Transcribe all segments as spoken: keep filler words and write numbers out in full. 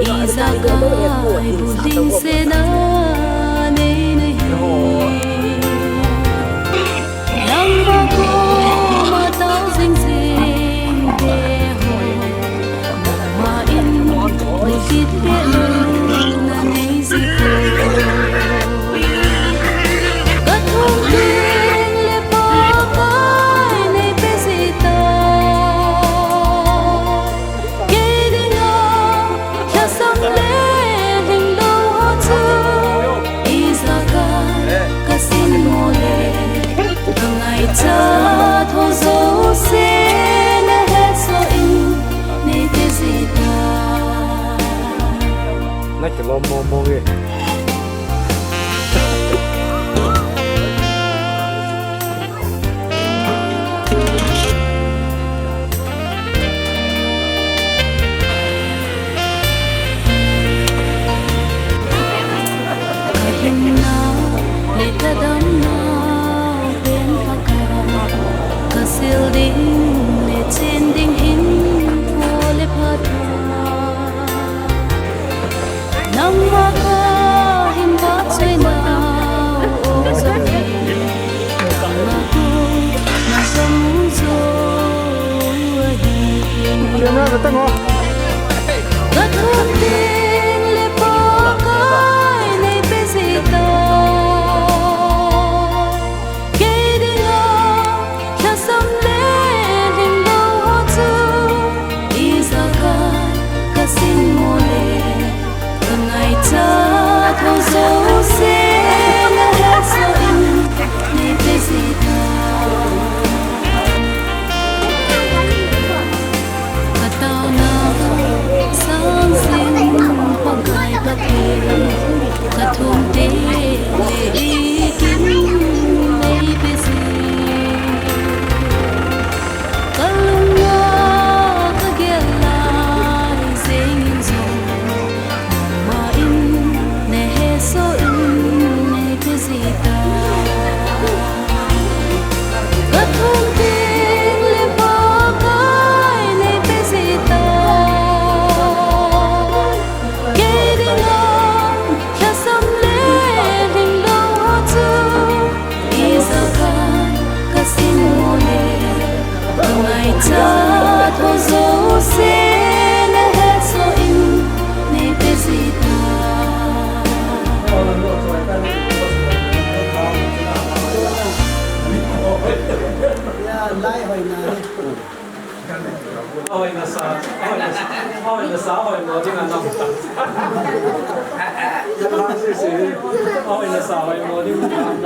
Ijakai bulhing sena nei nahi. Nangma koma tao jing jing teho, nangma in bulhit pehna nei jiko. Kathum teng le Pakai nei pe jita. Kei dinga lhasam le lhinglou ho chu ijakai kasin mo le, kangaichat ho jouse nahet soh in nei pe jita. Nakilom mo mo e. Kahinna le kadamna pen Pakai, kasil ding le chen ding hin pho le pha ta. Nangma kahin vahchoi nau o Jami, nangma kona jong jo ahi. Camera katang o. Kathum teng le Pakai nei pe jita. Kei dinga lhasam le lhinglou ho chu ijakai kasin mo le, kangaichat ho jouse nahet soh in nei pe jita. Kataona sang jing Pakai Pathen, kathum teng le ikin nei pe jing. Kalunga kagel lai jeng in jong, nangma in nahet soh in nei pe jita. Kathum teng le Pakai nei pe jita. Kei dinga lhasam le lhinglou ho chu ijakai kasin mo le, kangaichat ho jouse nahet soh in nei pe jita. Lai hoina hi. Ahoina sa, ahoina sa, ahoina sa, ahoina ding anam. Ahoina sa, ahoina ding anam.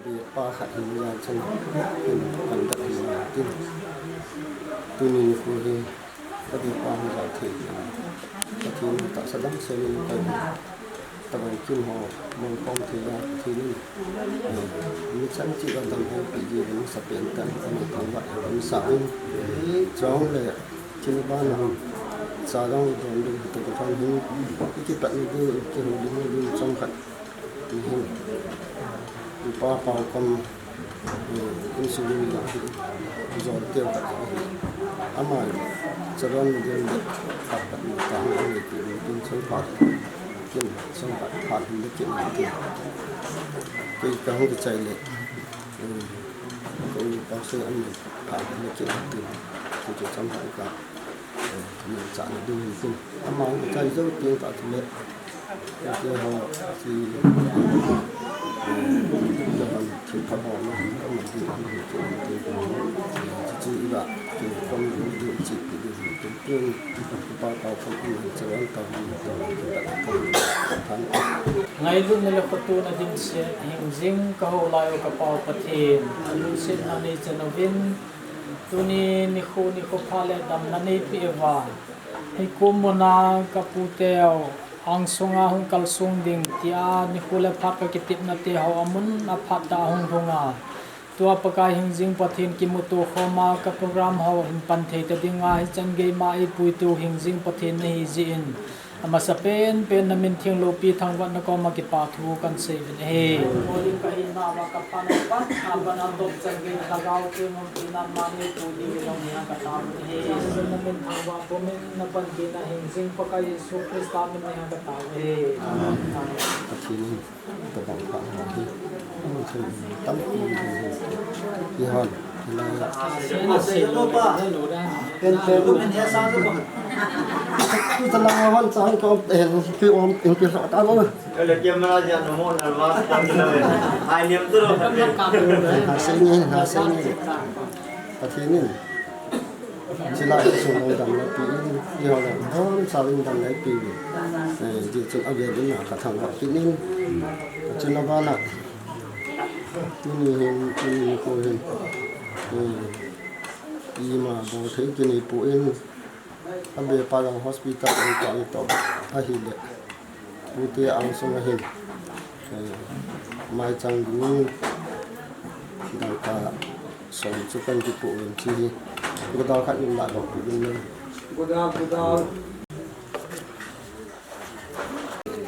Bipa khat hin yan chang hin pandat hin yan tin. Tuni nikho hi kabipa hin jal thei hin. Pathen tahsa dang sel in kai. Taban kin ho, mong pom thei a, Pathen in, eh, mi chan chih a dam hen pi ji, mi sa pen tan, mi thang vat hen, mi sa in, chong le, kin ban hon, sa dang don ding, tu ko thang hin, i ki pat ni ding, i ki hu ding, ding chong khat, ni hin. Upa Pau Kom, eh, insulin jong hi jol teu khat jong hi. Ama in, Charon Model le khat khat ni tang ang le ti in kin chang phat, kin chang phat phat hin le kin ti. Kei ka hung kichai le, eh, ka u pa se an le phat hin le kin ti. Ki chu chang phat ka, eh, ni cha na ding hin kin. Ama hung kichai jo ti ta chu le. Ate ho, ti, eh, thil pha bol na, ka man ti, ti, ti, ti, ti, ti, i ba, ti, kom, ti, ti, ti, ti, ti, ti, pa, pa, pa, ti, ti, an ta, ti, ti, ti, ti, ti, ti. Ngailutna le khotona dimset, hingjing ka ho lai u ka Pa u Pathen, lungsetna nei chan uvin, tuni nikho, nikho pha le damna nei peh uva. Hiche kum muna ka pu teu, angsunga hung kalsong ding tia nikho le phat ka kitepna te ho amun aphat tah a hung lhung a. Tua Pakai hingjing Pathen kimuto khoma ka program ho hin pan thei ta dinga hichan gei ma eipuitu hingjing Pathen nahi jeh in. Amasapen pen na min theng loupi thangvahna koma kipa thu kan sei uvin ahi. Holy kahina va ka pan pan a ban a top chan ve lhagao te ngom tina mani pu di ve long nia ka tao uvin ahi. Na min thangvah po min na pan pi na hing jing Pakai Jesu Christa min nia ka tao uvin ahi. Amen. Amen. Pathen in Tabang pha ho hi. Tampi hi. Hi hon. Hi lai. Pen pen. Tu ta lang hon sa ko en pi om in pi sa ta lo. Ele ke ma ja no mo na ma ta lo. Ai niam tu lo. Ha se ni, ha se ni. Pathen in. Chila insung dam le pi in, i ho le hon sa in dam le pi in. Eh, ji chun a ve din na ka thang va pi in. Chun a va na. Tuni hin, tuni nikho hin. Eh, ima bol thei kini pu in. A be pa jong hospital in ka i to. Ahile. Pute angsung a hin, eh, maicham ding dangka som chu kan kipu uvin chi hi. Godal khat in la dok uvin ne. Godal, godal.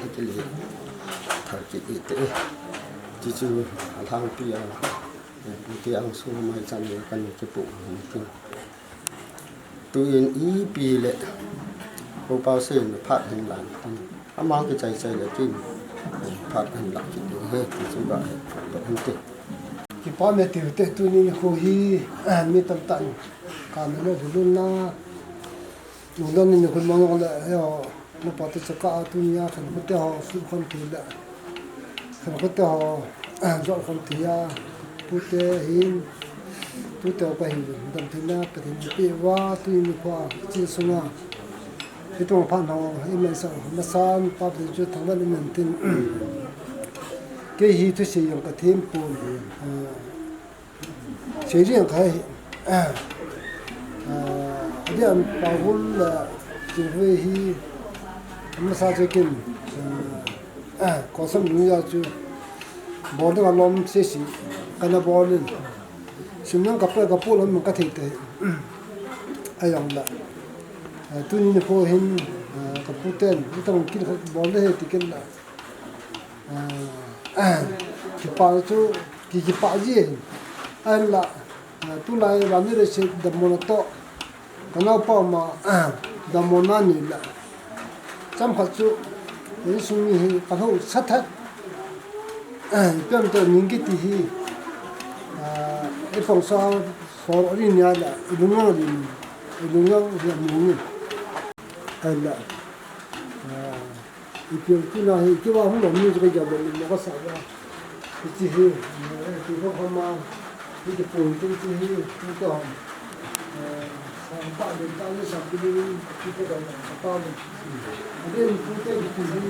Akile thar kit ite. Chi chu alhangpi a, eh, pute angsung a maicham ding kan kipu uvin ti. Tuin ipi le, Upa Sen phat hin lang tin. Ama kichai chai le tin. Phat hin lang tin he, ti chu ba he. To hin te. Kipa me tiu te tuni nikho hi, mi tamtah in. Ka me le lulun na. Lulun ni nikho mang le, yo. Napa te chaka a tunia khankhote ho, sukhan thei le. Khankhote ho, jot khan thei a, pute hin, tute ho pa hin, damtheina, Pathen in pe uva, tuni nikho a, chin sunga. Hitong phat ho, iman sa, masan, pa Pathen chu thangvah in um hen tin. Kei hi thusei jong ka them pon. Sei jeng kahi. Ah, ah, adi an Pangul, ah, Chinghoi hi, masa chekin, ah, ah, kosam dunia chu, bol ding alom sesi, kana bol in. Simnang kape kapu lom ka thei te. Ayong la. Ah, tuni nikho hin, ah, kapu ten, itang kin bol de he tikin la. Ah, kipa chu, ki, kipa ji ahin. Ahinla, ah, tulai vannoi leiset damlouna toh. Ka naopa ma, ah, damlouna nei la. Chomkhat chu, insung mi hi ka lhasam tah. Ah, ipi ham itile ning kiti hi. Ah, ipang sa, so ri nia la, ilungang ri, ilungang ri mu ni. Ahinla. Ah, Ipi ham itile hi, kei vang hung lom ni chu ka gel lom ni ka sa va. Hiche hi, eh, kei vang hama, hi kipui tu hiche hi, tu ka ham. Eh, sa pa de ta ni sa pi ni, tu ka gel ka pa ni. Ade ni tu te kipui hi,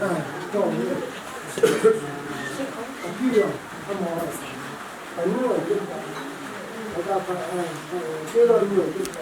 eh, to ni. Api ya, ama. Anu ya, kita. Ada ka, eh, eh, kei la nu ya, kita.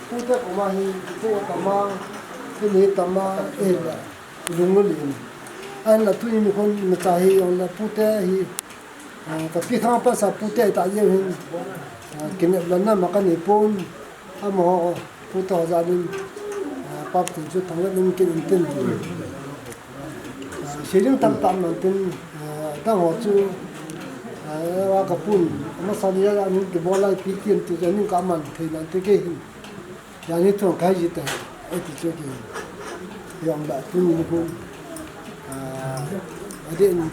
Pute koma hi, pu tama, hi ni tama, eh, Lunglen. Ahinla tuni nikho nacha hi jong le pute hi, ah, ka pi khang pa sa pute ta jeng hin, ah, kinep lona ma ka nei pon, amaho pute ho jal in, ah, pa Pathen chu thangvah in um kit in tin. Ah, sei ding tamtah um in tin, ah, dang ho chu, ah, wa ka pun, amasa ni a min kibol lai pi tin tu jong in ka man thei nan ti kei hin. Jani thong kai ji ta, eh, ti chu ki. Jong ba tu ni ko. Ah, ade ni.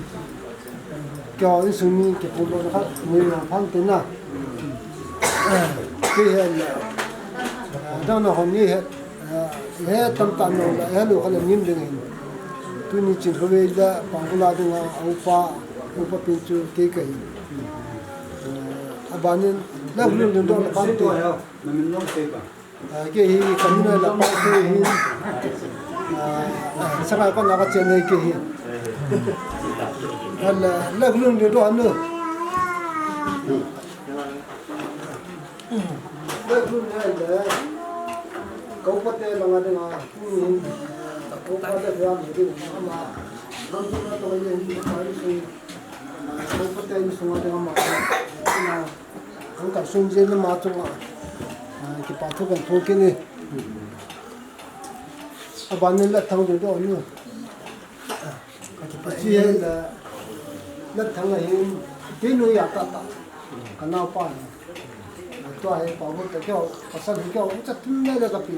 Kyo insung ni ke pu lo kha, ni lo phang te na. Ki he na. Ah, dang na hon ni he. Ah, he tamtah no la, he lo kha le nim ding hin. Tuni Chinghoi la, Pangul a ding a, upa, upa pin chu ke ka hi. Ah, abanin, la lu lu do la phang te. Na min nong te ba. Ah, kei hi, ka min la pa kei hi. Ah, ah, sanga ko na ka chen nei kei hi. Ala, la lung de do anu. Kau pate langa dinga, tuni, kau pate langa dinga, ama, lam tu na to ye, ama, kau pate ni sunga dinga ama, ama, kau ka sun je na ama chunga, ah, kipa thu kan thu kini. Abang ni la thang de do ni. Ka kipathu hi la, la thang a hin, tinu ya ta ta. Ka naopa hi. Tua hi pa bu ta kyo, pasal hi kyo, cha tun le le ka pi,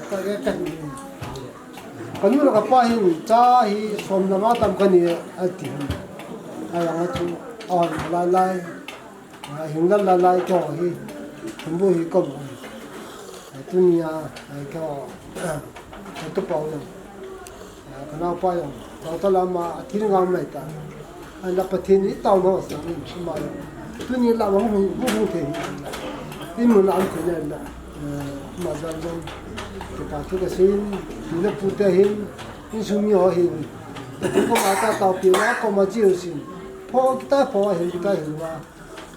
ka ke ka hi. Ka nu le ka pa hin, cha hi som le nga tam ka ni a ti. Ai, ang a chu, a hon lai lai. A hing lal lal lai ko hi, thumbu hi ko. Tunia, ko, tu pau na. Ka naopa jong, tau ta lama, a thil ngam lai ta. Ai la Pathen i tau ma sa ni, ma. Tuni la ma hu, hu, hu te hi. I mun la am te na. Ma jang jang. Te pa tu ka sin, ni la pu te hin, insung mi ho hin. Ko ma ta tau pi la, ko ma ji u sin. Pho kita pho hin, kita hin ma.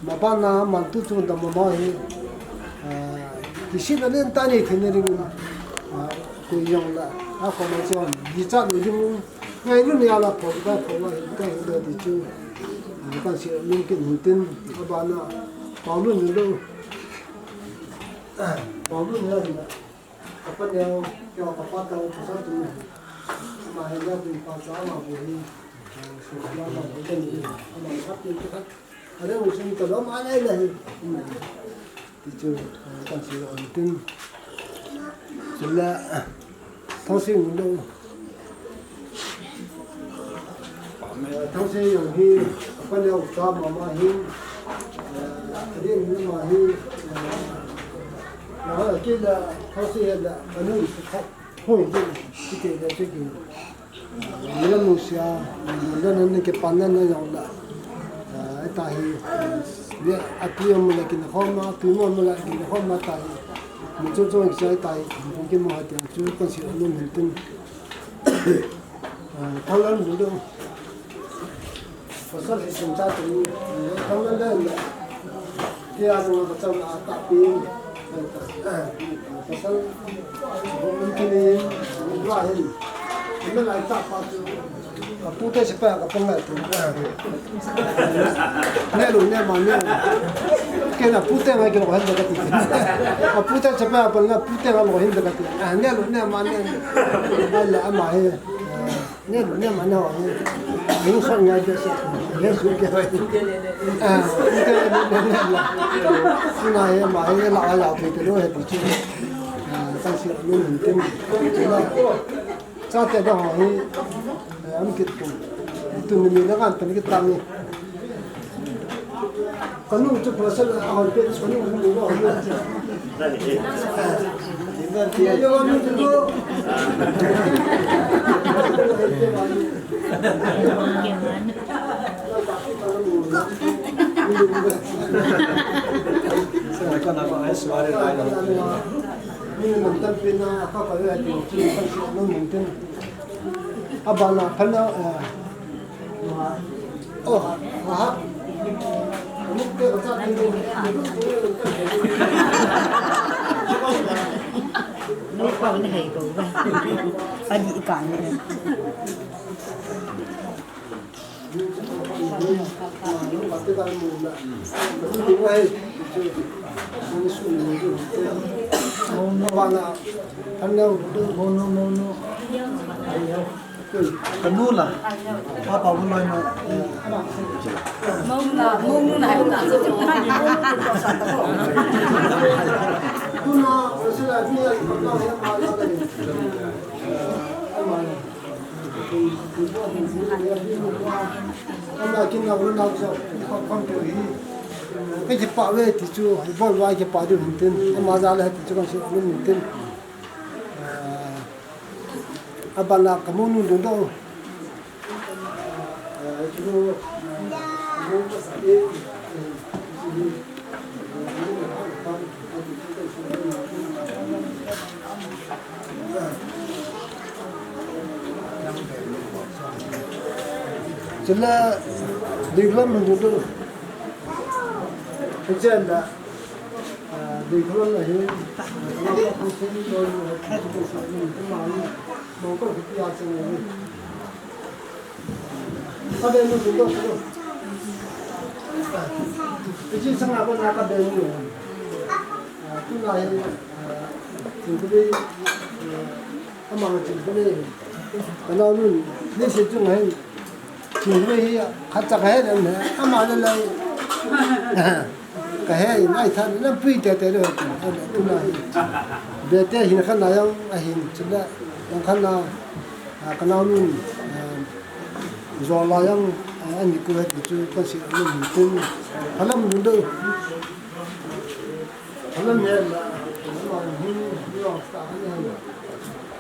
Mabana man tu chung dam ma hi, ah, kisit na len ta nei thei na ring, ah, ko jong la, a ko ma chon, di cha ni jong, ngai lu ni ala pho, ka pho, ka, ka, ka di chu, ah, kan si lung kin hun tin, abana, pau lu ni lu, ah, pau lu ni la, ka pa neo, kio ka pa ta, ka sa tu, ma he ya tu pa cha ma bu hi, ah, su la ma bu ni, ma ka ti ka. Are u sum ta lo ma le le. Ti chu, ah, kan si lo an tin. Chule, ah, thang si un lo. Thang si yang hi, pa le u cha ma ma hi. Ah, are u ma hi. Ah, ki la, thang si la, anu, hoi, ki te le, ki. Nila musia, nila nana ke panna na jong la. Ah, ta hi, ni atu mo la kin khoma, tu mo mo la kin khoma ta hi. Mu chu chu sa ta hi, mu ki mo ha ti chu kon si lo mun tin. Ah, thang lan mu do. Pasal si sim cha tu, thang lan la. Kei a nung a ka chang a ta pi. Pasal, bom kini, bom la hin. Ina lai ta pa chu. A pu te sepai ka pang lai tu. Ne lu, ne ma, ne lu. Kei na pu te ngai kilo hin da ka ti. A pu te sepai a pang na pu te ngai lo hin da ka ti. Ah, ne lu, ne ma, ne lu. Ai la ama he. Ne, ne ma ne ho, ne. Ni so nya de se. Ne su ke. Ah, ni ke, ne, ne, ne. Sina he ma he la la tu te lo he tu chi. Ah, kan si ni ni tem. Cha te da ho he. Am kit tu. Tu ni mi na kan tan kit tan ni. Kanu chu pasal a hon pe, kanu chu ni hon pe. Abana phana, eh, oh, aha. Nui pa ni hei ko ba. Adi kan ni. Ka nu la, papa bu loi na. Mong na, mong na hai ta. Ama kin na ru na zo, pa pam pe hi. Ka kipa ve ti chu, bol va kipa diu hin tin. Ama ja le ti chu kan si nu hin tin. Ah, abana ka mu nu dun do. Ah, chu, ah, Chule, diklam mun tu. Hichea, ah, dei kholon ahi, ah, kholon ko ko sin lo, ah, khat ko sa ni, ko ma ni, mo ko ko pia chang ni. Ka be nu ko ko. Ah, hiche sanga ko na ka be nu. Ah, tuna hi, ah, Chingkuli, ah, ama Chingkuli. Ka nao nun, ni se chung hin. Chingkuli hi khat chak he lam he, ama le lai. Ka he in ai than, lam pui te te le, tu na hi. Be te hin khan na yang, a hin, chula, yang khan na, a, ka nao nun, a, zo la yang, a, ani ku he ti chu, kan si nun tin, phalam nun do. Phalam he la, hin, yo, ta, ani he la.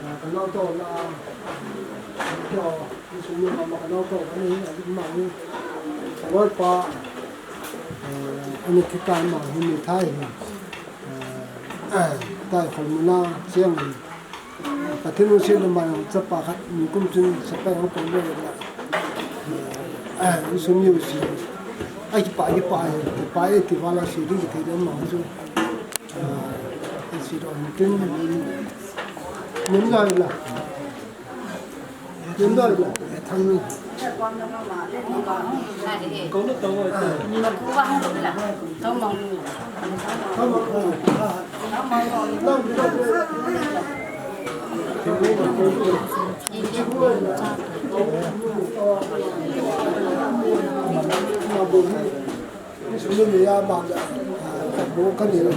A, ka nao to la, yo. Insung mi mama ka nao to, ani hi, ani ma hi. Loi pa, eh, ani kita ma hi mi thai hi. Eh, tai khol muna, siang hi. Pathen u sin ma chapa khat, ni kum chun, chapa ang ko le la. Eh, insung mi u si. Ai, kipa, kipa, kipa, eh, ti wala si, di, di, di, ma chu. Eh, si do, tin, ni, ni la la. Insung mi a ma le, ah, bu ka ni le.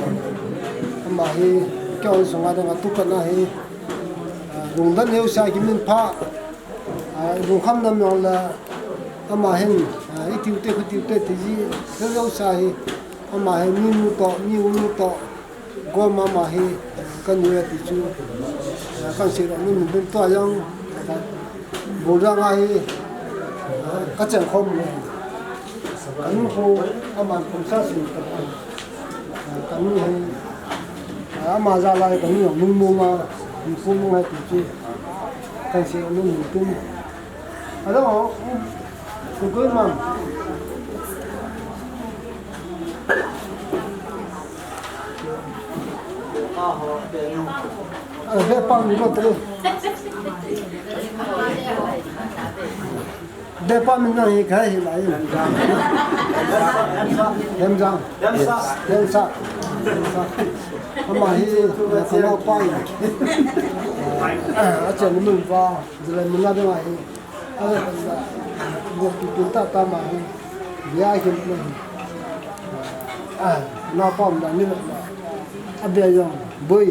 Ama hi, kei sunga dang a tu ka na hi, ah, lungdon neo sa ki min pha, ah, lungkham nam yong le, ama hin, ah, i tiu te khu tiu te ti ji, neo sa hi, ama hi, mi nu to, mi u nu to, Gom mama hi, kan ni ti chu, kan si lo nun bin tua yang, bu rang a hi, ka chen khom le. Kan nu khu, ama khom sa si, kan nu hi, ama ja lai kan nu mung mung a, mung khu mung a ti chu, kan si lo nun bin. Hello, good, good, ma'am. Ah, be pa ni lo tre. Be pa min na hi khai hi lai. Hemjang. Hemsa. Hemsa. Ama hi, ka nao pa hi. A chen mun pa, jilai mun na ding a hi. A, a, a, a, a, ta, ta ma hi. Bia hi ma hi. A, a, na pa ma ni ma. A bia jong boi,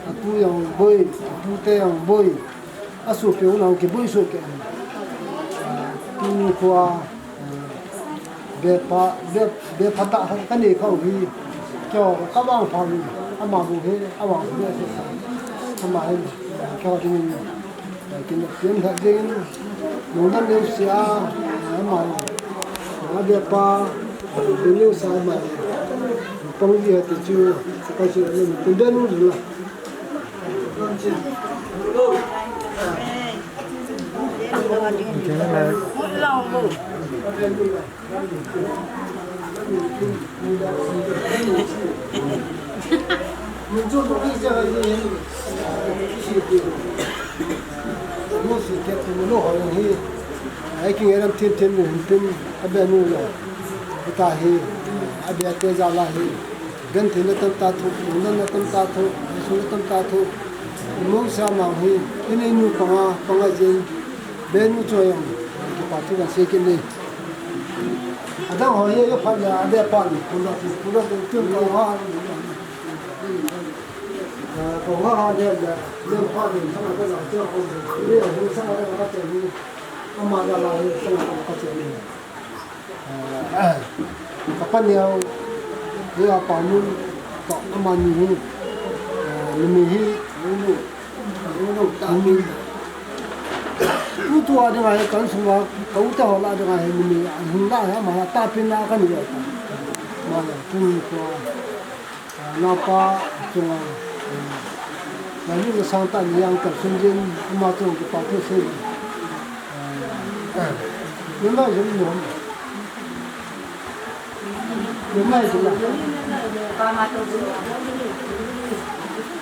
a tu jong boi, a tu te jong boi. A su pe u na ki boi su ke. A, tu ni khua, a, be pa, be, be pa ta ha ka ni khau hi. Kyo ka bang pa ni. Ama bu hi, ama bu hi. Ama hi, kyo ding. Kin, kin, kin, nungdan neu sia, ama, a be pa, be neu sa ama, pang di ha ti chu, ka si, kin da nu la. Ai king eram tin tin nu hin tin, a be nu lo. Ita hi, a be te ja la hi. Gan tin na tam ta thu, na na tam ta thu, su na tam ta thu. Mo sa ma hi, ini nu panga, panga jin. Be nu cho yang, ki pa thu kan se kin ni. Adang ho ye yo phan la, a be pan, kun la tu, kun la tu, tu ko ha. Ko ha ha de la, le pa ni, sa ko la, ko ko. Ni ho sa la ka te ni. Ama la la, sa ka te ni. Ka pa ni au, ni a pa mun, ka ama ni hu. Ni mi hi, ni nu. Ni nu ta mi. U tu a ding a hi kan sung a, ka u te ho la ding a hi ni mi, a hung la hi ama la ta pin la ka ni ta. Ma la, tu ni ko a, a, na pa, chung a, a, na ni na sang ta ni yang ta sun jin, ama chung ki pa tu sin. A, a, ni na jin ni hom.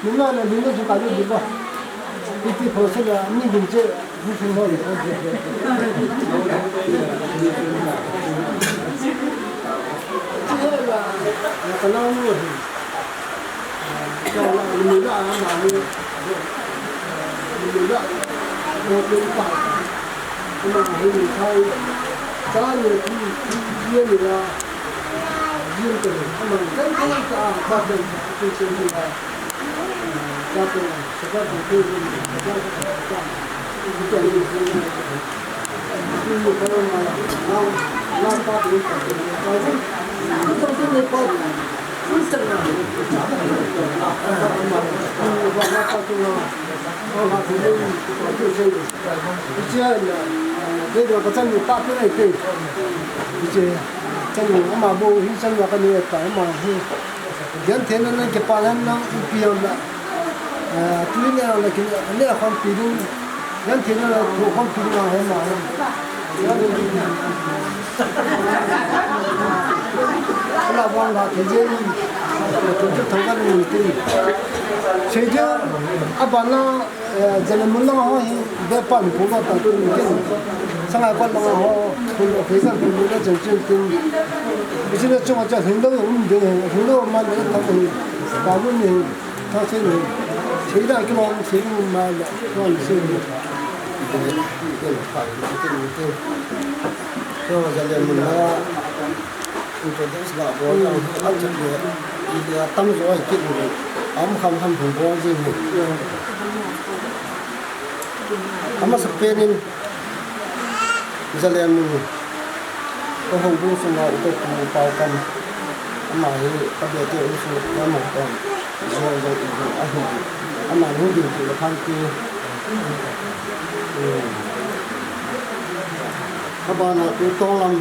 Nunga le nunga chu ka lu di ba. Iti process la ni gin che, ni gin ho le. Che la, ka la mu. Che la, ni la ma ni. Ni la. Ko pe pa. Ama hi ni thai. Cha ni ti, ti ni la. Jin te, ama kan kan ta, ba kan ta, tu se ni la. Cha te, se ka tu tu ni, se ka tu ta. Ni ta ni se ni. Ni ni ka ma la. Na, na pa tu ta. Ku ta tu ni pa. Ku ta na. Ama pa tu na. Ama pa tu ni, tu se ni. Hiche a, eh, kei vang ka chanu tah pen ahi te. Hiche, chanu ama bou hi chanu ka neh ta ama hi. Gentheina nang kipa nang nang ipi ham la. Eh, tui neh nang la kin, neh khompi ding. Gentheina la tho khompi ding ahi ama. Ala vang la thei jeng. Tho tho tho ka nung te. Sei jeng, abana Eh, Zalen mun lang ho hi, be pan pu lo ta tu ni ken. Sangai pan lang ho, pu lo, ke san pu lo, chen chen tin. Isi le chung cha hing lo, um de, hing lo man de ta ni. Ka bu ni, ta se ni. Se da ki lo, se ni ma la, ko ni se ni. Ken pa ni, ken ni, ken. Ko Zalen mun la. Introduce ga bol ang hi a chet le, i le a tam jo ai kit le, am kham kham hung bol jing hi. Amasa pen in, Zalen mun, ka houbung sunga u toh pu Pau Kam, ama hi ka bete u su ka mo ton, jo jo i jo a hi, ama nu ding ki le phan ki, ka ba na u tong lam,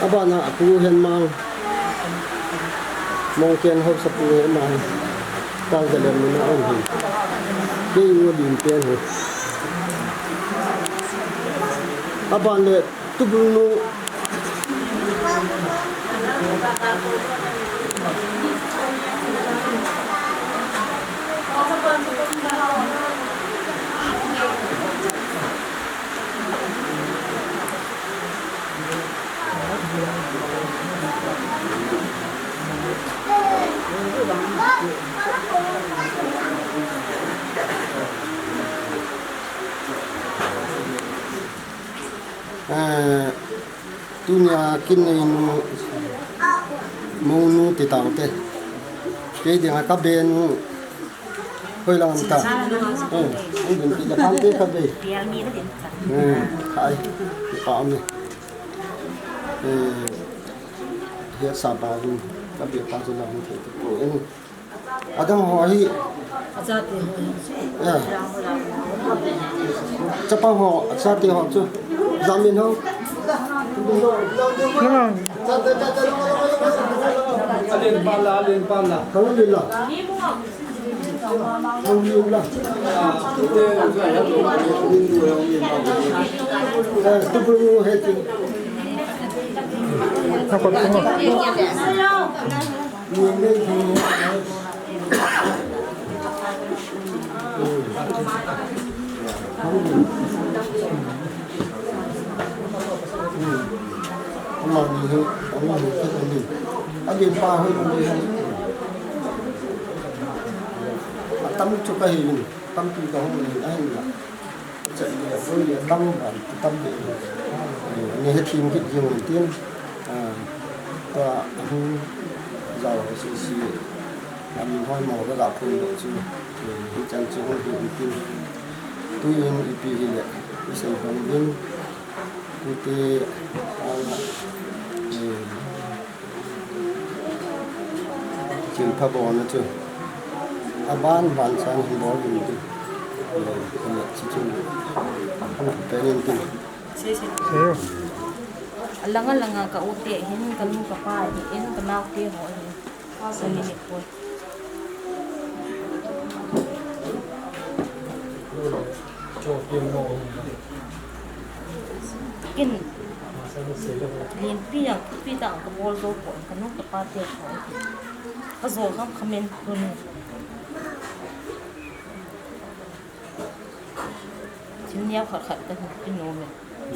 Abana a pu Henmang, Mongken hausa pu Henmang, ka Zalen mun a um hi. Kei u lim pen hi. Aban le Tubulnu. Eh, tunia kin nei nu, mounu ti tau te. Kei dinga ka be nu, hoi lang ta. Eh, hoi din ti la kan te ka be. Eh, ai, pa me. Eh, he sa ba nu, ka be pa la nu te. Adang ho hi. Achate ho hi. Eh. Chapang ho, achate ho chu. Jamin ho. Nang. Alen pala, alen pala. Kang lila. Kang lila. Eh, tu pun he tu. Apa tu? Atam chu ka hi in, tampi ka hung in, ahin la. Chat le, hoi le, tam ban, tam le. Eh, ni he thim kit jing un tin. Ah, tua, ahung, jao, si, si. Amin hoi mo, ka ga phun le chu. Eh, hichan chu hoi le un tin. Tuin ipi hile, i sei bang vin. Tute, ah, eh, Thil pha bol na chu. Aban ban sang hin bol ding ti. Kona chi chu. Pen in ti. Seyo. Alanga langa ka u te hin, ka nu ka pa hin, ka nau te ho hin. Sa ni ni poi. Kin, Lenpi jong thupi tah kabol jou poi, kanu kapa te poi. Kajou jong khamin tuni. Thil neo khat khat kahin pe nom e.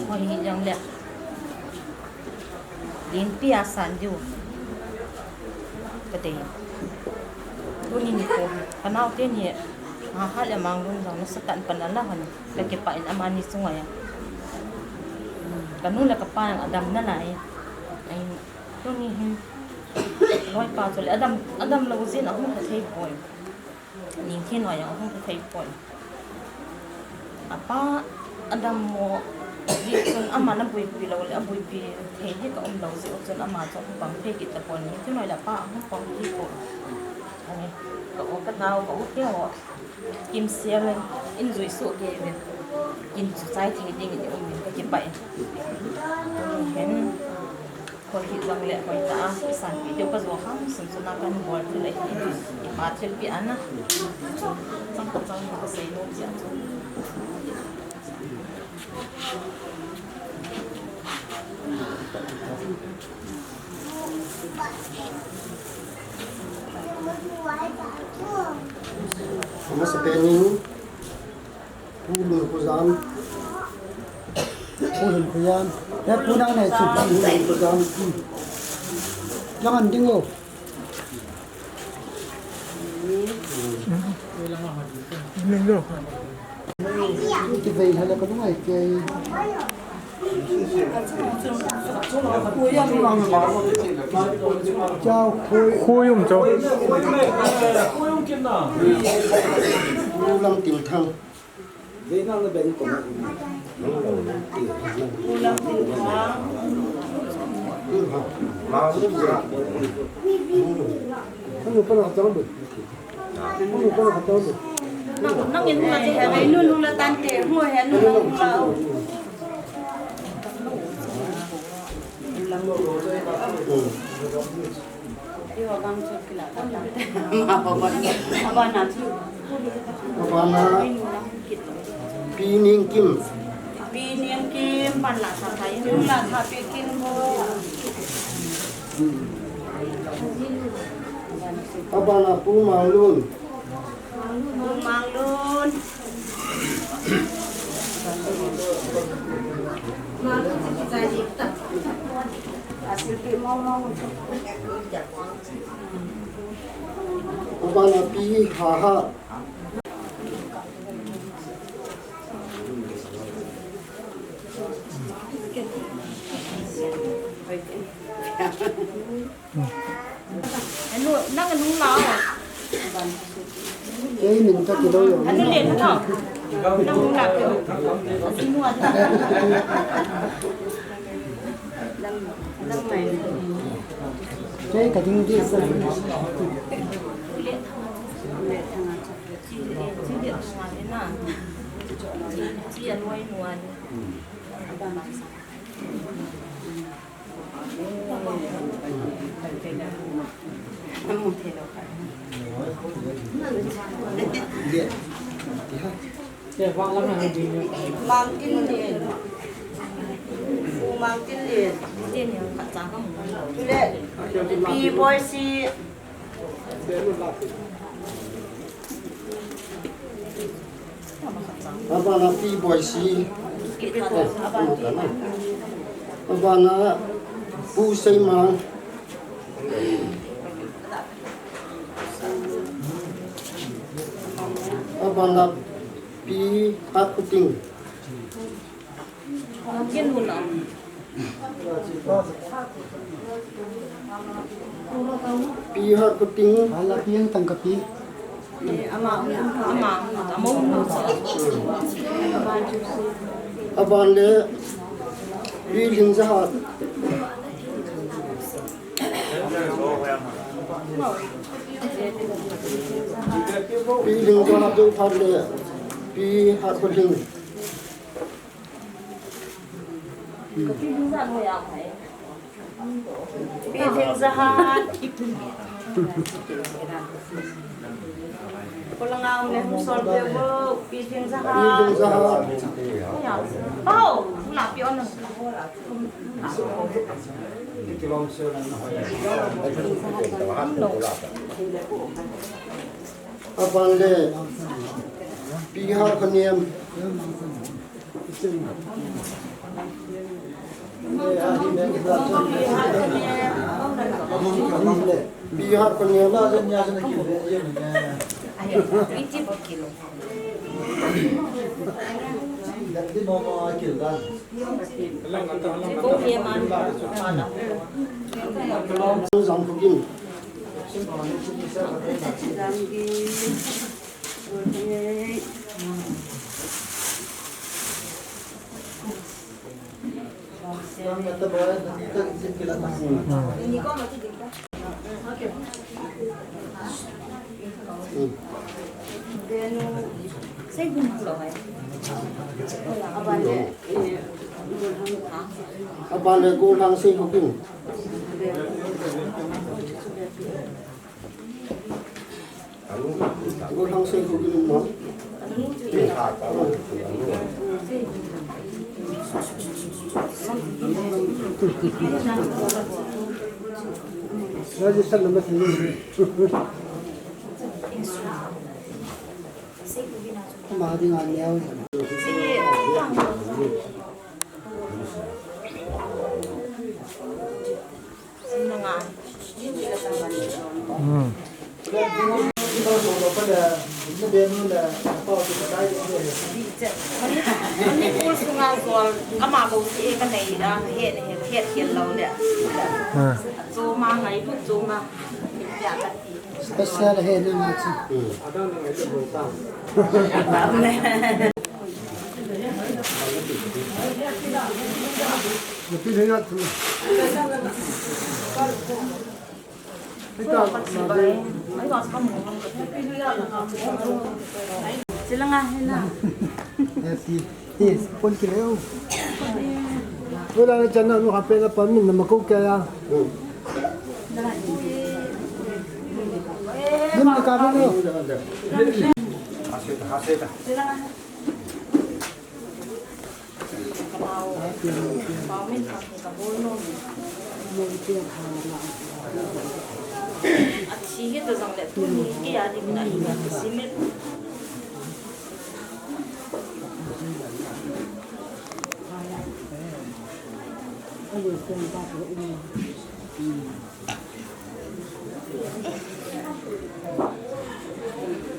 Koi hi jong le. Lenpi a san diu. Kadei. Tuni nikho hi. Kanao teni. Haha le Manglun jong nasa tah in pan ala hon. Kakipah in amani chunga a. Kanu le kapa jong adam nalai. Ai, tuni hin. Loipa chu le adam, adam lou jin ahung kha thei poi. Ningthenoi jong ahung kha thei poi. Apa adam mo, jeh chun ama nabuipi lou le, abuipi thei hi ka um lou jeh chun ama chu ahung pang thei kit tapon, Ningthenoi le apa ahung pang thei poi. Ani, ka u ka nao, ka u te ho. Kimsel in, in jui soh kei uvin. Kin chu chai thei ding in i um in kakipah e. Tuni hin. Koi hi jong le koi ta, isanpi diu kajo kham sun sun a kan bol thil ahi, ipa thilpi ana. Chang khat chang khat kasei nom jeh chun. Amasapen in, Pu Lun Khojam. Pu Lun Khojam. He Pu nang nei chu. Pu Lun Khojam. Jang an ding o. Ding o. Kivei hala ka lungai kei. Chao khoi. Khoi um chao. Pu Lamtinthang. Nang, nang in la he, nu, nu la tante, mu he, nu la. Abana, Pi Ningkim. Pi Ningkim, pan la sa sa, nu la sa Pi Kim ho. Abana, Pu Manglun. Pu Manglun. Abana Pi Haha. Anu, nang anu la. Kei min ka kilo yo. Anu le na. Nang anu la. Asinu anu. Nang, nang mai. Kei ka ding di sa. Mang Tin Lien. U Mang Tin Lien. Chule, Pi Boisi. Abana Pi Boisi. Abana Pu Seimang. Abana Pi Hatkhoting. Pi Hatkhoting. Hala pi ang tangkapi. Ama, ama, ama. Aban le Pi Lhingzahat. Pi Lhingzahat jou phat le Pi Hatkhoting. Pi Lhingzahat. Kolanga um le hung sol pe vo, Pi Lhingzahat. Aban le, Pi Harkhaniam. Pi Harkhaniam. Aban le Golhang Seikhokin. Golhang Seikhokin mo. Register number three. Ama ding a neo. Hmm. Manipur sunga zol, ama bou si e ka nei da, he, he, he, he lo le. Ah. Chu ma ngai lu chu ma. Special he na ma chi. Silanga hena. Yes, pon kileo. Wala na chana no hape na pamin na mako kaya. Nim na ka no. Athi hi ta jong le tuni kei a ding na hi ka simit.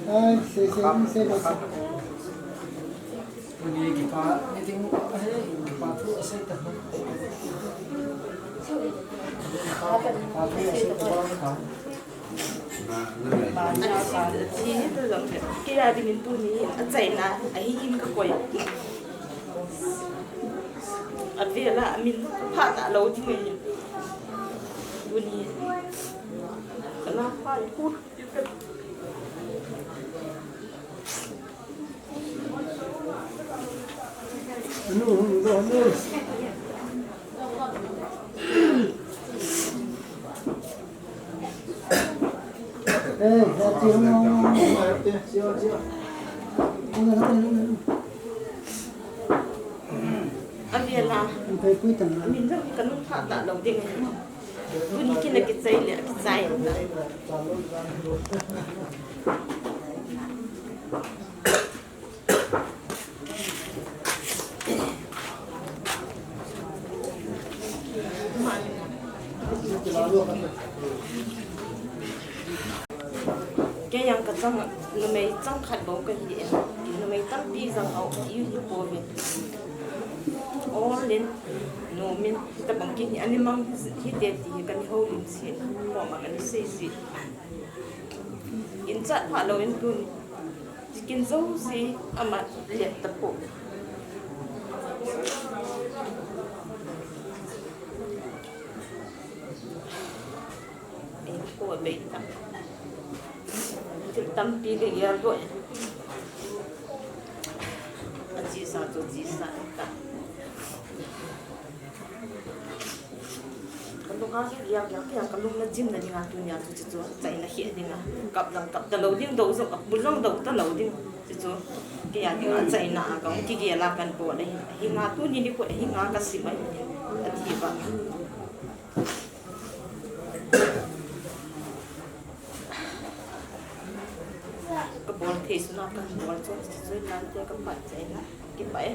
Ai, sei, sei, sei, sei. Tuni kipa, ni ding, ahe, kipa thu asei ta. Kipa thu asei ta ba ka. Athi, athi hi tu jong le. Kei a ding in tuni, achaina, ahi in ka koi. Avela, amin, pha ta lo ding ahi. Tuni. Kana pha, i kut. Avela. Min jong ka nung pha ta lo ding. Tuni kina kichai le, kichai. Kei jong ka chang, numei chang khat bou kahi e. Numei tampi jang hou, i hi pouve. All in, numin, hitabang kei hi, ani mang hite ti hi, kani houlim si, koma kani sei si. Kin chat pha lou in tun. Kin jouse, ama let tapou. Ei, ko bei ta. Thil tampi ka gel bou. Achesa chu chesa ta. Ka lung a gel gel gel, ka lung na jim na dinga tunia chu chu chu, chaina hi dinga. Kap jong kap ta lou ding, dou jong, bul jong dou ta lou ding. Chu chu. Kei a dinga achaina a kahung kigel a kabol ahi. Hinga tuni nikho hinga kasim ahi. Athi ba. Kabol thei suna kabol chu, chu nan te kaphat chaina. Kipah e.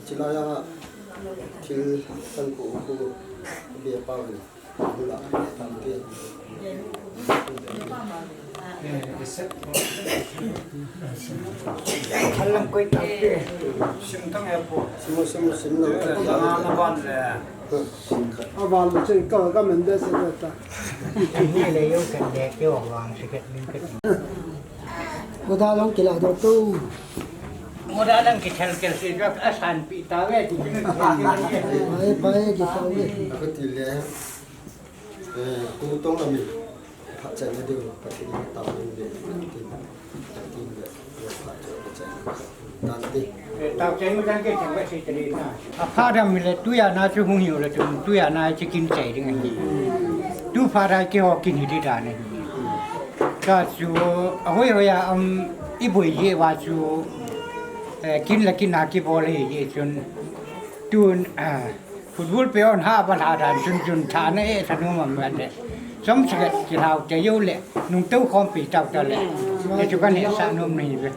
Chila ya thil kan ko ko be pa. Alang koi tangte. Sim tang e po. Sim, sim, sim na. Na ban le. A ban le chen ka, ka men de se ta. Ni le yo kan de ke wa wang se ke min ke. Moda long kila do tu. Moda long ki thel kel se ka asan pi ta ve ti. Bai, bai, ki ta ve. Ka ti le. Eh, tu tong na mi. Phat chai na diu, Pathen in tao in ve, tin, tin ve, phat chai na chai na. Tan ti. Eh, tao chai na chai ke chang ve si tali na. A phat dam mi le tu ya na chu hung hiu le tu, tu ya na chi kin chai ding ahi. Tu phat dai ke ho kin hi di da ne. Ka chu, a hoi hoi a, um, i boi ye wa chu, eh, kin la kin a ki bol ye ye chun. Tun, ah, Football pe on ha ba la dan chun chun tha na e tha nu ma ma le. Som sa ki lau te yo le. Nung teu khom pi tau ta le. E chu kan he sa nom ni ve.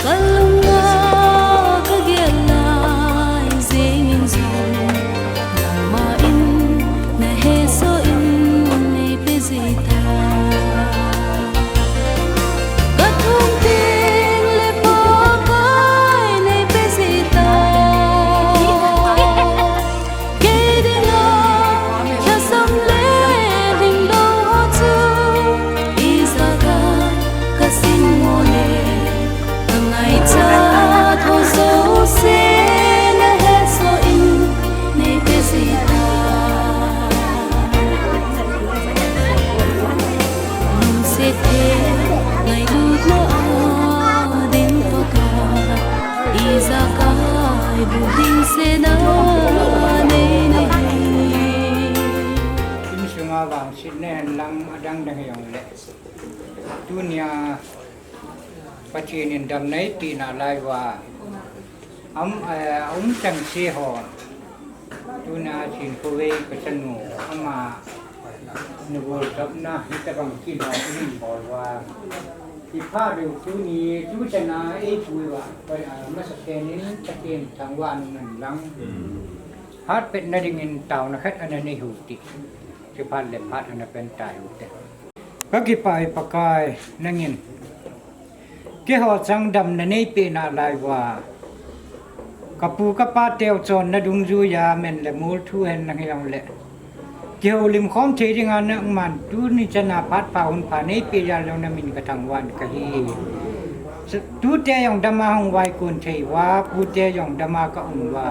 Kalunga ka gel lai jeng in jong, nangma in na hesoh in nei pe jita. Ka thum teng le Pakai nei pe jita. Kei dinga lhasam le lhinglou ho chu, ijakai ka sim mo le, ka ngaichat ho jouse na hesoh in nei pe jita. Lungset thei ngailutna a ding Pakai, ijakai bu ding sena nei nahi. Insunga vangsetna hen lang adang dang hi jong le. Tunia Pathen in damna eipeh nalai uva. Am, eh, um chang se ho. Tuna Chinkhovei ka chanu ama na bol tapna hitabang kin ho in bol uva. Ipha deu tuni tu chana eipui uva. Ka, ah, masa pen in Pathen thangvah in umhen lang. Hatpetna dingin taona khat ana nei u hite. Chuphat le phat ana pen tai u hite. Ka kipah e Pakai, nangin keiho chang damna neipeh nalai uva. Ka pu ka pa teu chonna dungjuiya men le mol thu hen lang hi jong le. Kihoulim khom thei dinga nangman tuni chana phat pha hun pha neipeh jal jong na min ka thangvah in kahi. Tute jong dama hung vaikon thei uva, pute jong dama ka um uva.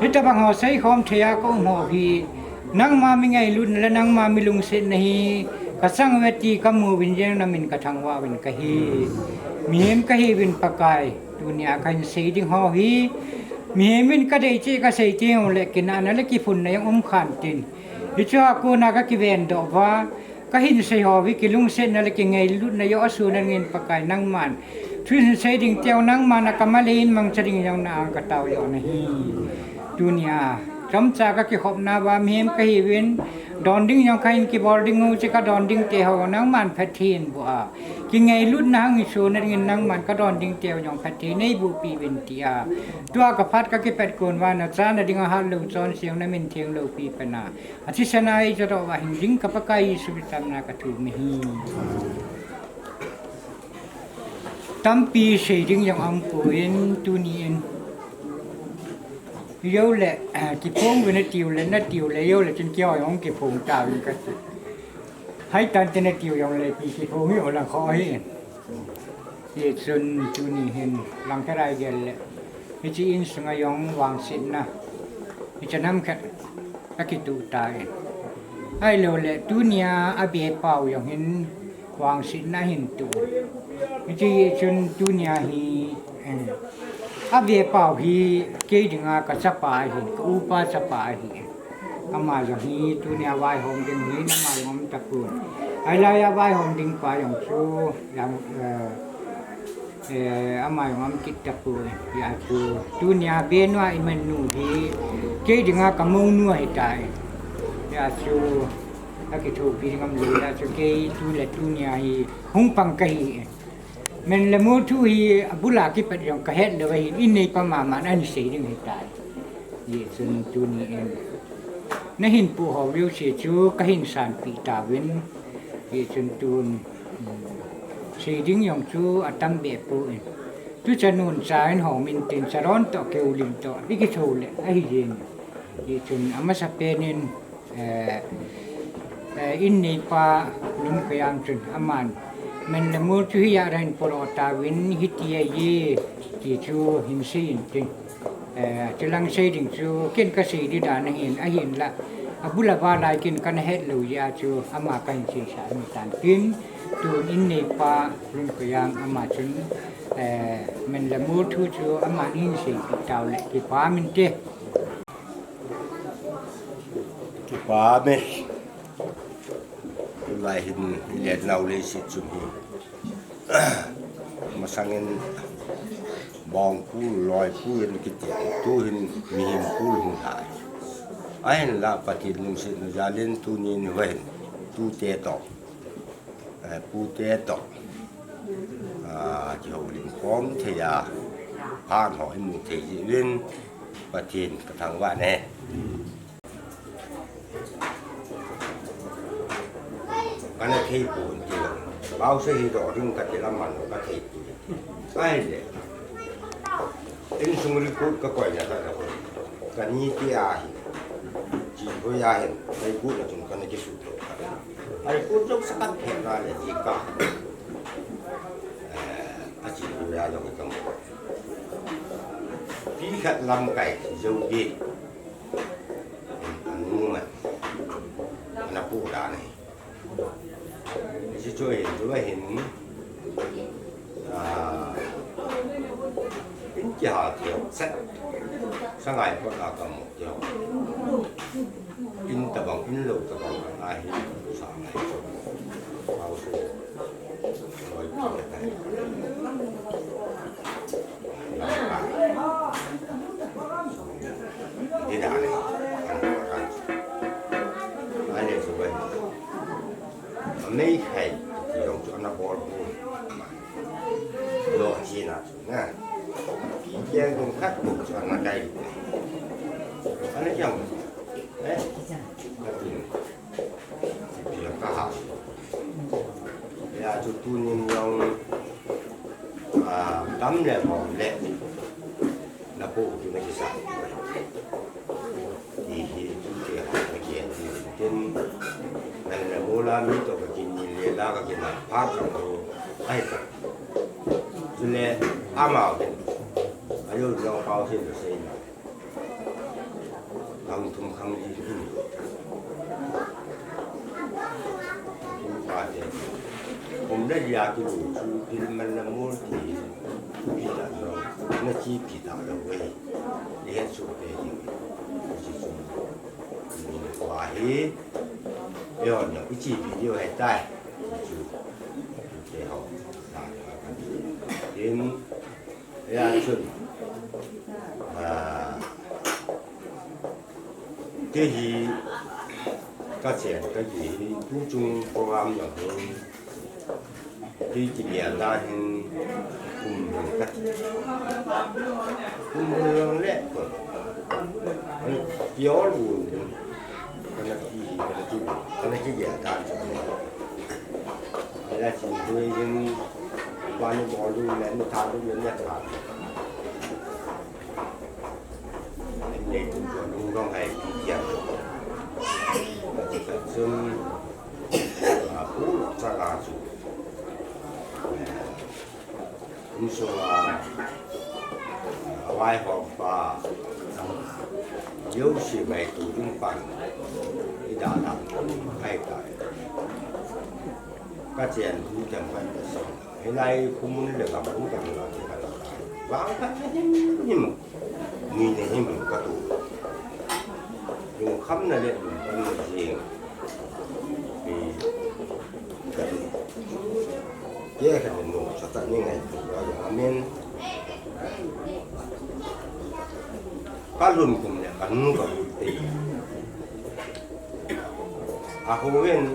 Hitabang ho seikhom thei a ka um ho hi. Nangma mi ngailutna le nangma mi lungsetna hi ka chang uve ti ka mu uvin jeng na min ka thangvah uvin kahi. Mihem kahi uvin Pakai, tunia kahin sei ding ho hi. Mihem in ka dei cheh ka sei teng ule kinahna le kiphunna jong um khan tin. Hichea kona ka kiven doh uva. Kahin sei ho hi kilungsetna le kingailutna joh a sun a ngin Pakai nangman. Thu hin sei ding teu nangman a ka malei in mangcha ding jong na ang ka tao joh nahi. Tunia, chomcha ka kikhopna uva mihem kahi uvin, don ding jong kahin kibol ding u, che ka don ding te ho nangman phatthei in boh a. Kingailutna hung sun a dingin nangman ka don ding teu jong phatthei nei boh pi uvin tia. Tua ka phat ka kipet kon uva na chana dinga hatlou chonse jong na min theng loupi pen a. Athisan a eicha doh uva hing ding ka Pakai Jesu Christa mina ka thum ahi. Tampi sei ding jong aum poi tunin. Jou le, eh, kiphong uvin atiu le, natiu le, jou le, chun keiho jong kiphong tauvin kati. Hai tante natiu jong le, pi kiphong hi olang kho hi. Hichun tuni hin langkhat a igel le, hiche insunga jong vangsetna hiche nam khat akituh tan. Ahilou le tunia abepau jong hin vangsetna ahin tuh. Hiche chun tunia hi, eh, abepau hi kei dinga kachapa ahin, ka upa chapa ahi. Ama jong hi tunia vaihom ding hi ama jong um tapon. Ahilai a vaihom ding pa jong chu jong, eh, eh, ama jong um kit tapon. Hijeh chun tunia benu a iman nu hi kei dinga kamounu ahitai. Hijeh chun akithopi ding umlou, hijeh chun kei tu le tunia hi hung pang kahi. Men le mol thu hi abul a kipat jong kahet lou ahin, in neipa mama in ahin sei ding ahitai. Hijeh chun tuni in nahin pohho jouse chu kahin sanpeh tauvin. Hijeh chun tun, um, sei ding jong chu atam behpoi. Tuchan un cha in hom intin, Chalon toh Keulim toh ikitho le ahi jeng. Hijeh chun amasapen in, eh, eh, in neipa Lunkoijang chun aman men le mol chu hia ahin polo tauvin, hiti ahi ti chu hin sei intin. Eh, chulang sei ding chu ken kasei ding dan ahin, ahinla abul a val a ken kana het lou jeh a chu ama kahin seisah ahitan tin, tun in neipa Lunkoijang ama chun, eh, men le mol thu chu aman ahin seipeh tau le kipa um inte. Kipa um e. Tulai hin ilet nau leiset chung hi masangin bongpu, loipu in kiti, tuhin mihem pu hung lhai. Ahinla Pathen lungsetna jalin tunin vahin tute toh, eh, pute toh, ah, kihoulim khom thei a, phat ho imu thei jeh uvin Pathen kathangvah e. Kana thei pon ti lo. Pause hi doh ding kati la man lo kathei pon. Ahile, insung recruit kakoina khat ahi. Kani ti ahi. Chinphoi ahin. Recruit na chun kana kisuto. Recruit jong sa kaphet na le ti ka. Eh, a Chinphoi a jong kamu. Pi khat lamkai jou ding. Anu man. Ana pu dan ahi. Hiche chu ahin, chu ahin. Ah, in kihal thei set. Sangai pot a kamu thei. In tabang, in lou tabang ahi. Sangai pot. Hausa. Hijeh a chu tunin jong, ah, tam le mong le, na pu tu na kisa. Ti hi tute ho na kihen tin, men le mol a mi toh kakin ni le la kakin a phat chang ho. Ahi ta. Chule amau hin. Ajo jong pau hin sei na. Khang thum khang li hin. Kum pa te. Kum le li a kilu chu til men le mol ti. Pi ta lo. Na chi pi ta lo ve. Ni het su te ni. Chi su. Ni wa hi. Yo ni. Ichi pi yo he tai. Chu. Te ho. Tin. Hijeh chun, ah, kei hi kachen kagi hi tuchung program jong hi, kei kigel dan hin kum hung kati. Kum hung jong le ko. An piol un. Kana ki, kana ki, kana kigel dan chu. Ala Chinphoi jong, bani bol du le, ni tha du le, ni tha. Nei tu ko lung dong hai ti kiang. Ka ti ka chun, a, pu lo cha la chu. Insunga, a, vaihompa, jouse ngaito ding pan, i dalhah ahi tai. Ka chen thu chan pan ka song. Hilai khomun le gam khu chan la che ka la tai. Vang khat na himhim. Ni na himhim ka tu. Lungkham na le lungkham na jing. Pi. Ka tu. Ye ka nu sa ta ni ngaito. Amen. Ka lhun kum le ka nu ka lut te. A ho hin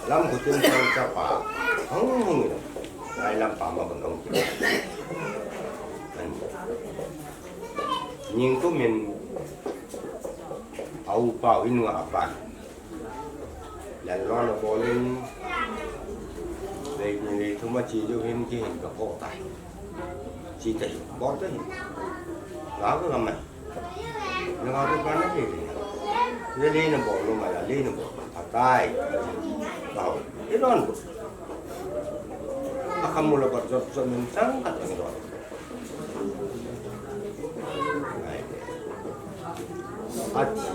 lam khutin chang chapa hung hung in. Lai lam pa ma kon hung. An. Ningkum in a upa u in nga a pan. Lalon a bol in, vei ni vei thum a che jou hin kihin ka kho tai. Che tai, bol tai. Ga ka ga mai. Na ga ka ga na le le. Le le na bol lo mai la, le na bol. Pha tai. Ga ho. Le don. A kham mu la ba jot jot min chang ka tang don. Ai. A thi.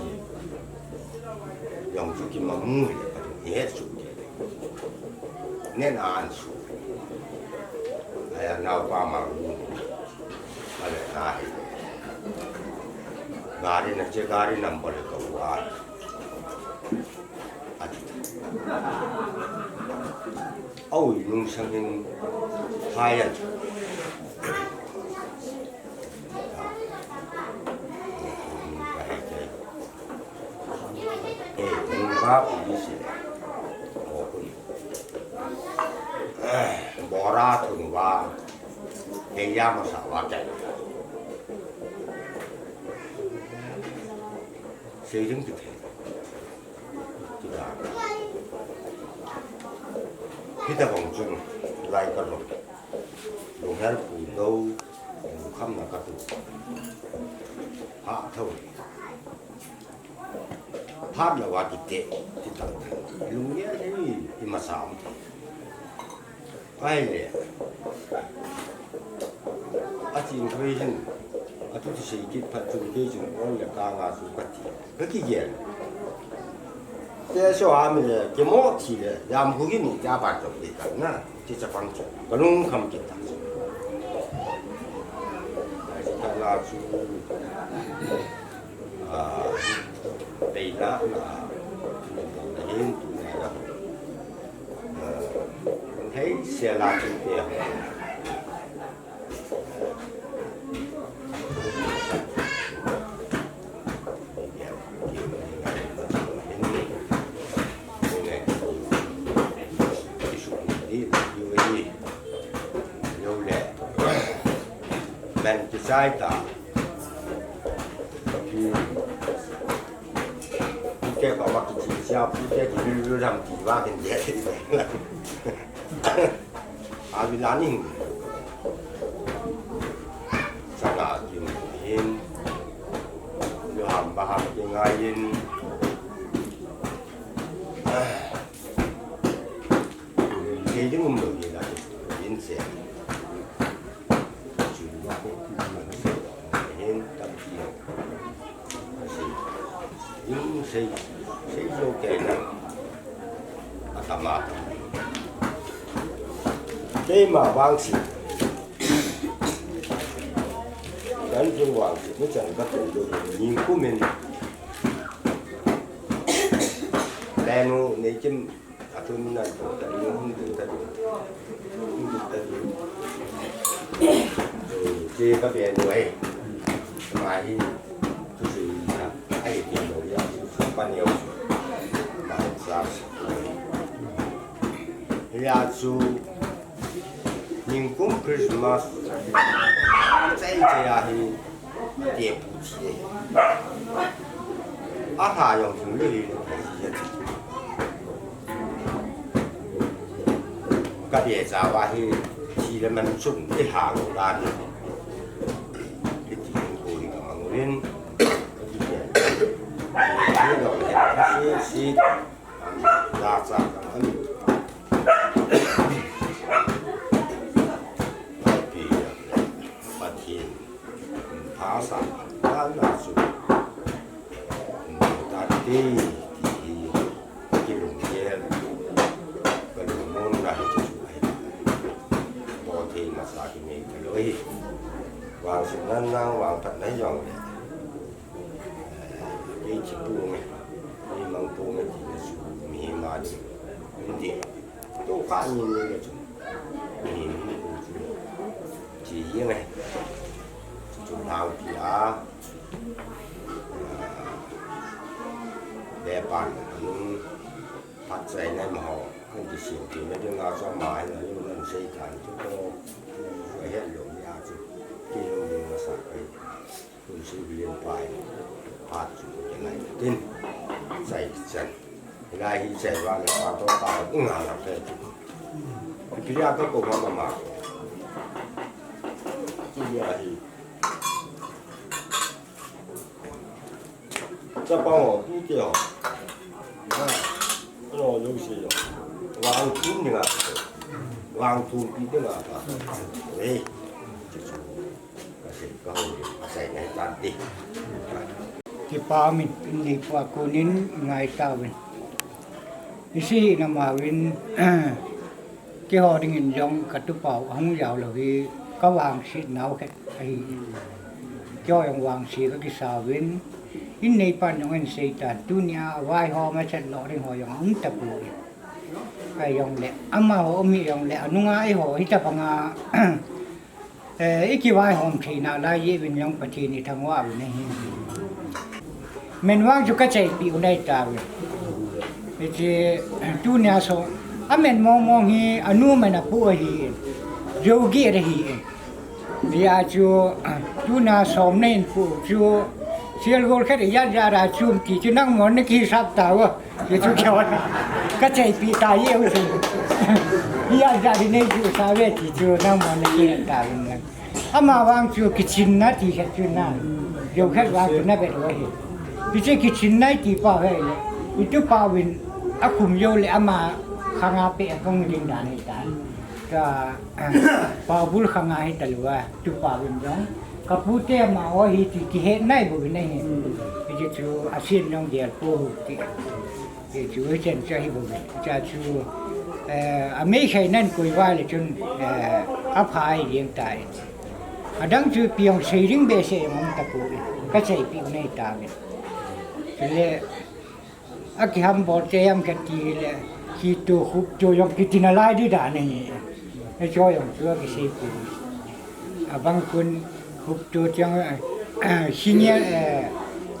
Jong chu kimamu le, ka he su ke le. Nen a an su. Aya nau pa ma lu. Ale na he. Gari na che gari number ka wa. A thi. Au nung sang in hai an. Eh, nung ba pu di si. Bora thun ba. Kei ya ma sa wa kai. Sei jing ti thei. Ti da. Hita bang chun lai ka lo. Lunghel pu lo, lungkham na ka tu. Ha tho. Phat la wa kite, ti tang tang. Lung ye ni i ma sa um. Ai le. A chin khui hin. A tu ti sei kit phat chun kei chun on le ka nga su ka ti. Ka ki gel. Te so a mi le, ke mo ti le, yam hu gi ni ja ba to ki ta na. Ti cha pang chu. Ka lungkham kit ta. Ai ta la chu. A, peina, a, na hin tu na la. A, hei se la chu te. Ban kichai ta. Pute ka ma kichi sia, pute ki lu lu ram ki wa ken de. Avi la ning. Sanga kim hin. Lu ham ba ham ki ngai in. Kei ding um lo ye la in se. Chu ma ko ku ma se. Hin tam ki. Ding sei, sei jo kei na. Atama. Keima vang si. Kan jing vang si, mi chan ka tu lo, ningkum in. Lenu nei kim, a tu mi nan tu ta, ni hung tu ta tu. Hung tu ta tu. Che ka be nu ai. Ma hi, tu si na, ai ke lo ya, tu pa ni o. Ma sa. Ya chu, ningkum Christmas, chai chai a hi, te pu chi e. A ha yong chung le hi, ka be cha wa hi, chi le man chung, i ha lo la ni. I ti ko ni ka mang rin. I lo le, si, si. La cha ka ani. Pathen, pha sa, na na chu, ta ti, ti hi, kilunggel, kalungmon na hi chu chu ahi. Pathen masa kinei kalou hi. Vangsetna nang vangphatna jong le. Kei thi pu nge, kei mang pu nge ti na chu mihem a ding. Hung ti. Tua kha ni ni na chu. Mihem pu chu. Chi jeng e. Chu nau pi a. Be pan nung phat chai nai ma ho. Kan ti siam ti na ding a chu ma hai na ni man sei tan chu ko. Ko het lo ni a chu. Ki lo ni ma sa kai. Hun sui bian pai, phat chu ke lai tin, chai chan. Hilai hi chai vang le pa to ta, ing ha la pe. Pi ya ka ko ma ma. Pi ya hi. Chapang ho, tu te ho. Ha. Ano, lo si lo. Vang thum ni nga. Vang thum pi ni nga. Ei. Chu chu. Ka sei, ka hou, ka sei ngai tan ti. Kipa min, in nei pua konin ngai tauvin. Isi hi na mauvin, keiho dingin jong ka tupa u ahung jao lou hi, ka vangset nau khat ahi. Keiho jong vangse ka kisa uvin, in neipan jong ahin sei tan, tunia vaihom a chat lou ding ho jong aum tapoi. Ka jong le, amaho um hi jong le, anunga eiho hi tabanga, Eh, i kivaihom theina lai jeh uvin jong Pathen i thangvah uvin ahi. Men vang chu ka cheipeh u nai tauve. Hiche, tunia so, amen mong mong hi, anu men apu ahi. Jogi ahi. Hia chu, tunia som na in pu chu, sial gol khat ijat jat a chum ti chu nangman na kihisap tauve. Hichu keiho ka cheipeh ta jeh u chu. Hia jat hi nei ju sa ve ti chu nangman na kihet tauvin lang. Ama vang chu kichinna ti khat chu na. Jong khat vang chu na vet u ahi. Hiche kichinna i ti pa hi le. I tupa uvin akhum jou le ama khanga pe akong ding dan ahi ta. Ka, pa bul khanga hi talou a. Tupa uvin jong. Ka pute amaho hi ti kihet nai bouvin ahi. Hiche chu asin jong gel pou ti. Hichu hichan chu ahi bouve. Hicha chu, eh, amei khai nan koi uva le chun, eh, apha ahi jeng tai. Adang chu ipi jong sei ding behseh jong um tapoi. Ka cheipeh u nai tauve. Chule, akiham bol te jam kati le, kito khup to jong kiti nalai di dan ahi. Hicho jong chu akisei poi. Abang khun khup to chang, eh, singel, eh,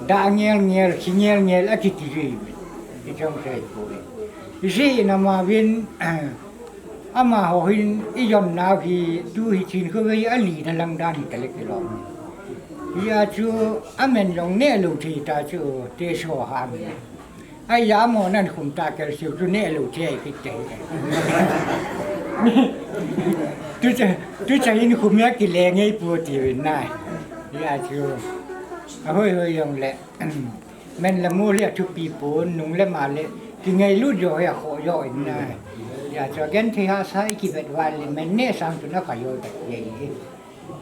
da ngel ngel, singel ngel akiti ji. Hichong sai poi. Isi na mauvin, amaho hin ijon nau hi tu hi chin khovei ali na lang dan hi tale kilom. Hia chu amen jong ne lou thei ta chu te so ha mi. Ai ya mo nan khum ta kel siu tu ne lou thei kit te. Tu cha, tu cha in khum ya kile ngei pu ti uvin nai. Hia chu. Ahoi hoi jong le. Men le mol hi athupi pon, nung le ma le, kingailut jo hi akhoh jo in na. Hia chu agenthei hahsa i kivet uva le, men neh sang chun apha jo ta kei hi.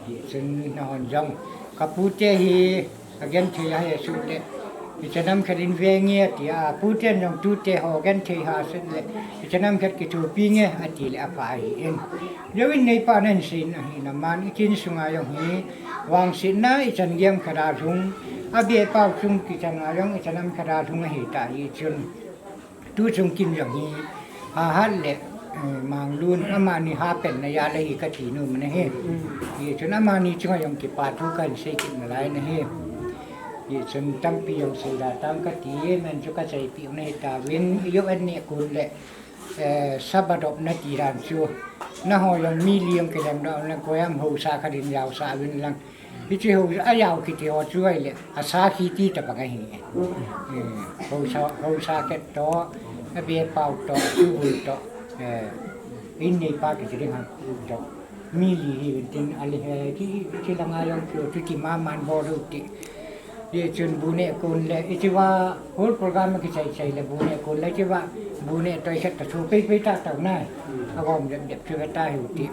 Hichun nahon jong, ka pute hi agenthei ahi a chu le, hiche nam khat in ve nge ati a, puten jong tute ho agenthei hahsa le, hiche nam khat kithopi nge ati le apha ahi in. Jouvin neipa nan sei in ahi na man, i kin sunga jong hi, vangsetna ichan giam khat a lhung, abepau chung kichan a jong ichan am khat a lhung ahi ta hi chun. Tu chung kin jong hi, Hahat le, eh, Manglun, amani hapen na jal ahi kati nom in ahi. Hichun amani chunga jong kipa thu kahin sei kit nalai in ahi. Hichun tampi jong sei da tang kati, men chu ka cheipeh u nai tauvin, U N ne kun le, eh, sabadop na ti dan chu. Naho jong mi li jong kilem doh le koiham haosa khat in jaosah uvin lang. Hiche ho, ajao kiti ho chu ahile, asa kiti tabang ahi. Eh, haosa, haosa khat toh, abepau toh, tubul toh, eh, in neipa kiti ding ham toh. Mi li hi tin ale he, ki, ki langa jong chu, chu ti ma man bol u ti. Hichun bu neh kon le, hicheva whole program kichai chai le bu neh kon le, hicheva bu neh toh khat ta chu pei pei ta ta nai. Agom dep dep chu ta hi u ti.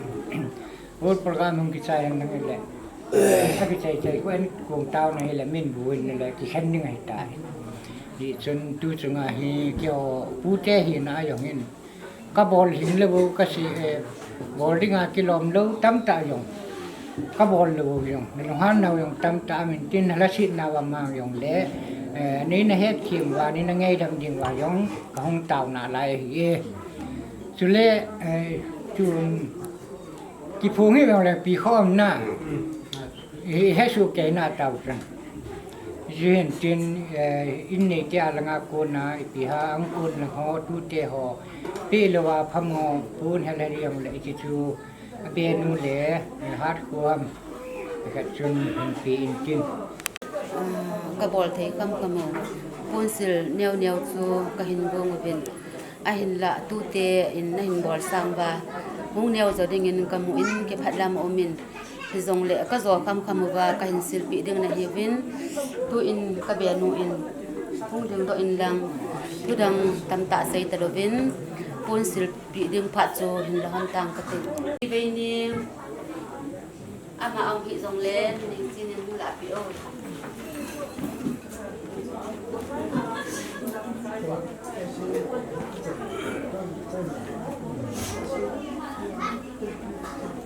Whole program hung kichai hen lang le. Akichai chai ko en kong tao na hi le min bu in le kikhen ding ahi tai. Hichun tu chunga hi keiho pute hina jong hin kabol hing le bou kasi, eh, bol dinga kilom lou tamtah jong kabol lou bou jong, nalunghan nau jong tamtah amin tin, nalasitna va mang jong le, eh, neina hetthem uva, neina ngaidam ding uva jong kahung taona lai ahi e. Chule, eh, chun kiphong hi jong le pi khom na. Hi, hesoh kei na tao chun. Hichu hin tin, eh, in neite a langa kona, ipi ham a kona ho, tute ho, peh louva phamo, pon hel hel jong le, hichu chu, abenu le, eh, hat khom, khat chun hin pe in tin. Ah, kabol thei kham kham u. Ponsil neo neo chu kahin gong uvin. Ahinlah tute in nahin bol sang uva, hung neo jo dingin kamu in kiphat lam a um in, hijongle kajo kham kham uva kahin silpeh ding nahiuvin, tu in kabenu in hung dingdoh in lang, thudang tamtah sei talouvin, ponsil peh ding phat chu hin la hon tang kati. Vei ning. Ama ahung hih jongle, Ningchin in hung lah peh o.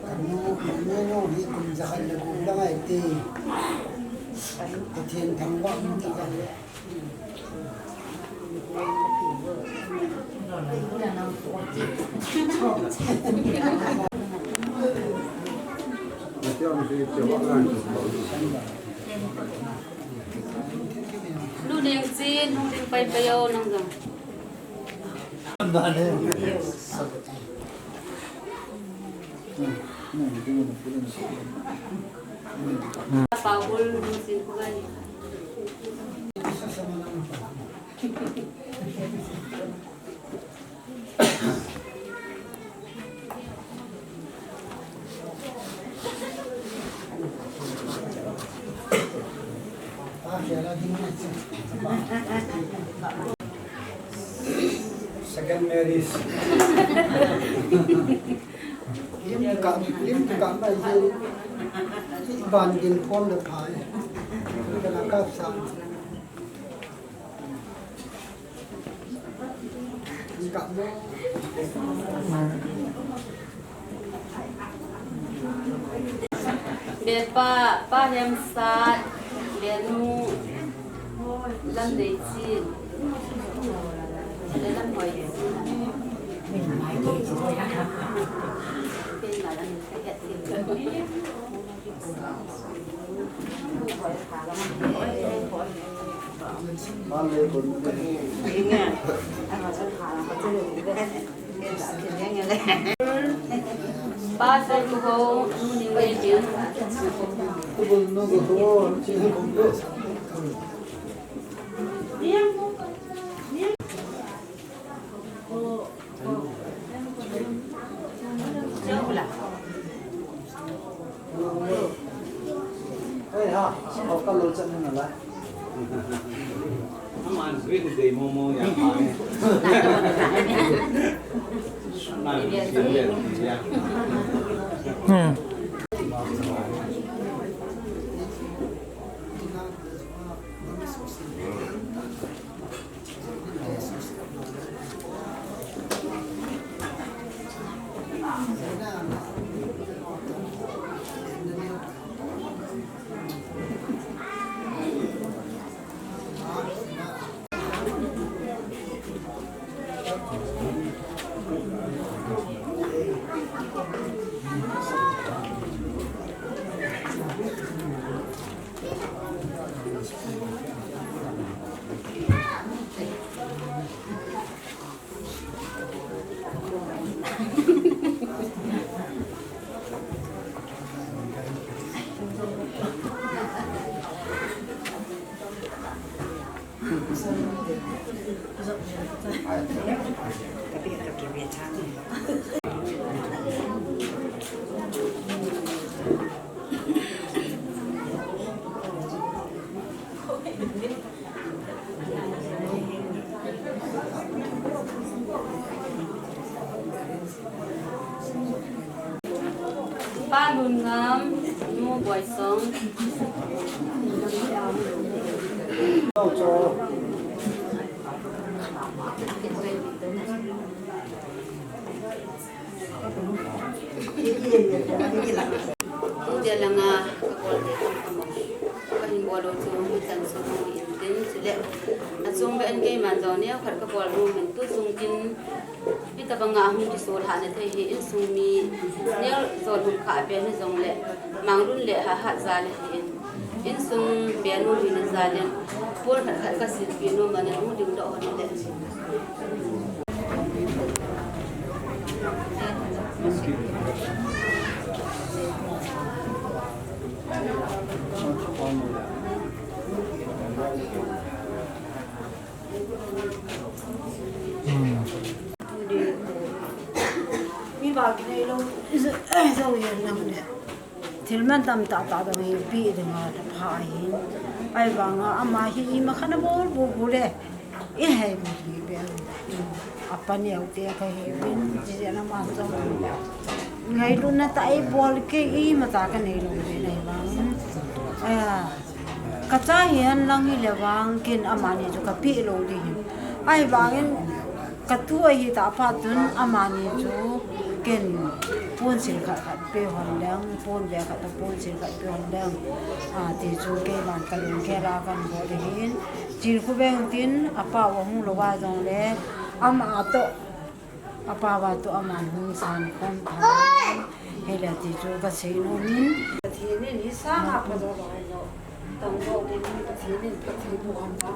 Kanu, kanu hi kum jakhat le gup lang ahi ti. Pathen thangvah um ti ka. Nu Ningchin, hung ding pai pai o nang jong. Second marriage. Lim ka, lim ka mai je. Ban din pon le phai. Ka na ka sa. Lim ka mo. Bepa, Pa Hemsat, Benu, Lamneichin, le Lamhoichin. Hmm. Pa Lunngam, Nu Wai song. Tudia langa ka bol te tam tam. Ka hin bol lo chu mi tan su in tin chule. A chung be an kei man jong neo khat ka bol ru min tu sung kin. Hitabanga hung kisol hana thei hi insung mi neo zol hung kha be ni jong le. Manglun le ha hat za le hi in. Insung benu hi na za le. Pol khat khat ka silpi nu ma na lu ding doh ni le. Hmm. Mi ba kinei lo, zo yen lang le. Thil man tam tah tah dang hi pi ding a pha hi. Ahivanga ama hi ima khat na bol bol bol le. I hei mi hi be. A pa neo te ka hi bin ji na ma jong. Ngailutna tah i bol kei ima tah ka nei lo ve nei vang. A, ka cha hi hen lang hi le vang ken amani chu ka pe lo ding hi. Ahivangin ka tu ahi tah phat chun amani chu ken pon sil khat khat pe hon leng, pon be khat toh pon sil khat pe hon leng. A, ti chu keiman ka lungkhel a kan bol ding hin. Chin khu veng tin a pa va hung lo va jong le ama toh A pa va tu aman hung san khom pha. Hela ti chu ka sei nom in. Pathen in hi sanga pha jo lo lo. Tang jo din Pathen in Pathen bu ham ham.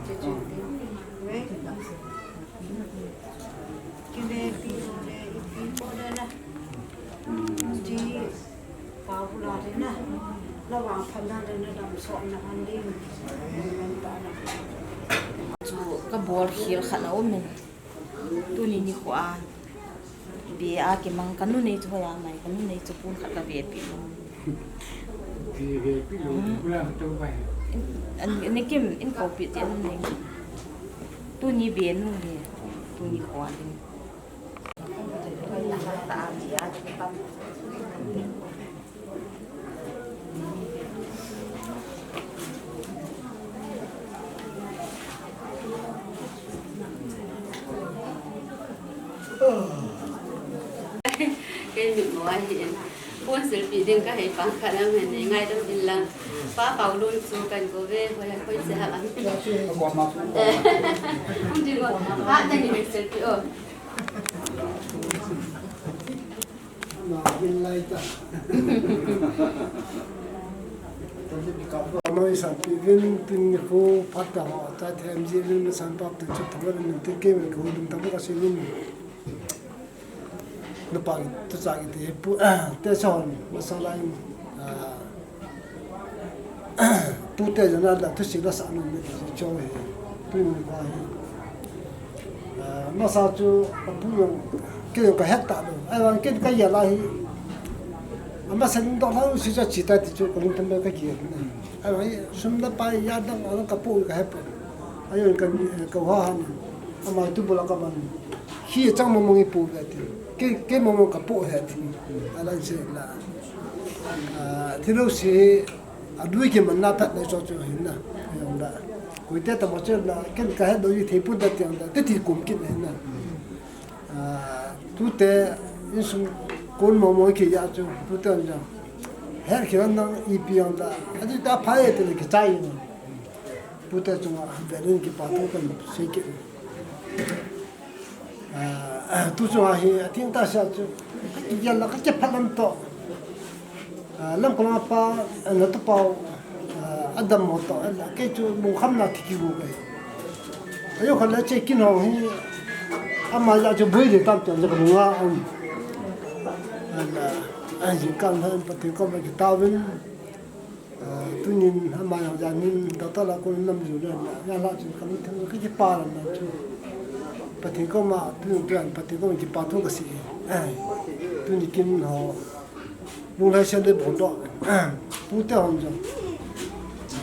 Chi chu din. Ve. Ki ve pi ve pi ko de na. Chi. Chu ka bol khel khat a um in. Tuni nikho a. Be a kimang ka nu nei chu hoiya mai ka nu nei chu pon khat ka ve pi lo. Ve, ve pi lo, hmm. Pura ka to bai. An, an, nikim, in ko pi ti an nei. Tuni be nu ni. Tuni kho a ding. Kei mit mo ahi in. Pon silpi ding ka hei pang khat a um in, ngaidam in lang. Pa Paulun chu kan ko ve, hoi, hoi se ha am. Hung ding o, ha, nang in silpi o. Ama hin lai ta. Ama isan pi vin tin ni khu phat ta ho, ta them ji vin na san pap tu chu thama vin tin ke vin khu dum ta ka si vin. Na pa tu cha ki te pu, te son, masala in, ah, Pute jana la thusi la sa nom ni chu hi. Tuni kho hi. Ah, masa chu a pu jong, kei jong ka het ta lo. Ahivang kei ka ya la hi. Ama sen do la si cha chi ta ti chu ka lung tam ka ki. Ahivang hi sum la pa ya dang a ka pu ka het. Ahivang ka, ka ha han. Ama tu bula ka man. Hi chang mo mo ngi pu ve ti. Kei, kei mo mo ka pu he ti. Alang se la. Ah, ti lo si. A lui kimanna phat nei chu chu hin na. Jong da. Koite tamo chu na, ken ka het doh ji thei pon da ti jong da. Te ti kum kit hin na. Ah, tute insung kon mo mo ki ya chu, tute jong. Her ki na ipi jong da. A ti ta pha ye te ki chai na. Tute chunga velin kipa thu kan sei kit. Ah, tu chunga hi, a thing ta sia chu, ka kigel la, ka kiphat lam toh. Ah, lam ko lam pa, ah, na tu pau, ah, a dam mo toh, ah, kei chu lungkham na thi kigu kei. Ayo kha la che kin hong hi, ama la chu bui de tam tam ja ka lunga, um. Ah, ah, jing kan han pa te ko ma ki ta vin. Ah, tunin ama jong jan hin, doctor la kon nam ju le, ya la chu ka lungthim ka kipa lam na chu. Pathen koma, tunin tuan, Pathen koma kipa thu ka sei. Eh, tuni kin ho, lunglhai sen de bon doh. Eh, pute hon jong.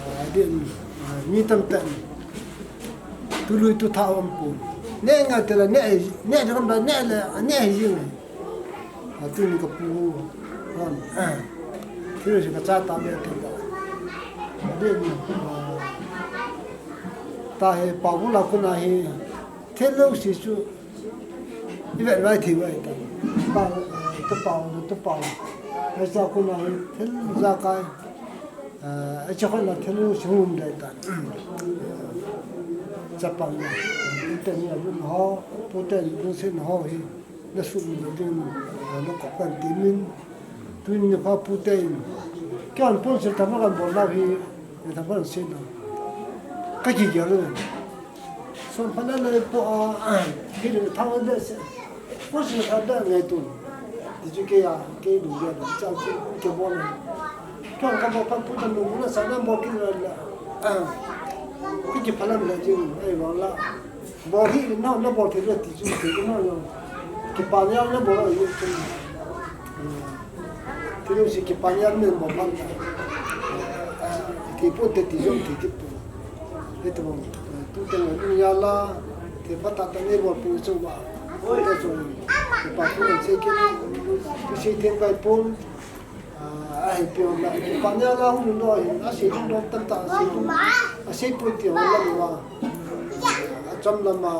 Ah, din, ah, mi tam tam. Tu lui tu tha om pon. Ne nga te la, ne, ne de kam ba, ne le, ne jing. Ah, tuni ka pu hon. Thil si ka cha ta me te ta. Din, ah, ta he pa bu la ku na he. Thil lo si chu. I vet vai thi vai ta. Pa, ta pa, ta pa. Ai cha ku na he. Thil ja kai. Ah, ai cha khon la thil lo si hum dai ta. Cha pa na. Te ni a lu ho, pu te ni lu si na ho he. Na sum ni ding, ah, na ko kan ti min. Tuni nikho pu te in, kei an pon se tama kan bol lau hi, ni tama kan se na. Ka ki gel le. Son pha na le po a, ki le thang le se. Pon se tha da ngai tu. Ti chu kei a, kei du ya da, cha chu kei bol na. Kei an ka bol pa pu ta nu na sa na bol ki le la. Ah. Ki ki pha na le ji, ai wa la. Bol hi na, na bol thei le ti chu thei na yo. Kipa nia na bol a yo chu. Thei le si kipa nia na bol pan. Ki pu te ti jong ti ti pu. He to bol. Tu te na ni ya la. Te pa ta ta ne bol pu chu ba. Te chu. Kipa pu se ki. Pu se te pai pu. Ah, a hi pion la, pa nia la hung lo hi, a sei lung lo tam ta, a sei lung, a sei pui ti ho la wa. A cham la ma,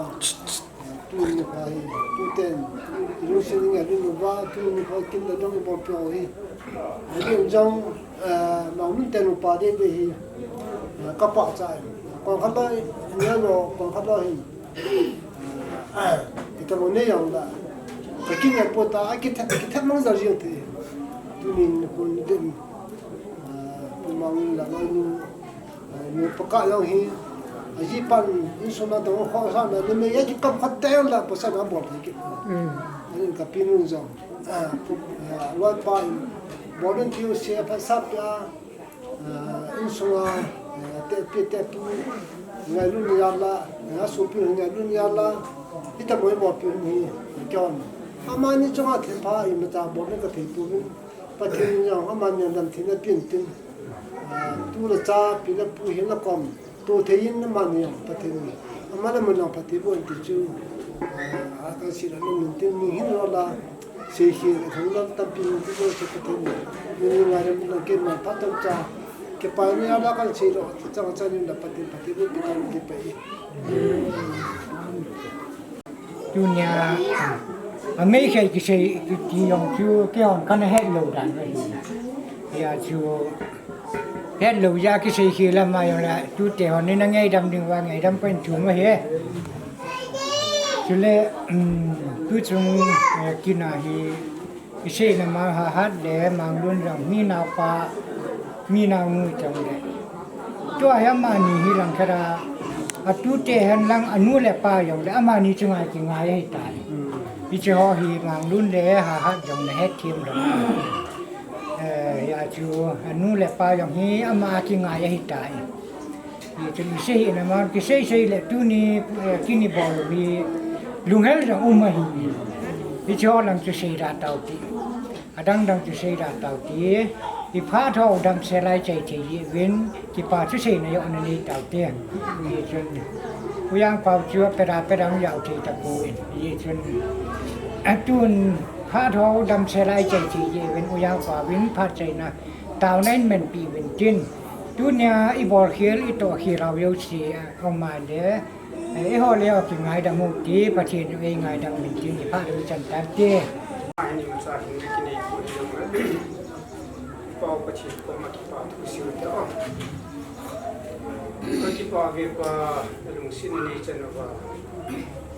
tu ni pa hi, tu ten, lu se ni ngai lu wa, tu ni pa kin da dong bol pio hi. A din jong, ah, ma mun ten pa de de hi, ah, ka pa cha. Kon kha ba, nia lo, kon kha ba hi. Kita mo ne yang da. Ka kin ya po ta, a kithat, kithat mang za jiang te. Tunin kun din. Ah, pu mang la no nu. Ah, nu pa ka yang hi. A ji pan in so na dong kho sa na, ni me ya ki kam khat te yang la pa sa na bol ki. Mm. Ani ka pin nun jong. Ah, pu, ah, loi pa in. Bol in tiu se pa sa pia. Ah, insunga, ah, te pi te pu, ngailun ya la, ah, sopi ngailun ya la, ita moi bol pi ni, kyon. Amani chunga thepha imacha bol ni ka thei pu ni, Pathen in jong amani dam thina pin tin. Ah, tu la cha, pi la pu hin la kom. Tu thei in amani jong Pathen in. Amala mun jong Pathen bon ti chu. Ah, ka si la mun tin ni hin lo la. Sei hi, thang lam tampi ni ti lo se Pathen ni. Ni ni ngai lam lam ke ma pa tam cha. Ke pa ni ala kan sei lo, cha cha ni la Pathen, Pathen ni Pathen ni pa i. Tunia, a mei khai kisei ki, ki jong chu, kei jong kana het lou dan. Ya chu. Het lou ja kisei khi lam a jong la, tute hon ni na ngaidam ding uva, ngaidam pen chu ma he. Chule, um, tu chung, eh, kina hi, isei na ma ha hat le, mang lun jong, mi nao pa, mi nao nu jong le. Tua hi amani hi lang khat a, a tute hen lang, a nu le pa jong le, amani chunga kingai ahi tai. Hiche ho hi mang lun le, ha hat jong le, het thim lou. Eh, ya chu, a nu le pa jong hi ama kingai ahi tai. Hichun isei hi na ma, kisei sei le tuni, eh, kini bol hi lunghel jong um ahi. Hiche ho lang chu sei da tau ti. Adang dang chu sei da tau ti. I phat ho damsel a i chai thei uvin, kipa chu seina joh na nei tau ti. Hichun, U Jangpao chu peda peda jao thei tapon. Hichun, atun, Phat ho damsel a i chai thei uvin, U Jangpao vin phat chaina taona in menpi uvin tin. Tunia i bol khel, i toh khel hao jouse, a, um a le, eh, eiho le eiho kingaidam u ti, Pathen in eingaidam uvin tin, i phat u chan tan te. Ani ma cha hin kinei ko ni jong le. Pao Pathen koma kipa thu sei u te o. Ka kipa ve pa, lungset nei chan uva.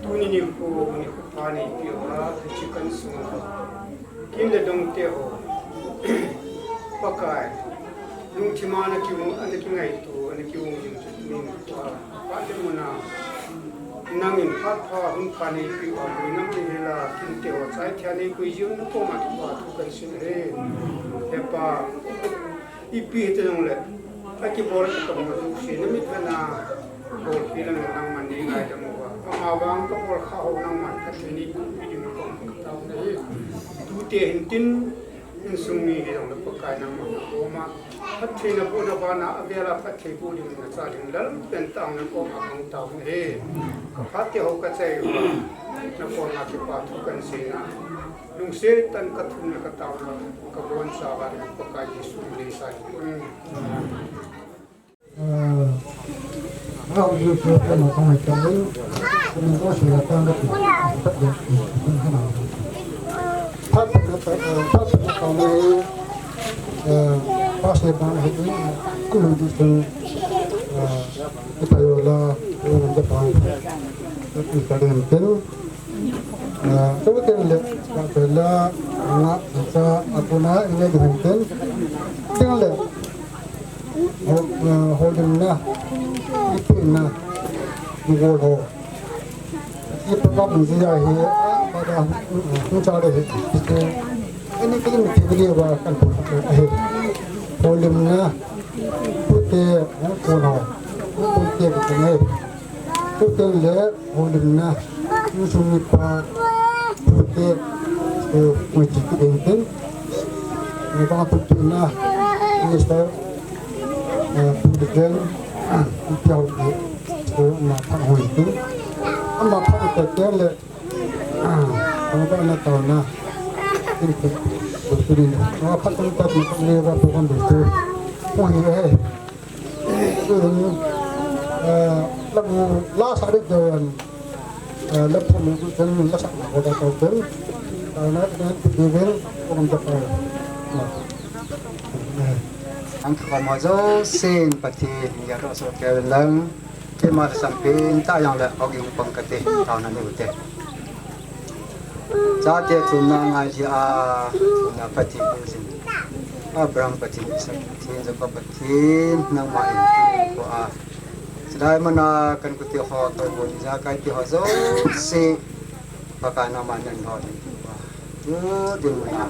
Tuni nikho, nikho pha nei peh uva, hiche kan sung uva. Kin le dong te ho. Pakai. Lungthim a ana ki, ana kingaito, ana kium jing chu tuni nikho a. Phat le mun a. Nangin phat pha, hun pha nei peh uva, boina nei hel a, kin te ho chai thei a nei koi jing u na koma kipa thu kan sei e. He Pa. Ipi hita jongle, akibol ka bol jouse, namit kana bol pi lang nangman nei ngaidam uva. Amavang kabol kha ho nangman phatthei nei boh pi ding koma katao nahi. Tute hin tin, insung mi hijongle Pakai nangman nakoma phatthei naboh na bana, avel a phatthei boh ding nachan ding lalpen tah in nakoma kangtao nahi. Kaphat te ho kachai uva, nakoma kipa thu kahin sei na. Lungset tah in ka thum le ka tao le ka bonchauva Pakai Jesu min in. Pastor pa hi, kulu di tu, ah, kita yola, yung ang Japan. Kita rin pin. Ah, so, tin le, ka pela, nga, sa, ako na, ina di hong tin. Tin le, ho, ah, holding na, ipin na, di ho. Ipa ka pun si ya hi, pada, hmm, cha de hi. Ani ka ni ti ni wa kan pu, eh. Holding na, pute, eh, ko na. Pute ko ne. Pute le, holding na. Ni sung ni pa, pute, eh, ko chi ki den den. Ni ba pute na. Ni sa, eh, pute den. Ni piao ni. Ko na pa holding. Ama pa ko te le. Ah, ang ba na tao na. Ini tu, tu ni. Ang apa tu tak ni, ni ba tu kan tu. Oh, ni eh. Tu ni. Eh, lagu la sa de tu kan. Eh, lagu tu kan la sa ko da tu kan. Tao na, na tu kan, ko kan tu kan. Ang kamo jo sin pati ni ya ro so ke lang. Keima lhasam pen tah jong le, hung in pang kate, taona neiu te. Chate chunga ngai hi a, na Pathen in sin. Abraham Pathen, Isaac Pathen, Jacob Pathen, nangma in tin ko a. Chulai mana kan kute ho, toh bon ijakai te ho jouse. Pakai nangman neiho ding tia. Tu ding muna.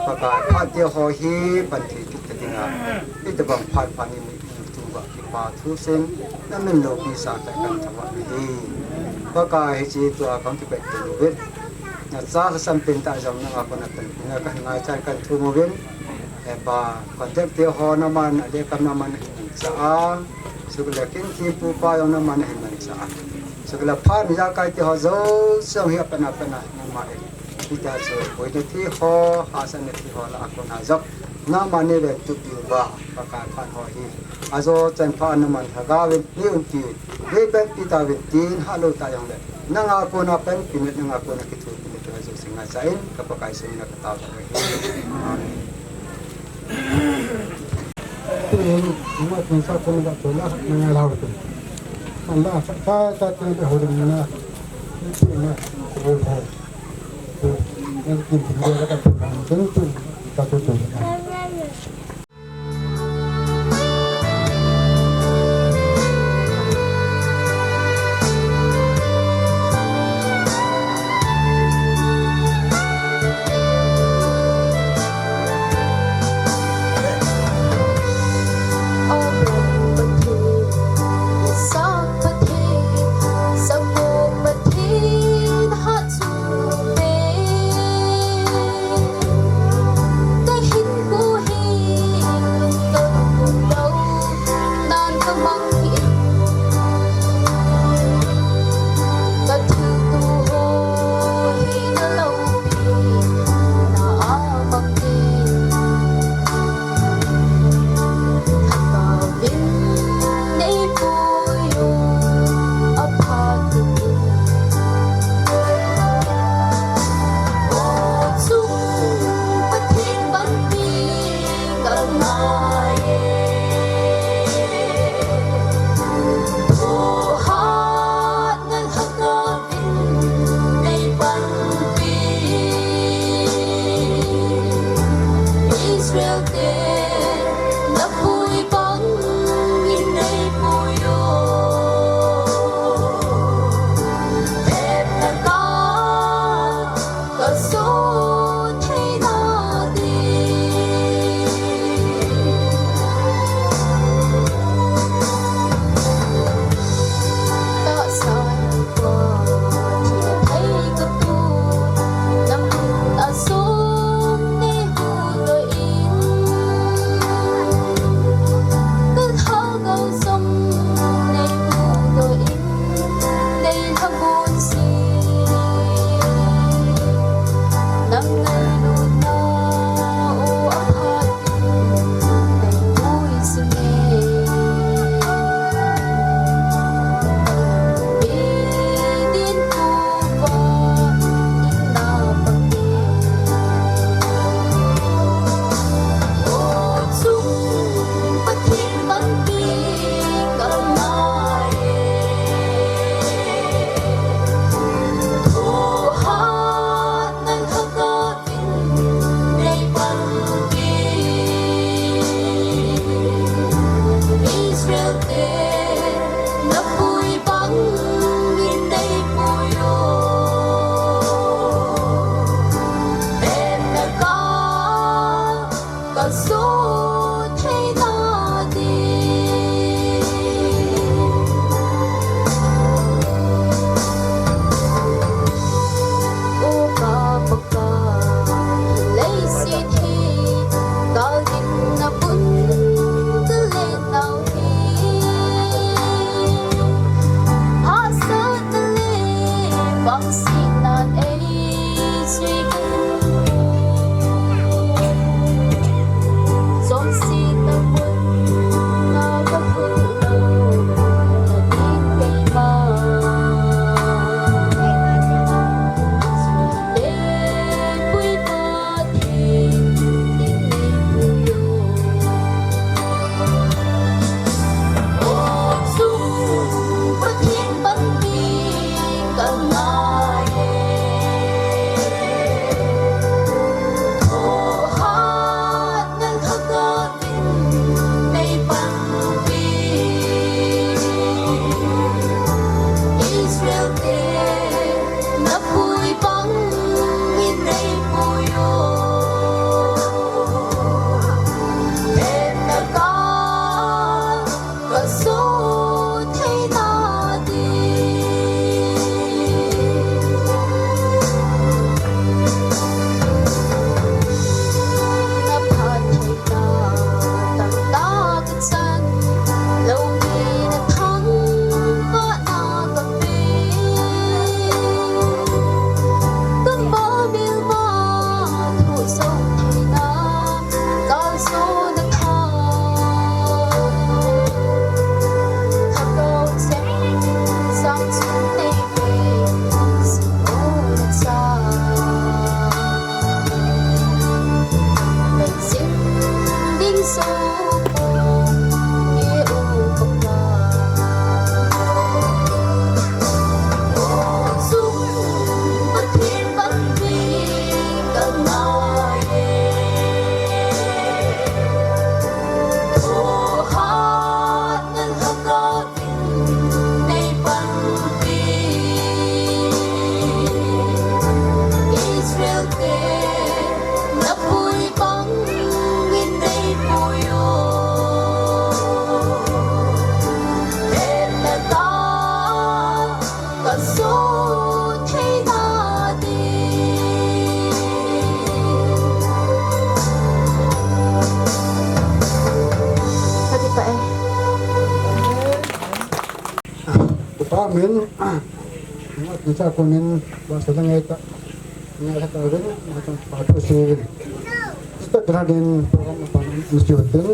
Pakai phat te ho hi pan thei kit ta dinga. Itobang phat phat ni ni tu ba kipa thu seng. Na min loupi sa ta kan thava ni hi. Pakai hiche tua kan kipet tu vet. Nacha lhasam pen tah jong nanga kona pen. Na kan ngai chan kan thum uvin. He Pa, contact te ho nangman, adeh kam nangman ahin manchah a. Sukle kin thempu pa jong nangman ahin manchah a. Sukle phat ijakai te ho jouse jong hi apatna patna nangma in. Hita chu boina thi ho, hahsatna thi ho lah a kona jong nangman neiven tup diu va, Pakai phat ho hi. Ajo chan pha nangman lhagao vin neiumpi, neipanpi tauvin tin, hahlou tah jongle. Nanga kona panpina, nanga kona kithopina, tua jouse ngaichan, ka Pakai sung na ka tao tao ahi. Amen. Tin, ma tin sa kona ka tona, nanga lau tin. Ala sa sa ta tin ho na. Tin na, ho ho. Tin tin ka tona, tin tin ka tona. Israel te na pui bang in nei pui o. Hepna ka, ka so thei na di. Israel te na pui bang in nei pui o. Hel na ta ka su thei na di. Ka ti pa e. Department, ni cha konin ba sa lang ai ta. Ni sa ta rin, ma ta pa tu si rin. Sta kena din program pa ni si hotel.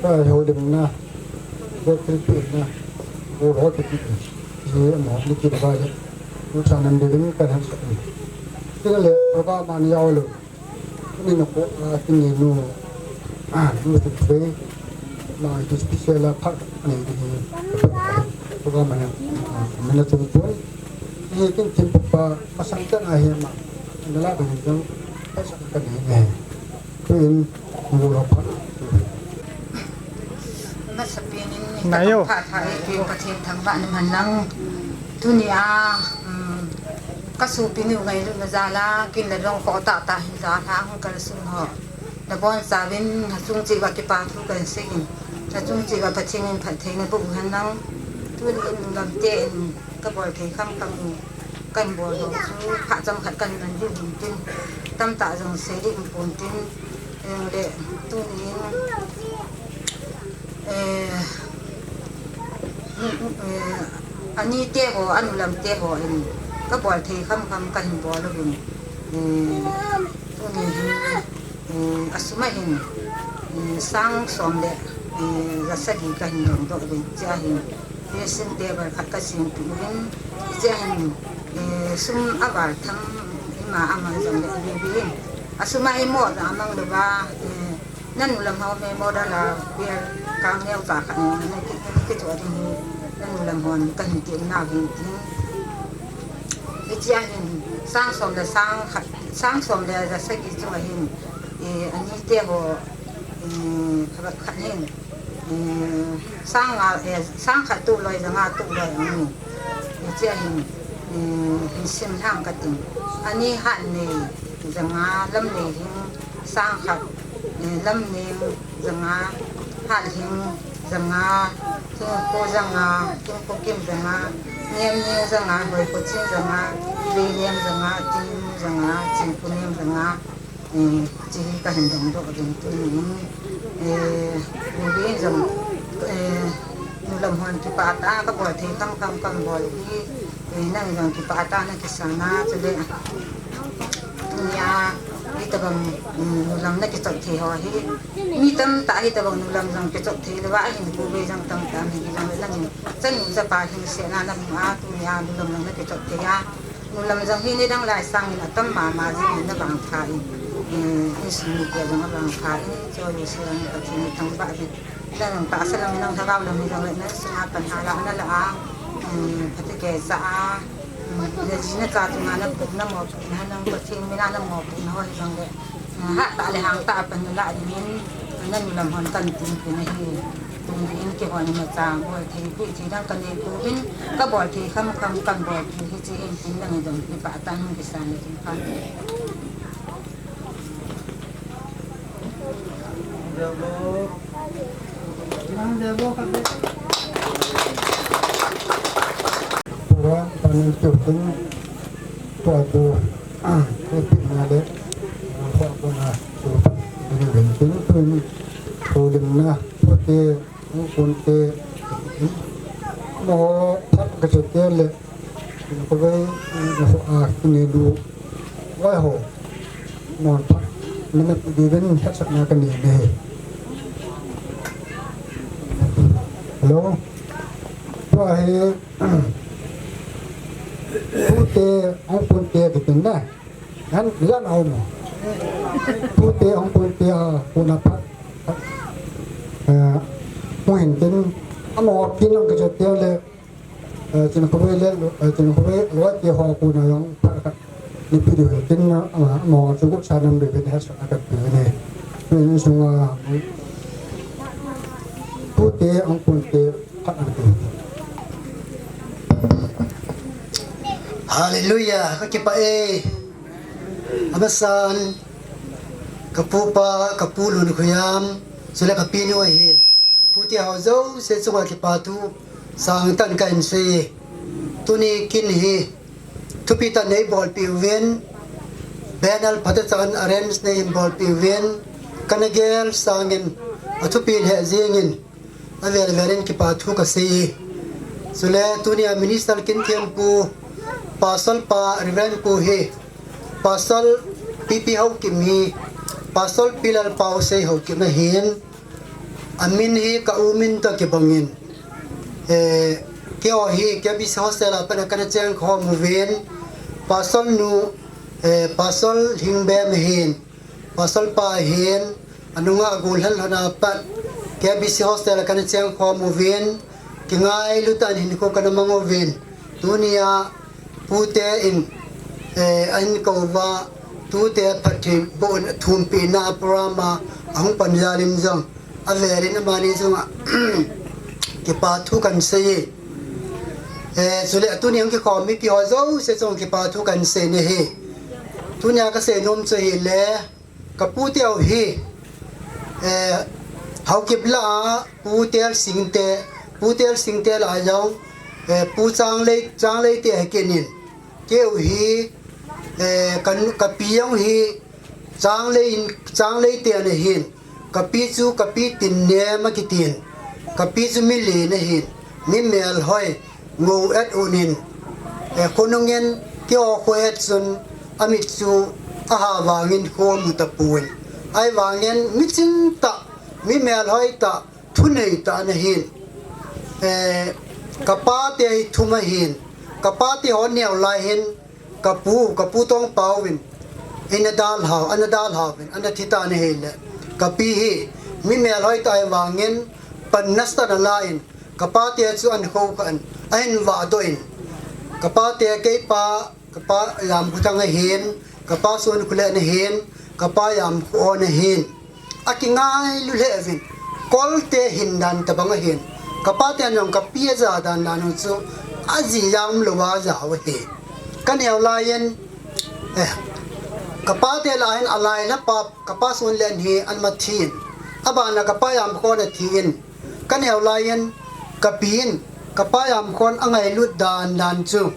Ka hotel na. Ko trip na. Ko hotel ni. Ni ma ni ki ba le. Ni sa nan din ka han sa. Ti le program ni ya lo. Ni na ko, ah, kini nu, ah, nu tu pe, ma, special a phat ni, ni, ko ma na, ah, mana tu pun. Ni kin tin pa, pasang tan a hi ma, na la ba ni jong, pasang kan ni ni. Tu in, nu lo phat. Masapen in ni Nayo. Ka phat ha e, Pathen thangvah in um hen lang. Tuni a, um, ka sopi nu ngailutna jal a, kin le long kho tah tah hin jal a, hung kal sun ho. Na bonchauvin, na chung cheh uva kipa thu kan sei in. Na chung cheh uva Pathen in phattheina boh u hen lang. Tuni in nu lam te in ka bol thei kham kham u. Kan bol ho chu, phat chomkhat kan man diu hin tin. Tamtah jong sei ding um pon tin. Eng le, tuni in, eh, eh, ani te ho, anu lam te ho in, ka bol thei kham kham ka hin bol uvin. Eh, tuni hin, eh, a sum a hin, eh, sang som le, eh, ja sagi ka hin dong doh uvin, chea hin. Dressing table khat ka sem peh uvin, hichea hin, eh, sum aval tham ima ama jong le ahi uvin. A sum a imo jong amang louva, eh, nanu lam ho memorial a bel kang neo cha khat na ki, ki, kichoh ding hi, nanu lam hon kahin ti nau hin tin. Hichea hin, sang som le sang khat, sang som le ja sagi chunga hin, eh, ani te ho, eh, khat khat hin. Eh, sang nga, eh, sang khat tu loi, ja nga tu loi ang ni. Hichea hin, eh, hin sim lang ka ting. Ani hat nei, ja nga lam nei hin, sang khat, eh, lam nei, ja nga, hat hin, ja nga, thingko ja nga, thingko kim ja nga, nem nei ja nga, hoiko chin ja nga, vei nem ja nga, ting ja nga, chingko nem ja nga, eh, chi hi ka hin dong doh ding tuni in, eh, nu vin jong, eh, nu lam hon kipah tah a ka bol thei kham kham ka bol hi, eh, nang jong kipah tah a na kisan a, chule, tunia, hitobang, mm, nu lam na kichop thei ho hi, mi tamtah hitobang nu lam jong kichop thei louva, ahin ko vei jong tamtah mi hi jong le nangin, chanu chapa hin sena na mu a, tunia nu lam jong na kichop thei a, nu lam jong hi nidang lai sangin atam mama jingin na vangpha in, eh, insung mite jong avangpha in, choi u seng Pathen in thangvah in, nang jong tahsa lam in nang lhagao lam in jong le nang sunga pan hala na la a, eh, phatecha a, mm, na ji na cha chunga na pup na mopohna, nang Pathen mina na mopohna ho hi jong le, eh, hattah le hangtah a pan na lah dingin, nanu lam hon kan tin pi na hi. Tuni in kihon imacha bol thei peh thei dang ka nei pouvin, ka bol thei kham kham kan bol thei hi che in tin dang in dong kipah tah in kisan le tin khan. Program panin tu tin tua tu, ah, ke pi na le, ah, ko ko na tu, ding ding tin tu, tu lim na, ko te, Hung pun te, mo phat ka che te le, ko vei, na so a, ni du, vai ho, mo phat, ni na di den, hetsakna ka nei ne. Hello? Tua hi, tu te, hung pun te, ki tin na. Nan, yan au mo. Tu te, hung pun te, a, ko na phat. Tin, amaho kin ang kachat teng le, eh, Chin Khawvei le, eh, Chin Khawvei loi te ho kona jong phat khat ni pi diu tin, ah, amaho chu kut sa nam be be ha sa ka pi ne. Pen sunga, pute ang pute khat ang tu. Hallelujah, ka kipah e. Amasan, ka pupa, ka pu Lunkhoiam, chule ka pinu ahin. Pute ho jouse chunga kipa thu sangtah in kahin sei e. Tuni kin hi thupi tah in neibolpeh uvin, banner phatechan arrange neihin bolpeh uvin, kana gel sangin athupi lheh jengin, avel vel in kipa thu kasei e. Chule tunia Minister Kinthempu, Pastor pa Reverend Pu hi, Pastor P P Haokip hi, Pastor P Lalpau Sei Haokip ahin, amin hi ka u min toh kibangin, eh, keiho hi K B C hostel a pat a kana chengkhom uvin, Pastor nu, eh, Pastor Lhingbem ahin, Pastor pa ahin, anunga gollhang lhon a pat K B C hostel a kana chengkhom uvin, kingailu tah in hinkho kana mang uvin, tunia pute in, eh, ahin kou uva, tute phattheiboh in athumpehna program a ahung pan jal in jong, avel in amani chunga kipa thu kahin sei e. Eh, chule tuni hung kikhom mipi ho jouse chunga kipa thu kahin sei in ahi. Tunia kasei nom chu ahile, ka pute ho hi, eh, Haokip lah a Pu Telsingte, Pu Telsingte lah a jong, eh, Pu Changlei, Changlei te ahi kit in. Keiho hi, eh, ka, ka pi jong hi Changlei in, Changlei te ana hin. Ka pi chu ka pi Tinnem akitin. Ka pi chu mi len ahin. Mi melhoi, ngou et un in. Eh, khonung in keiho kho et chun amit chu aha vangin kho mu tapon. Ahivangin mi ching tah, mi melhoi tah, thunei tah ana hin. Eh, ka pate hi thum ahin. Ka pate ho neo lai hin, ka pu, ka pu Tongpau in, ana dalhau, ana dalhau in, ana thi tan ahile, ka pi hi mi melhoi tah ahivangin, pan nasatah in ala in, ka pate chu ana kho khan, ahin vahdoh in, ka pate keipa, ka pa Jamkhothang ahin, ka pa Sonkholen ahin, ka pa Jamkhohon ahin. Akingailu lheh uvin, kolte hin dan tabang ahin. Ka pate jong ka pi aja dan dan u chu aji jam lou a ajau ahi. Ka neo lai in, eh, ka pate lah a hin alai lah pa, ka pa Sonlen hi ana thi in. Abana ka pa Jamkhohon athi in. Ka neo lai in, ka pi in, ka pa Jamkhohon angailut dan dan chu,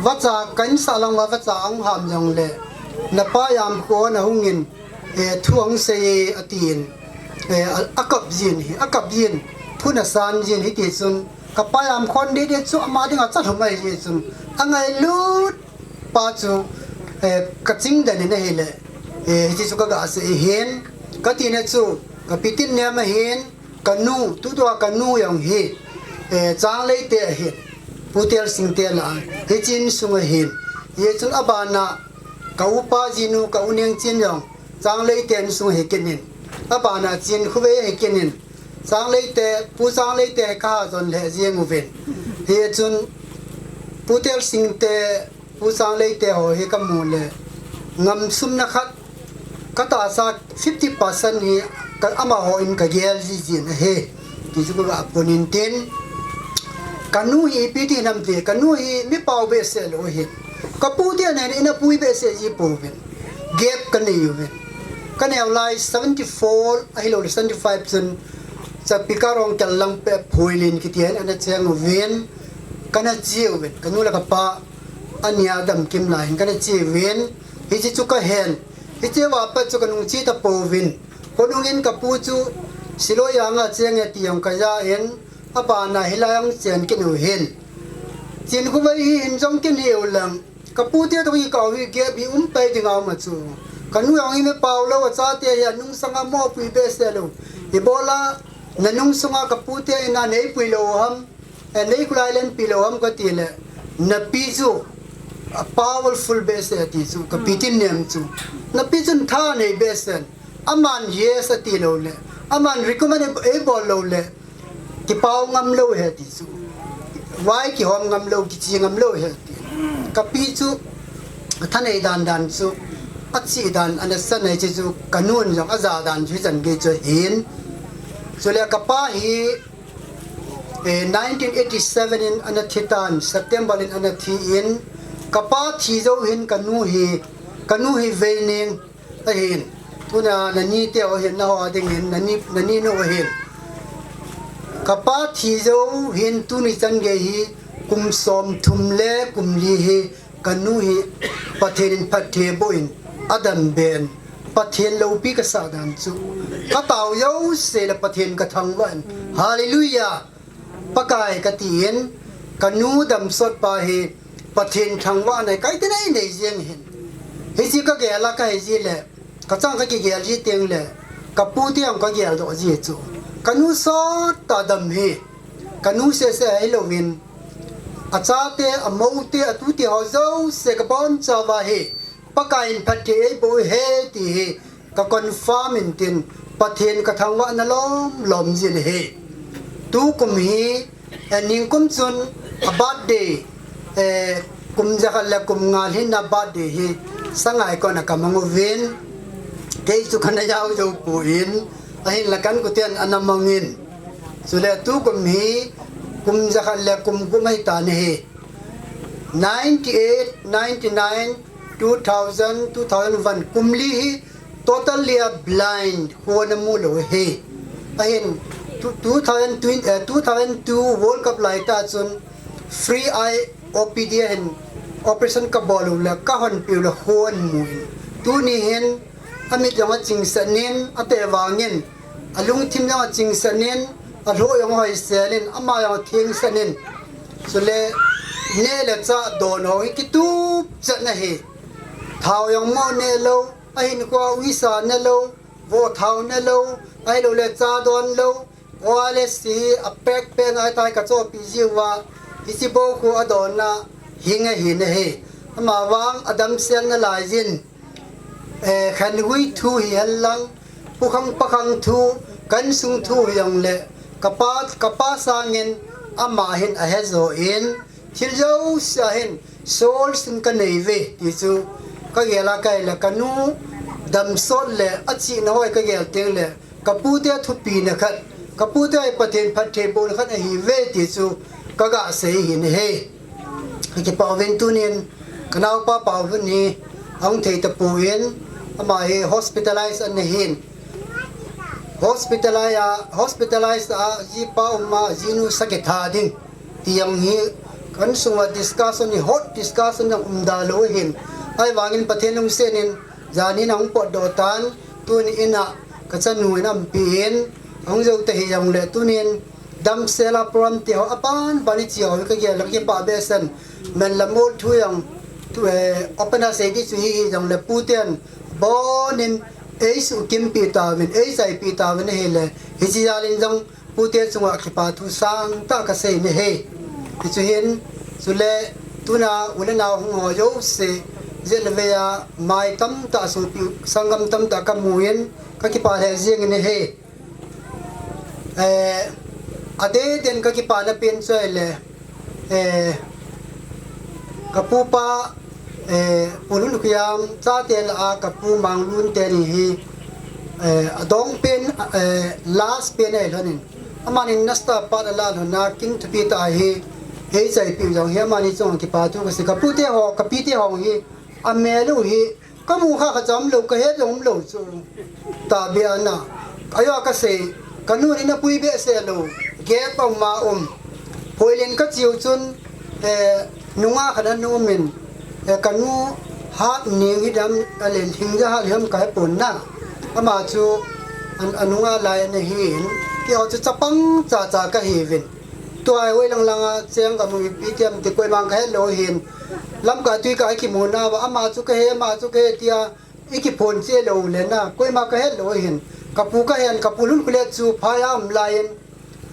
vacha ka insah lang uva vacha ahung ham jongle, na pa Jamkhohon ahung in, eh, thu ahung sei e atin, eh, a, akap jin hi, akap jin, thu ana san jin hiti chun, ka pa Jamkhohon dede chu ama dinga chalhum ahi jeh chun, angailut pa chu, eh, ka chingdan in ahile, eh, hiti chu ka ga sei hin, ka tina chu, ka pi Tinnem ahin, ka nu, tutua ka nu jong hi, eh, Changlei te ahin, Pu Telsing te lah a, hiche insung ahin. Hichun abana, ka upa jinu, ka u Nengchin jong, Changlei te insung ahi kit in. Abana, Chinkhovei ahi kit in. Changlei te, Pu Changlei te kaha jon lheh jeng uvin. Hichun, Pu Telsing te, Pu Changlei te ho hi ka mu le, ngam sumna khat, ka tahsa fifty percent hi ka, amaho in ka gel jiji in ahi. Ti chu ka ga pon in tin. Ka nu hi ipi ti nam ti, ka nu hi mi pau behseh lou ahin. Ka pu te nen ina pui behseh ji pouvin. Gap ka nei uvin. Ka neo lai seventy four, ahilou le seventy five chun, Chapika Rongkel lang peh Phoilin kiti a ana cheng uvin. Kana che uvin. Ka nu le ka pa, ania damkim lai hin kana che uvin, hiche chu ka hen. Hiche uva pat chu ka nung che tapouvin. Khonung in ka pu chu Siloi anga cheng e ti jong ka ja in, abana hilai a hung chen kit u hin. Chinkhovei hi hin jong kin hiu lang. Ka pu te toh hi ka u hi gap hi um pai ding a um a chu. Ka nu jong hi mi pau lou a, chate hi anung sanga mo pui behseh lou. Ibola na nung sunga ka pu te in a nei pui lou ham. Eh, nei khulai len pi lou ham ka ti le, na pi chu, a powerful behseh ti chu, ka pi Tinnem chu. Na pi chun tha nei behseh. Aman yes ati lou le, aman recommend ei bol lou le, Kipau ngam lou ahi ti chu. Vai kihom ngam lou, kichi ngam lou ahi ti. Kapi chu, athanei dan dan chu, achi dan, ana sanei chu chu, kanun jong aja dan chu hichan gei chu ahin. Chule kapa hi, eh, nineteen eighty-seven in ana thi tan, September in ana thi in, kapa thi jou hin kanu hi, kanu hi vei ning, ahin. Tuna nani teu ahin, naho dingin, nani, nani nu ahin. Kapa thi jou hin tuni chan gei hi kum som thum le kum li hi kanu hi Pathen in phatthei boh in adam ben. Pathen loupi kasah dan chu. Katao jouse le Pathen kathangvah in. Hallelujah. Pakai kati in, kanu damsot pa hi Pathen thangvahna kaiti nei nei jeng hin. Hiche kagel a kahe ji le, kachang kakigel ji teng le, kapu te jong kagel doh ji chu. Kanu sot tah dam hi. Kanu seh seh hilou vin. Achate, amoute, atute ho jouse kabonchauva hi. Pakai in phatthei eiboh e ti hi ka confirm in tin Pathen kathangvahna lom lom jin ahi. Tukum hi, eh, ningkum chun a birthday, eh, kum jakhat le kum nga lhin a birthday hi Sangai kona kamang uvin, kei chu kana jao jou poi, ahinla kainkoten ana mang in. Chule tukum hi kum jakhat le kum gup ahitan ahi. Ninety-eight, ninety-nine, two thousand, two thousand one, kum li hi totally a blind, kho ana mu lou ahi. Ahin, two, two thousand twenty, eh, two thousand two World Cup laitah chun free eye O P D ahin operation kabol u le kahon piu le kho ana mu in. Tuni hin amit jong achingsan in, ate vangin, alungthim jong achingsan in, alhoh jong ahoisel in, ama jong athengsan in. Chule neh le chah don ho hi kitup chet na hi. Thao jong mo neh lou, ahinkhoa uisa neh lou, vohthao neh lou, ahilou le cha don lou, O R S hi a pek pek ngai tai kachohpeh jiuva, hiche bou khu adon a hing ahi na hi. Ama vang adamsel nalai jin. Eh, khanhui thu hihen lang, pukhang pakhang thu, ka insung thu hijongle, kapa, kapa sangin ama hin ahe jo in, thil jouse a hin, sol sin kanei ve, ti chu, kagel a kahi le, kanu damsot le, achihna hoi kagel teng le, kapute thupina khat, kapute Pathen phattheibohna khat ahi ve, ti chu, kaga sei hin ahi. Kakipah uvin tunin, kanaopa Paolhun hi, ahung thei tapon, ama hi hospitalize ana hin. Hospitalize a, hospitalize a, jipa um a, jinu sa kitha ding. Ti jong hi, ka insung a discussion hi, hot discussion jong umda lou hin. Ahivangin Pathen lungset in, janin ahung potdoh tan, tuni in a, kachanu in aumpi in, ahung jou ta hijongle, tunin, damsel a program ti ho, aban ban ichi ho, kagel a kipah behseh in, Menlam Old thu jong, thu, eh, open a sei ding chu hi, hijongle, puten, abonin, eisuhkimpeh tauvin, eichaipeh tauvin ahile, hiche jal in jong, pute chunga kipathu sangtah kasei nahi. Hichu hin, chule, tuna, u le nao hung ho jouse, jeh le vei a, mai tamtah sopi, sanggam tamtah kamu in, kakipah lheh jeng in ahi. Eh, adeh deh in kakipana pen chu ahile, eh, kapupa, eh, Pu Lhunkhoiam chate lah a kapu Manglun teni hi, eh, adong pen, eh, last pen ahilhonin. Amanin nasatah a pat alah lhon a kin thupi tah hi, eichaipeh u jong hi amani chunga kipathu kasei. Kapute ho, kapite ho hi, amel u hi, kamu kha kha jong umlou, kahet jong umlou chu. Tahbeh a na. Ajo kasei, kanu in apui behseh lou, gap a um a um. Hoilen kache u chun, eh, nungah khat ana um in, eh, kanu hat ning hidam, ahile lhingjat hat hidam kahepon na. Ama chu, an, anungah lai ana hin, keiho chu chapang chacha kahiuvin. Tua hoilang langa cheng kamu ipi tiam ti koiman kahet lou hin. Lamkai tuikai kimu nauva, ama chu kahe, ama chu kahe tia, ikiphon cheh lou le na, koima kahet lou hin. Kapu kahen, kapu Lhunkholet chu phai a um laiyin,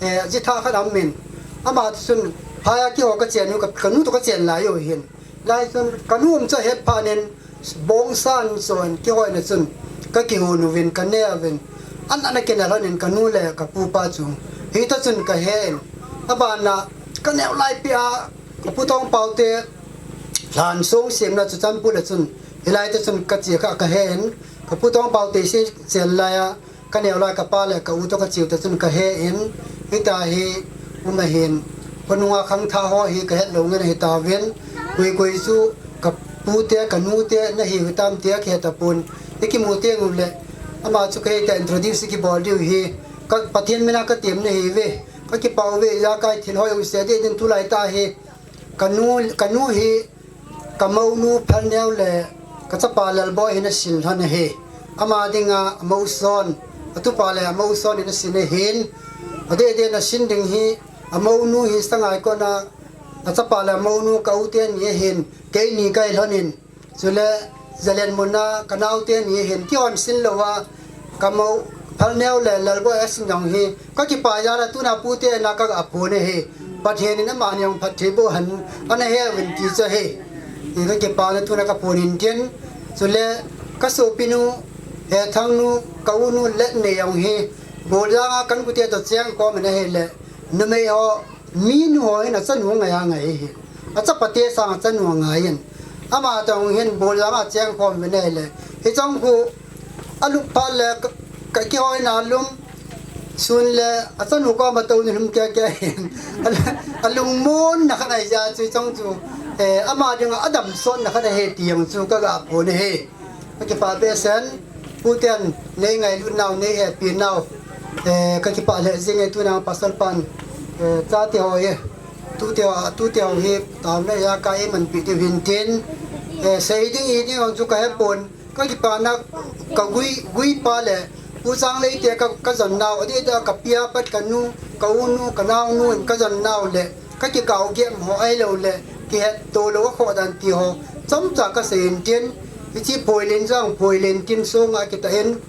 eh, jitha khat aumin. Ama chun, phai a keiho kachen u, ka, kanu toh kachen lai u hin. Lai chun, kanu um chu ahet phatnin, bongsan chon, keiho in a chun, kakihon uvin, kaneuvin. An, an akinel lhonin, kanu le kapupa chu. Hita chun ka hen. Abana ka neo lai pi a ka pu Tongpau te hlan song siam na chu chan pu le chun. Hilai te chun ka chia kha ka hen. Ka pu Tongpau te si chen lai a ka neo lai ka pa le ka u to ka chiu te chun ka hen. Hita hi um a hin. Khonunga khangthah ho hi ka het lo ngen hi tauvin. Koi koi chu ka pu te ka nu te na hi u tam te ka het a pun. I kimu te ngu le. Ama chu ka hei ta introduce ki bol diu hi. Ka Pathian mina ka tiam na hi ve. Ka kipau ve, ya kai thil hoi u se de din tulai ta hi. Ka nu, ka nu hi, ka mo nu Phalneo le ka chapa Lalboi hi na sin lhon hi. Ama dinga a mo son, a tupa le a mo son hi na sin hin. A de de na sin ding hi, a mo nu hi sangai ko na, a chapa le a mo nu ka u te ni hin. Kei ni kai lhon in. Chule, Zalen muna, ka naute ni hin, kihon sin lou a, ka mo, Phalneo le Lalboi a sin jong hi, ka kipa jal a tuna pute na ka ga phone hi, Pathen in amani jong phatthei boh hen, ana he uvin ti chu hi. Hi ka kipa na tuna ka phone in tin, chule, ka sopinu, Hethangnu, ka unu le nei jong hi, Boljang a kan kute to cheng kom na hi le, numei ho, Minu ho hin a chanu ngai a ngai hi. A chapate sang a chanu ngai in. Ama tong hin Boljang a cheng khom ve nei le. Hi chong khu a luk phat le ka, ka kihoi na lum. Sun le a chanu ko ma to ni lum ke ke hin. A lungmon na kha nai ja chu chong chu. Eh, ama ding a dam son na kha na he ti jong chu ka ga phone hi. Ka kipa behseh in, puten nei ngailut nau, nei hepi nau, eh, ka kipa lheh jing e, tuna Pastor pan, eh, chate ho hi, tute ho, tute ho hi, taona a ka eimanpi diu hin tin, eh, sei ding i ding jong chu ka he pon, ka kipa na, ka gui, gui pa le, U Chang Leite ka, ka jon nau, adeh a ka pi a pat ka nu, ka u nu, ka nao nu in ka jon nau le, ka kikao gem ho ahilou le, kihetto lou a khoh dan ti ho, chomcha ka sei in tin, hiche Phoilen jong, Phoilen tin song a kita in,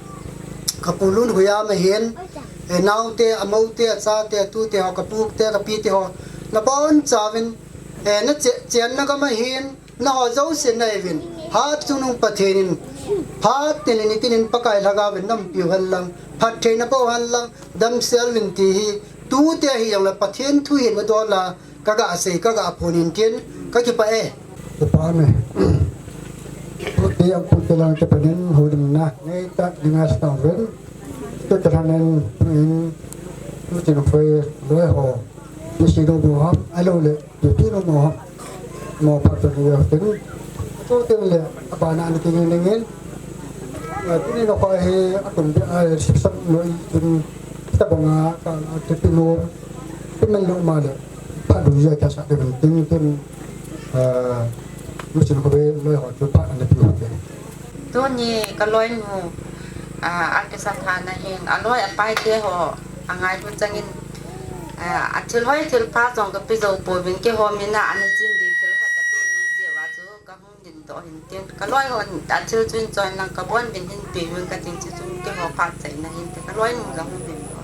ka pu Lunhuiam ahin, eh, naote, amote, achate, atute ho, ka pute, ka pite ho, nabonchauvin, eh, na che-, chenna gam ahin, nangho jouse naiuvin, hat chungnung Pathen in, phat tin in, nitin in Pakai lhagao vin nampiu hen lang, phattheina boh hen lang, damsel uvin ti hi, tute hijongle Pathen thu hi nadol a, ka ga sei, ka ga phone in tin, ka kipah e. Kipa me. Tute ang tute lang te panin holim na, nei ta dinga stang ven. Tute lang nen in, tute no fe, loi ho. Tute no mo ham, alo le, tute no mo ham. Mo pa to ni yo ten. Tute le, abana ni tin ni ngin. Tuni no ko he, atum de, a, sip sap no i tun. Tabanga, ka, tute no. Tumen lo ma le, phat du ya ka sa de ben tin tin, ah, musin ko be lo ho chu phat ana pi ho te. Tuni ka loinu, ah, a kisa tha na hin, a loi a pai te ho, a ngailu changin, ah, a thil hoi thil pha jong ka pe jou pouvin keiho mina ana chin ding thil khat ka pe nom jeh uva chu ka hung Din to hin tin. Ka loi hon, a thil chun chon lang ka bon din hin pe hun ka tin chu chun keiho phat chai na hin tin. Ka loinu jong hin din to.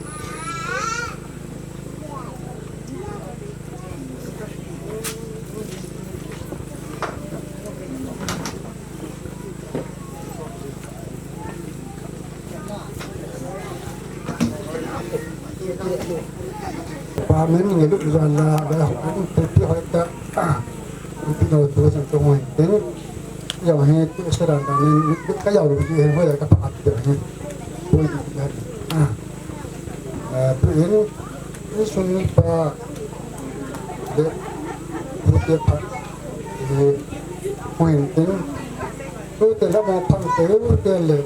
Pa men nge lu zan la, la ho, an pe pi hoi ta. Pino tu san tu mo hin tin. Yau he tu sera ta nin ka yau lu he mo ya ka pa tu he. Tu in ya. Ah. Ah, tu in ni sun ni pa de tu te pa. He mo hin tin. Tu te la mo pa te tu te le.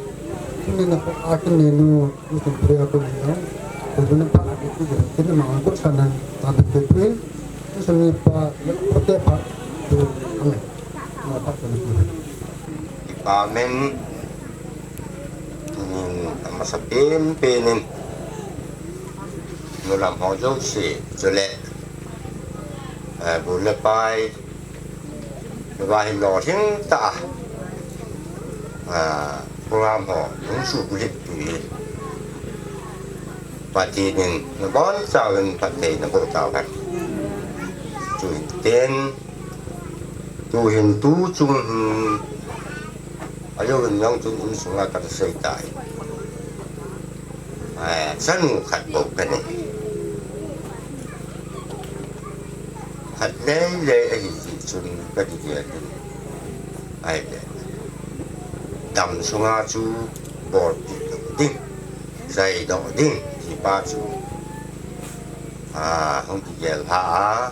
Ni na pa a kin ni nu ni tu pre a ko ni. Tu ni pa a ki tu ni ma ko sa na ta tu tu. Suni pa, pa te pa, tu, ame, ma pa tu. Kipa men, tunin amasa pen penin, nu lam ho jouse, chule, eh, bu le pai, va hin lo hin ta, ah, program ho, hung su bu le tu. Pathen in nabonchauvin phatthei naboh tauhen. Chuin tin, tuhin tu chung hin, ajouvin jong chun insunga kasei tai. Eh, chanu khat bou kanei. Khat lei lei ahi jeh chun ka kigel in. Ahile, dam sunga chu bolpi doh ding, jai doh ding, ti pa chu, a, hung kigel lha a.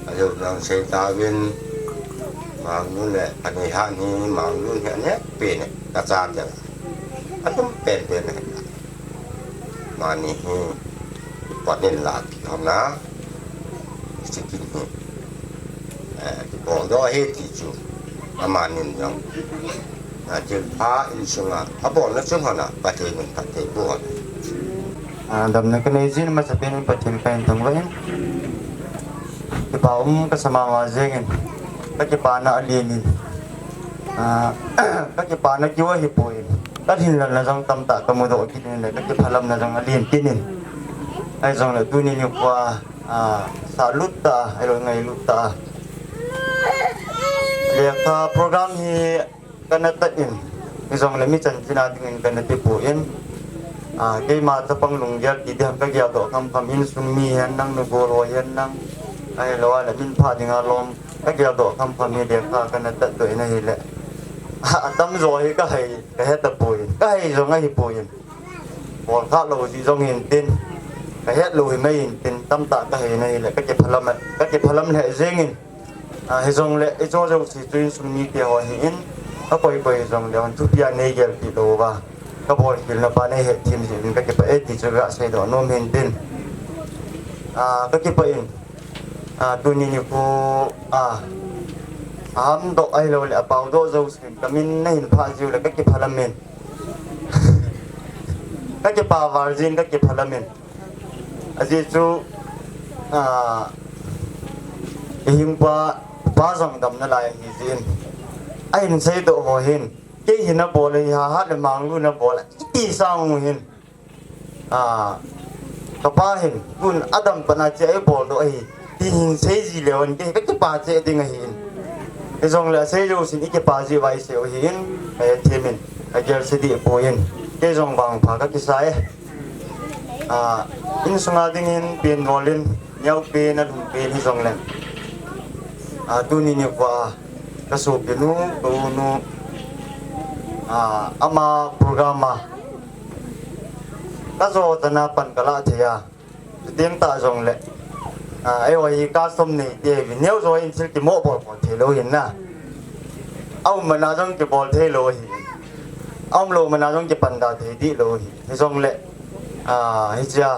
Ajo nang sei tauvin, Mangnun le Paneihan hi, Mangnun hi aneh pen e, ka chate la. Atum pen pen e. Amani hi, pot in la pi hom na. Sikin hi, eh, kibol doh ahi ti chu, amanin jong, ah, thilpha insunga abolna chung hon a, Pathen in phatthei boh hon. Ah, damna kanei jin masapen in Pathen kahin thangvah in. Kipa um kasa mama jengin, kakipana alen in. Ah, kakipana keu ahipoi. Kalhinlelna jong tamtah kamudoh kit in le, kakiphalamna jong alen kit in. Ahijongle tuni nikho a, ah, sahlut tah a, ahilou ngailut tah a, lekha program hi kana tat in, hijongle mi chanchin a dingin kana tipui in, ah, keima chapang lunggel ti ding ham kageldoh khamkham, insung mi hihen lang, nugol ho hihen lang, ahilou le minpha dinga lom kageldoh khamkham hi lekha kana tatdoh in ahile, ah, atamjo hi kahei, kahe tapoi, kahei jong ahipoi in. Bolkhah lou jeh jong hintin, kahet lou hi mai hintin, tamtah kahei in ahile, kakiphalam, kakiphalam lheh jengin. Ah, hijongle, ijo jouse chu insung mite ho ahin, akoi koi hijongle, hon thupi a neigelpeh lou uva, kabolkhelna pa neihetthem jeh in kakipah e ti chu kaseidoh nom hintin. Ah, kakipah in, ah, tuni nikho, ah, ahamdoh ahiloule apaodoh jousen kamin nahin phah jiu le kakiphalam in. Kakipa val jin, kakiphalam in. Ajeh chu, ah, ihing pa, pa jong damna lai ahi jeh in, ahin seidoh ho hin, kei hi nabol ahi, Hahat le Manglun nabol ahi ti sang u hin, ah, kapa hin tun adam pat a che eiboldoh ahi ti hin sei ji leu hen, kei kakipa cheh ding ahin. Hijongle asei jousen ikipa jeh uva isei u ahin, kahetthem in, kagelse dehpoi in, kei jong vangpha kakisa e. Ah, insunga dingin penbol in, neopen, alhumpen hijongle, ah, tuni nikho a kasopinu, kaunu, ah, ama program a kajo chan a pan kalah thei a, chuteng tah jongle, ah, eiho hi custom neite ahiuvin, neojo in thil kimohbol khol theilou hin na. Aum man a jong kibol theilou ahi, aumlou man a jong kipan da thei dehlou ahi. Hijongle, ah, hichea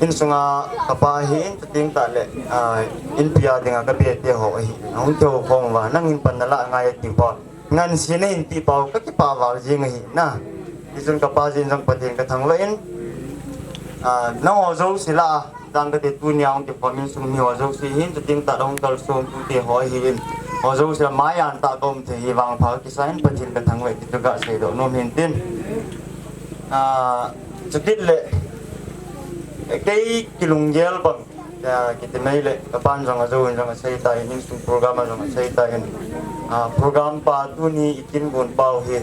insunga kapa ahin, chuteng tah le, ah, inpi a dinga kabe teho ahi, ahung kihoukhom uva, nangin pan nalah ngai atiu pa, ngansi nahin peh pau, kakipah val jeng ahi na. Hichun kapa jeh in jong Pathen kathangvah in, ah, nangho jouse lah a, tang kati tunia hung kikhom insung miho jouse hin, chuteng tah le hung kalsong tute ho ahin, ho jouse lah a maiyan tah kaum thei hi vangpha kakisa in Pathen kathangvah e ti chu kaseidoh nom hintin. Ah, chukit le, kei kilunggel bang, ah, kiti mai le, kapan jong ajouvin jong asei tan, insung program a jong asei tan, ah, program pa tuni ikingon pau hi,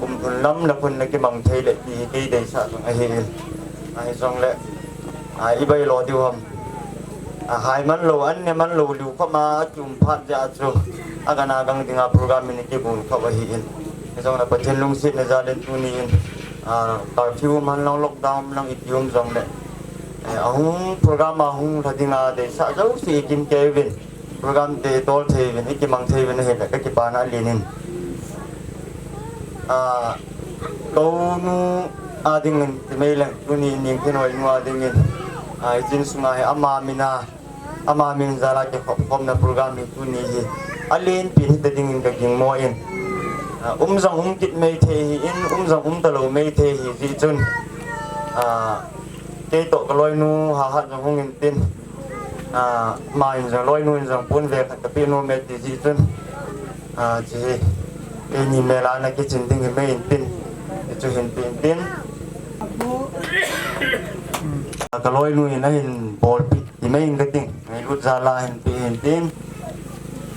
kum thum lam le khun le kimang thei le ti hi kei deisah jong ahin. Ahijongle, ah, ibailo diu ham, ahai manlou, an ne manlou liu khop ma, akium phat jeh a chu, agana gang dinga program in ikigon khop ahin. Hijongle Pathen lungsetna jal in tuni in, ah, curfew man lang, lockdown lang iti um jongle, eh, ahung program a hung lha dinga deisah jouse ikin kei uvin, program te tol thei uvin, ikimang thei uvin ahile kakipana alen in. Ah, kaunu a dingin ti mai leng, tuni Ningthenhoinu a dingin, ah, hiche insunga hi ama min a, ama min jal a kikhopkhomna program hi tuni hi alenpen hita dingin kagingmo in, ah, um jong um kit mai thei ahin, um jong um talou mai thei ahi jeh chun, ah, kei toh kaloinu Hahat jong hung intin, ah, ama in jong, loinu in jong pon ve khat kapeh nom e ti jeh chun, ah, hiche hi keini mel a ana kichin ding hi mai intin, hichu hin peh intin. Ah, kaloinu in ahin bolpeh ti mai in kating, ngailut jal a ahin peh intin.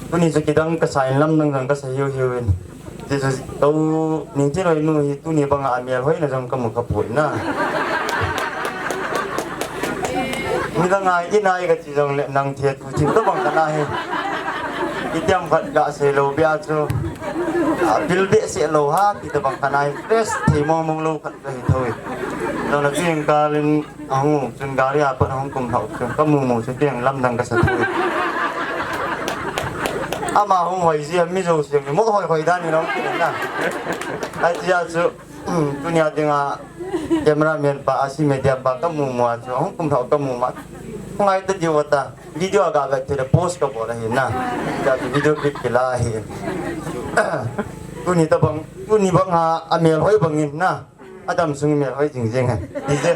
Tuni chu kidang kasa in, lamdang dang kasa hiu hiu in. Hiche chu tou Ningthenhoinu hi tuni banga amel hoina jong kamu khapoi na. Midang a, ina i kati jongle nang thei thu thim tabang kana hi. Itiam khat kasei lou bia chu. A, pil behseh lou ham, ti tabang kana hi. Fresh thei mong mong lou khat kahi thou e. Jongle tuin kalin ahung, chun gari a pat ahung kum thou chu. Kamu mu chu tiang lamdang kasa thou e. Ama hung hoi jia mi jouse mo hoi hoi dan in ahung kina. Ahi jia chu. Tunia dinga cameraman pa, asi media pa kamu mu a chu, ahung kum thou kamu ma. Ngai ta diu ta, video a gavet thei le post kabol ahi na. Tia chu video clip kila ahi. Tuni tabang, tuni banga amel hoi bangin na. Adam sung mel hoi jing jing ahi. Dije.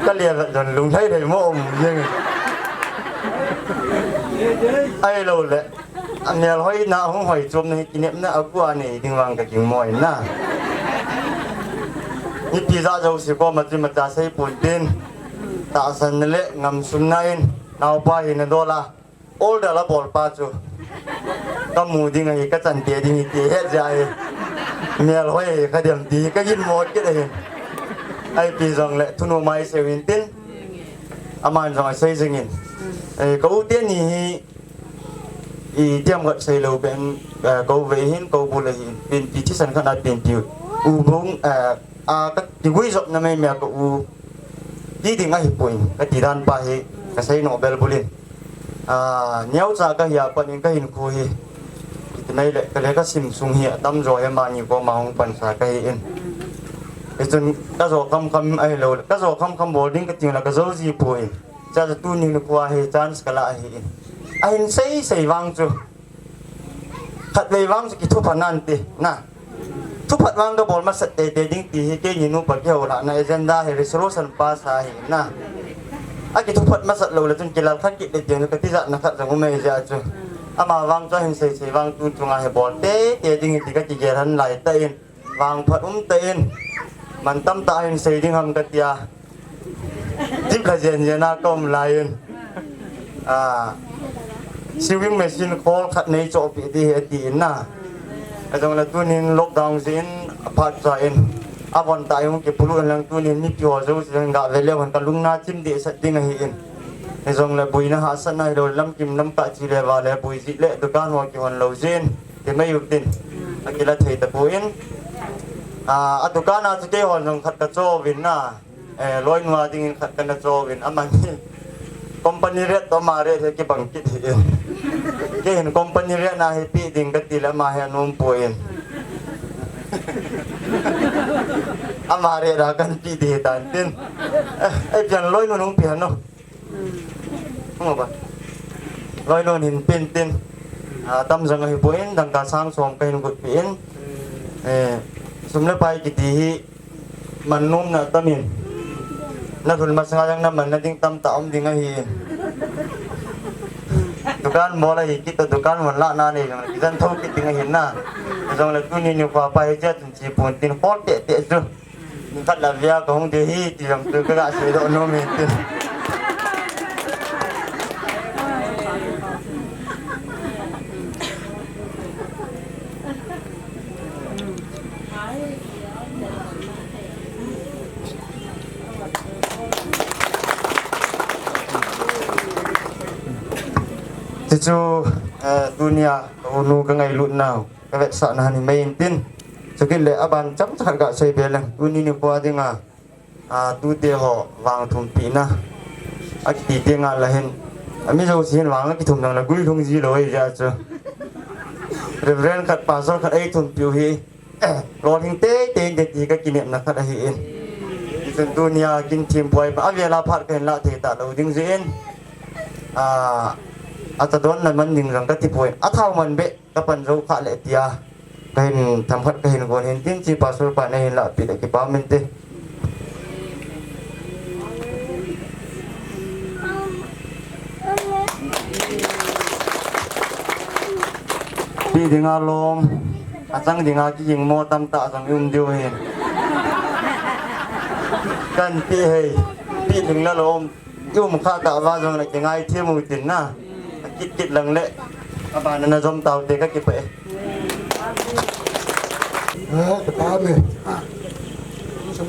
Kalian jon lunglhai lhai mo um jing. Ahilou le. Amel hoina, hung hoi chomna hi kinepna a kua nei ding vang ka ging mo in na. Mipi ja jouse koma chu imacha sei pon tin. Tahsanna le ngamsunna in, naopa hina dol a. Order la bol pa chu. Kamu ding ahi, kachan te ding ahi ti het jeh ahi. Mel hoi ahi, kadem ti hi kagin mo kit ahi. Ipi jongle, thunom a isei uvin tin. Aman jong asei jingin. Eh, ka u teni hi, itiam khat sei lou pen, eh, ka u vei hin, ka u bul ahin, penpi thisan khat a penpi u bung, eh, a ka kiguijopna mai mai a ka u ti ding ahipoi, kati dan pa hi, kasei nom bel bulin. Ah, neocha kahi a pat in kahinkho hi. Iti mai le, ka lekha sim sung hi, atamjo hi amani koma hung pansa kahi in. Hichun kajo khamkham ahilou le, kajo khamkham bol ding kati le kajo ji poi. Cha cha tuni nikho a hi chance kala ahi in. Ahin sei sei vang chu. Khatvei vang chu kithupha nante, na. Thuphat vang kabol masat teitei ding ti hi keini nupa kihoulhahna agenda hi resolution pass ahi, na. Akithuphat masat lou le chun kilal kha kit le ti kati jatna khat jong um ahi jeh a chu. Ama vang chu ahin sei sei vang tu chunga hi bol teitei ding ti kakigel han lai tah in. Vangphat um tah in, man tamtah ahin sei ding ham katia. Jip la jen jen a ka um lai in. Ah, sewing machine khol khat nei chohpeh ding ahi ati in na. Ajongle tunin lockdown jeh in aphat cha in. Avon tah in hung kipulu in lang tunin mipi ho jouse jong gave leu hen kalungna chim dehset ding ahi in. Hijongle boina hahsatna hilou lamkim lamkah chi le va le boi jeh le dukan ho kihon lou jeh in. Ti mai u tin, akila thei tapon. Ah, a dukan a chu keihon jong khat kacho uvin na. Eh, loinu a dingin khat kana cho uvin. Amani company rate toh ama rate hi kibang kit hi in. Kei hin company rate na hi pe ding kati le ama hi anom poi in. Ama rate a kan pe ding hitan tin. Eh, eh, pian loinu nung pe hano. Hung ba. Loinu hin pe in tin. Ah, atam jong ahipoi in, dangka sang som kahin gotpeh in. Eh, sum le pai kiti hi man nomna atam in. Nalhun masanga jong namanna ding tamtah um ding ahi in. Dukan bol ahi kit toh dukan von lahna nei jong kijan thou kit ding ahi na. Jongle tuni nikho pa hi jeh chun chi pon tin khol teh teh chu. Nikhat la via kahung ding ahi ti jong chu kaga seidoh nom e ti. Chuchu, eh, tunia ka unu kangailut nau. Kavetsahna hi mai in tin. Chukit le aban chomcha khat kasei be leng. Tuni nikho dinga, ah, tute ho vang thumpina. Akiti tenga la hin. Ami jouse hin vang akithum jongle guilhung ji lou ahi jeh a chu. Reverend khat, pastor khat eithumpiu hi. Lolhing teitei in ti kakinepna khat ahi in. Hichun tunia kin thim poi pa. Avela phat kahin lah thei talou ding jeh in. Ah, acha don na man ding jong kati poi. Athau man be. Kapan jou kha le tia. Kahin themkhat kahin gon hin tin chi pastor pa nahin lahpeh le kipah um inte. Pe dinga lom, achang dinga kiging mo tamtah jong i um diu hin. Kan pe hei, pe ding la lom. I um kha tah uva jongle kingaithem u tin na. Akit kit lang le. Abana najom taute kakipah e. Eh, kipah e. Sum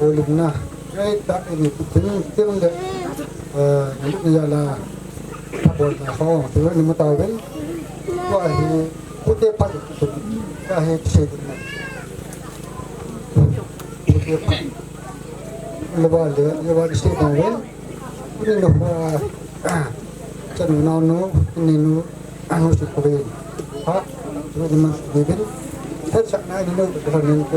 Holimna. Ai ta ini tin tin le. Eh, ni ya la. Tabol na ho, tu ni mata ven. Wa hi, kute pa tu. Ka he se na. Kute pa. Lewa le, lewa se na ven. Ini no pa. Chan no no, ini no. Anu si kuwe. Ha, tu ni ma ni bin. Tet sa na ni no ka ni ko.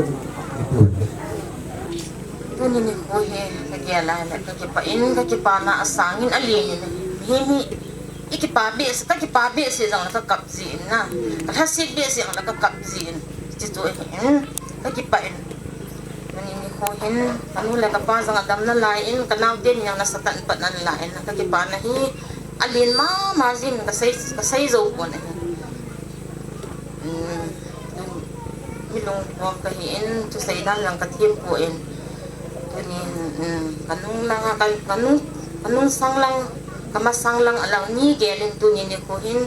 Tuni nikho hi, ka gel a le, ka kipah in, ka kipana asang in, alen in. Hi mi, i kipah behseh, ka kipah behseh jong le ka kap ji in na. Ka lhaset behseh jong le ka kap ji in. Chuti chu ahi in, ka kipah in. Tuni nikho hin, ka nu le ka pa jong adam nalai in, ka naote ni jong nasatah in apat nalai in, ka kipana hi, alen mama jin, ka sei, ka sei jou pon ahi. Um, mi lungkham ka hi in, thusei dan jong ka them poi. Tuni, um, ka nung lang, ka, ka nung, ka nungsang lang, ka masang lang, alang ni gel in tuni nikho hin,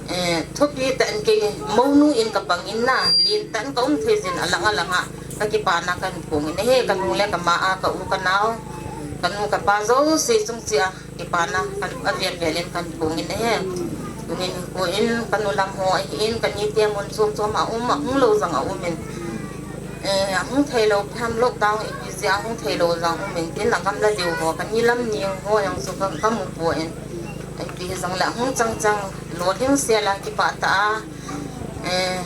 eh, thupi tah in kei mounu in ka pang in na, len tah in ka um thei jin alang alang a, ka kipana kahin phong in ahi, ka nu le ka ma a, ka u ka nao, ka nu ka pa jouse chung cheh a, kipana, kahin, avel vel in kahin phong in ahi. Tuni nikho in, ka nu lam ho ahi in, ka nite mun chom chom a um, ahung lou jong a um in. Eh, ahung thei lou, pham lockdown ipi jeh a ahung thei lou jong um in tin, agam la diu ho, ka ni lam ni ho jong chu ka, ka mu poi. Ipi jong le ahung chang chang, lolhing sel a kipah tah a. Eh,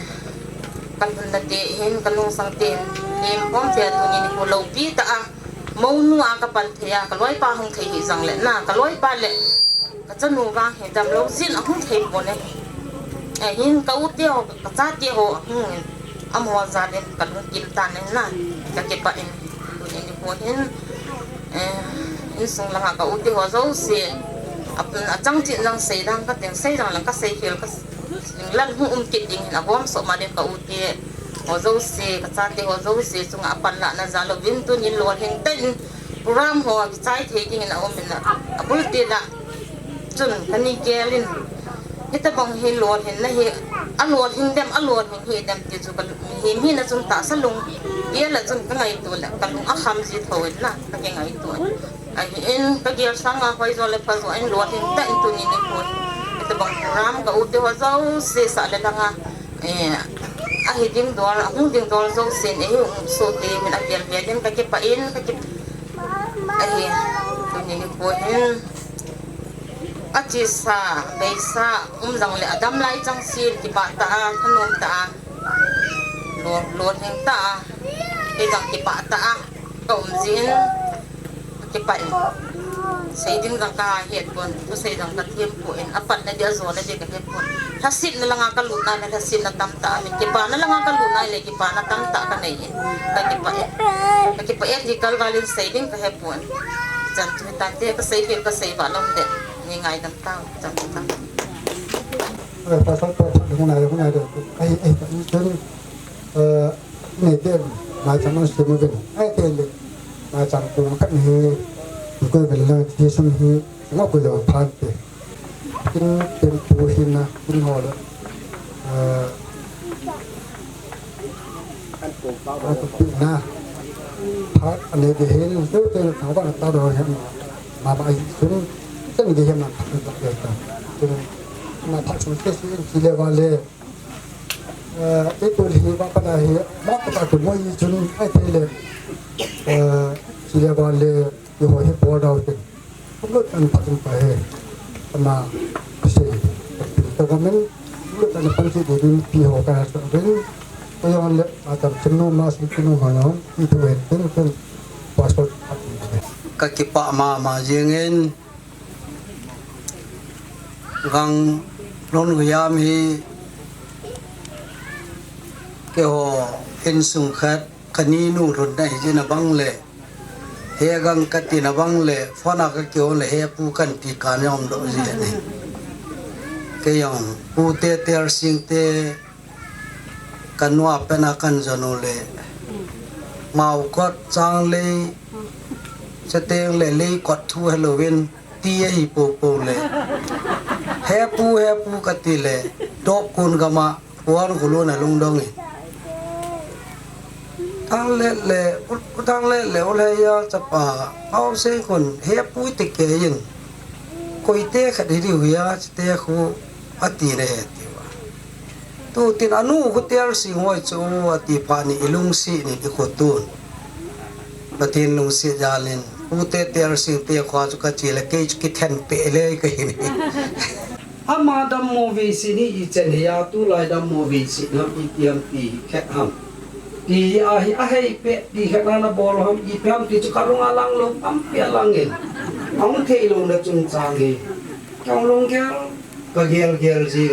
ka lhunna te hin, ka nungsang te hin, lim pom te tuni nikho loupi tah a. Mounu a ka pan thei a, ka loipa hung thei hi jong le na, ka loipa le ka chanu vang hi damlou jin ahung thei pon e. Eh, hin ka u te ho, ka cha te ho ahung in, amaho jal in ka lungkim tan e na, ka kipah in, tuni nikho hin, eh, insung langa ka u te ho jouse, a, achang chin jong sei dang ka ting, sei jong le ka sei khel ka England hung um kit ding hin, agom soh ma ding ka u te ho jouse, ka chate ho jouse chunga apanlahna jal uvin tuni lolhing tah in program ho kichai thei ding in aum in, abul te lah chun ka ni gel in, hitabang hi lolhinna hi, alolhing dem, alolhing hi dem ti chu ka, hi, hina chun tahsa lung gel a chun ka ngaito le ka lung akham ji tho in na, ka kingaito in. Ahin, ka gel sanga hoi jo le pha jo in lolhing tah in tuni nikho. Hitabang program ka u te ho jouse sah le langa, eh, ahi ding dol, ahung ding dol jouse in, eh, um soh te min avel vel in ka kipah in, ka kip-, ahi, tuni nikho hin. Achesa, beisa, um jong le adam lai chang sin, kipah tah a, thanom tah a. Lo, lolhing tah a, kei jong kipah tah a, ka um jin, kipah in. Sei ding jong ka het pon, thusei jong ka them poi, apanna di, ajona di ka het pon. Lhasetna langa ka lut nai le, lhasetna tamtah, min kipana langa ka lut nai le, kipana tamtah ka nei in, ka kipah in. Ka kipah in, di kalval in sei ding ka het pon. Chan chu hitan te, ka sei khel, ka sei vah lom le, ni ngaidam tau, chan chu ta. Eh, pasal pa, pa, hung nai, hung nai de. Ai, ai, pa, ni chen, eh, ni te, mai chang an sim uvin. Ai, te le, mai chang pu kan hi, ko vel na, ti sum hi, ngo ko lo phan te. Kin, kin pu hi na, kin ho lo. Eh, a ko pi na. Phat ani de hin, lo te na, ta ba na ta do hin. Ma ba ai sun, chen de hin na, ta ta ta. Chen, na phat sun te si, si le va le. Eh, itu hi ba pa na hi, ma pa ta tu mo yi chun, ai te le. Eh, si le ba le, yi ho hi bol dau te. Lut an pa chun pa he. Ama, se. To ko men, lut an pan si de din pi ho ka so din. Ko yong le, a tam chun no ma si chun no ma no, itu he, tin, tin. Passport. Ka kipah mama jingin, Gang lon guyam hi keiho insung khat kani nu lhunna hijin abang le, he gang katin abang le, phone a kakihou le, he pu kanti kan jong umdoh jin ahi. Kei jong pu te, Tersing te, kanu a pen a kan jon u le, Maokot, Changlei, Cheteng le Leikot thu helouvin, ti ahi popo le. Hepu, hepu kati le. Dok kun gama, puan kulun alungdong in. Thang le le, u, u thang le le, u le ya chapa, au se kun, hepu te ke in. Koi te khat hi diu ya, te khu, ati le he ti wa. Tu tin anu khu tiar sing hoi chu ati pha ni i lungsi ni i khutun. Pathen lungsi jalin. U te tiar sing te khwa chu ka chi le kei chu ki then pe le ka hin. Ama dam mo ve si ni i chen he ya tu lai dam mo ve si nam i tiam ti khet ham. Ti a hi a hei pe ti khet na na bol ham i pe ham ti chu ka lung a lang lo am pe lang in. Ang thei lo na chung chang he. Kang lung gel ka gel gel ji.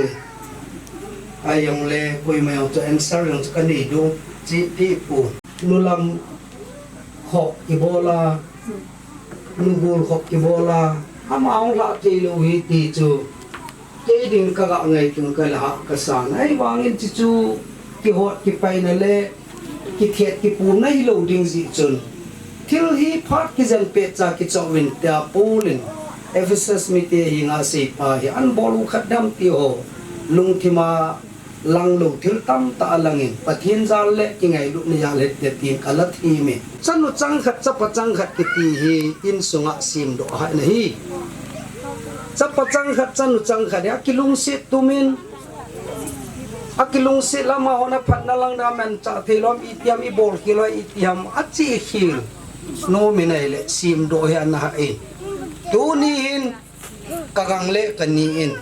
Ai yong le, koima yong chu answer yong chu ka nei do, chi ti pu. Nu lam khop ki bola, nu gul khop ki bola, ama ong la ti lo hi ti chu. Kei ding ka ga ngai tung ka la ha ka sa. Ai wang in chi chu, ki hot ki pai na le, ki thiat ki pu na hi lo ding ji chun. Thil hi phat kijen pet cha kichou vin tia Paul in Ephesus mite hi nga sei pa hi an bol u khat dam ti ho. Lungthima lang lo thil tamtah a lang in Pathen jal le kingailut na jal het te tin ka la thim in. Chanu chang khat chapa chang khat kiti hi insunga sim doh hai na hi. Chapa chang khat chanu chang khat a kilungset tumin a kilungset lama hona phatna lang na men cha thei lom i tiam i bol kilo i tiam a chi khil. No mi nai le sim do he an ha e. Tuni hin ka gang le ka ni in.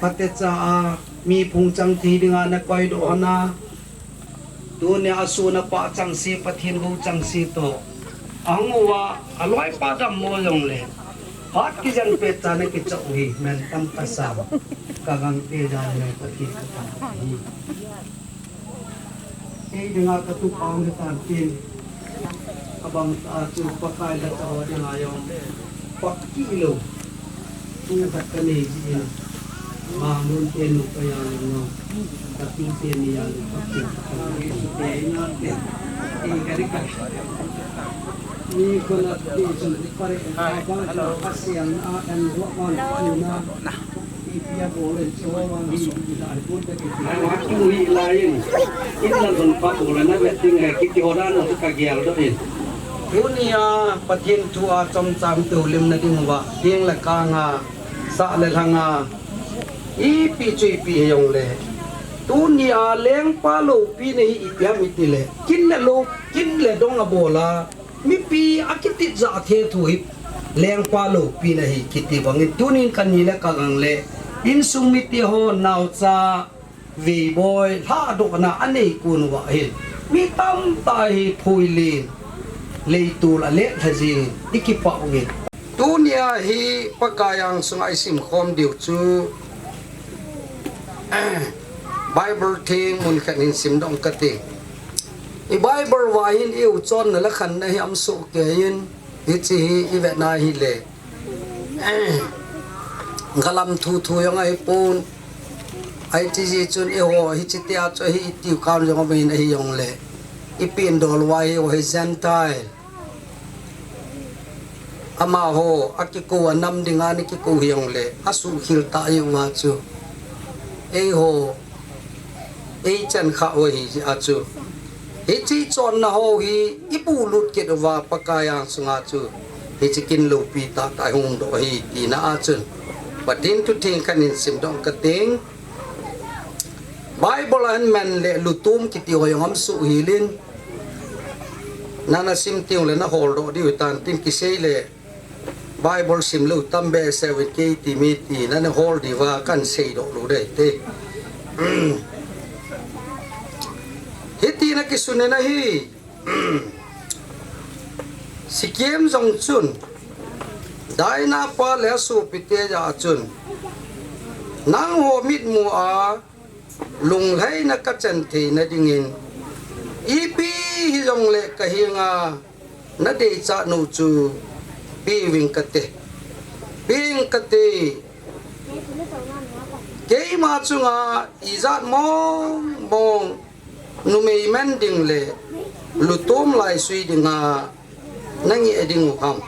Pate cha a mi phung chang thei dinga na koi do hana. Tuni a sun a pa chang si Pathen go chang si to. Ang uva a loi pa dam mo jong le. Phat kijen pet cha na kichou hi men tam ka sa. Ka gang te ja le Pathen ka ta hi. Kei dinga ka tu pang le tan tin. Abang ta chu Pakai la cha ho dinga jong. Pak kilo. Tu khat ka nei ji in. Bang lun te nu ka ya lun no. Ka tu te ni ya lun pak kilo. Ni ko na ti chun pare ka ba ka siang a en ro man na. Ai, wa tu hi lai in. In la zon pa tu la na ve ting he kiti ho dan na ka gial do in. Tuni a Pathen thu a chomcham tu lim na ding uva. Ding le kang a, sa le lhang a. Ipi chu ipi he jong le. Tuni a lengpa lopi na hi ipi ham iti le. Kin le lo, kin le dong a bol a. Mipi a kitijat the thu hi lengpa lopi na hi kiti bangin tunin ka ni le ka gang le insung mite ho naocha veiboi lhadohna a nei kun uva hin mi tamtah hi phuilin leitul a let lha jingin i kipah uvin. Tunia hi Pakai angsunga i simkhom diu chu Bible theng mun khat hin sim dong ka ti. I Bible uva hin i uchonna le khanna hi am soh kei in, hiche hi i vetna hile. Galam thu thu jong ahipon. Ahi ti ji chun eiho hiche tia chu hi i tiu kan jong ahin ahi jong le. I pindol uva hi, o hi Gentile. Amaho, a kikou a nam dinga ana kikou hi jong le, a suhkhel ta jeh uva chu. Eiho, ei chan kha u ahi jeh a chu. Hiche chonna ho hi, i bulut kit uva Pakai angsunga chu. Hiche kin lopi tah tah hung doh hi tina a chun. Pathen thu theng khat in sim dong ka ting. Bible a hin men le lutum kiti ho jong am suh hilin. Nana sim teng le na hol doh diu tan tin kisei le Bible sim lou tam behseh uvin kei ti mi ti nana hol diuva kan sei doh lou dei te. Hiti na kisun in ahi. Sikem jong chun Dinah pa le a sopite jah a chun nangho mitmu a lunglhaina ka chan theina dingin, ipi hijongle ka henga na deichat u chu pe uving kate, pe uving kate. Keima chunga ijat mong mong numei man ding le lutom laisui dinga na ngeh ding u ham?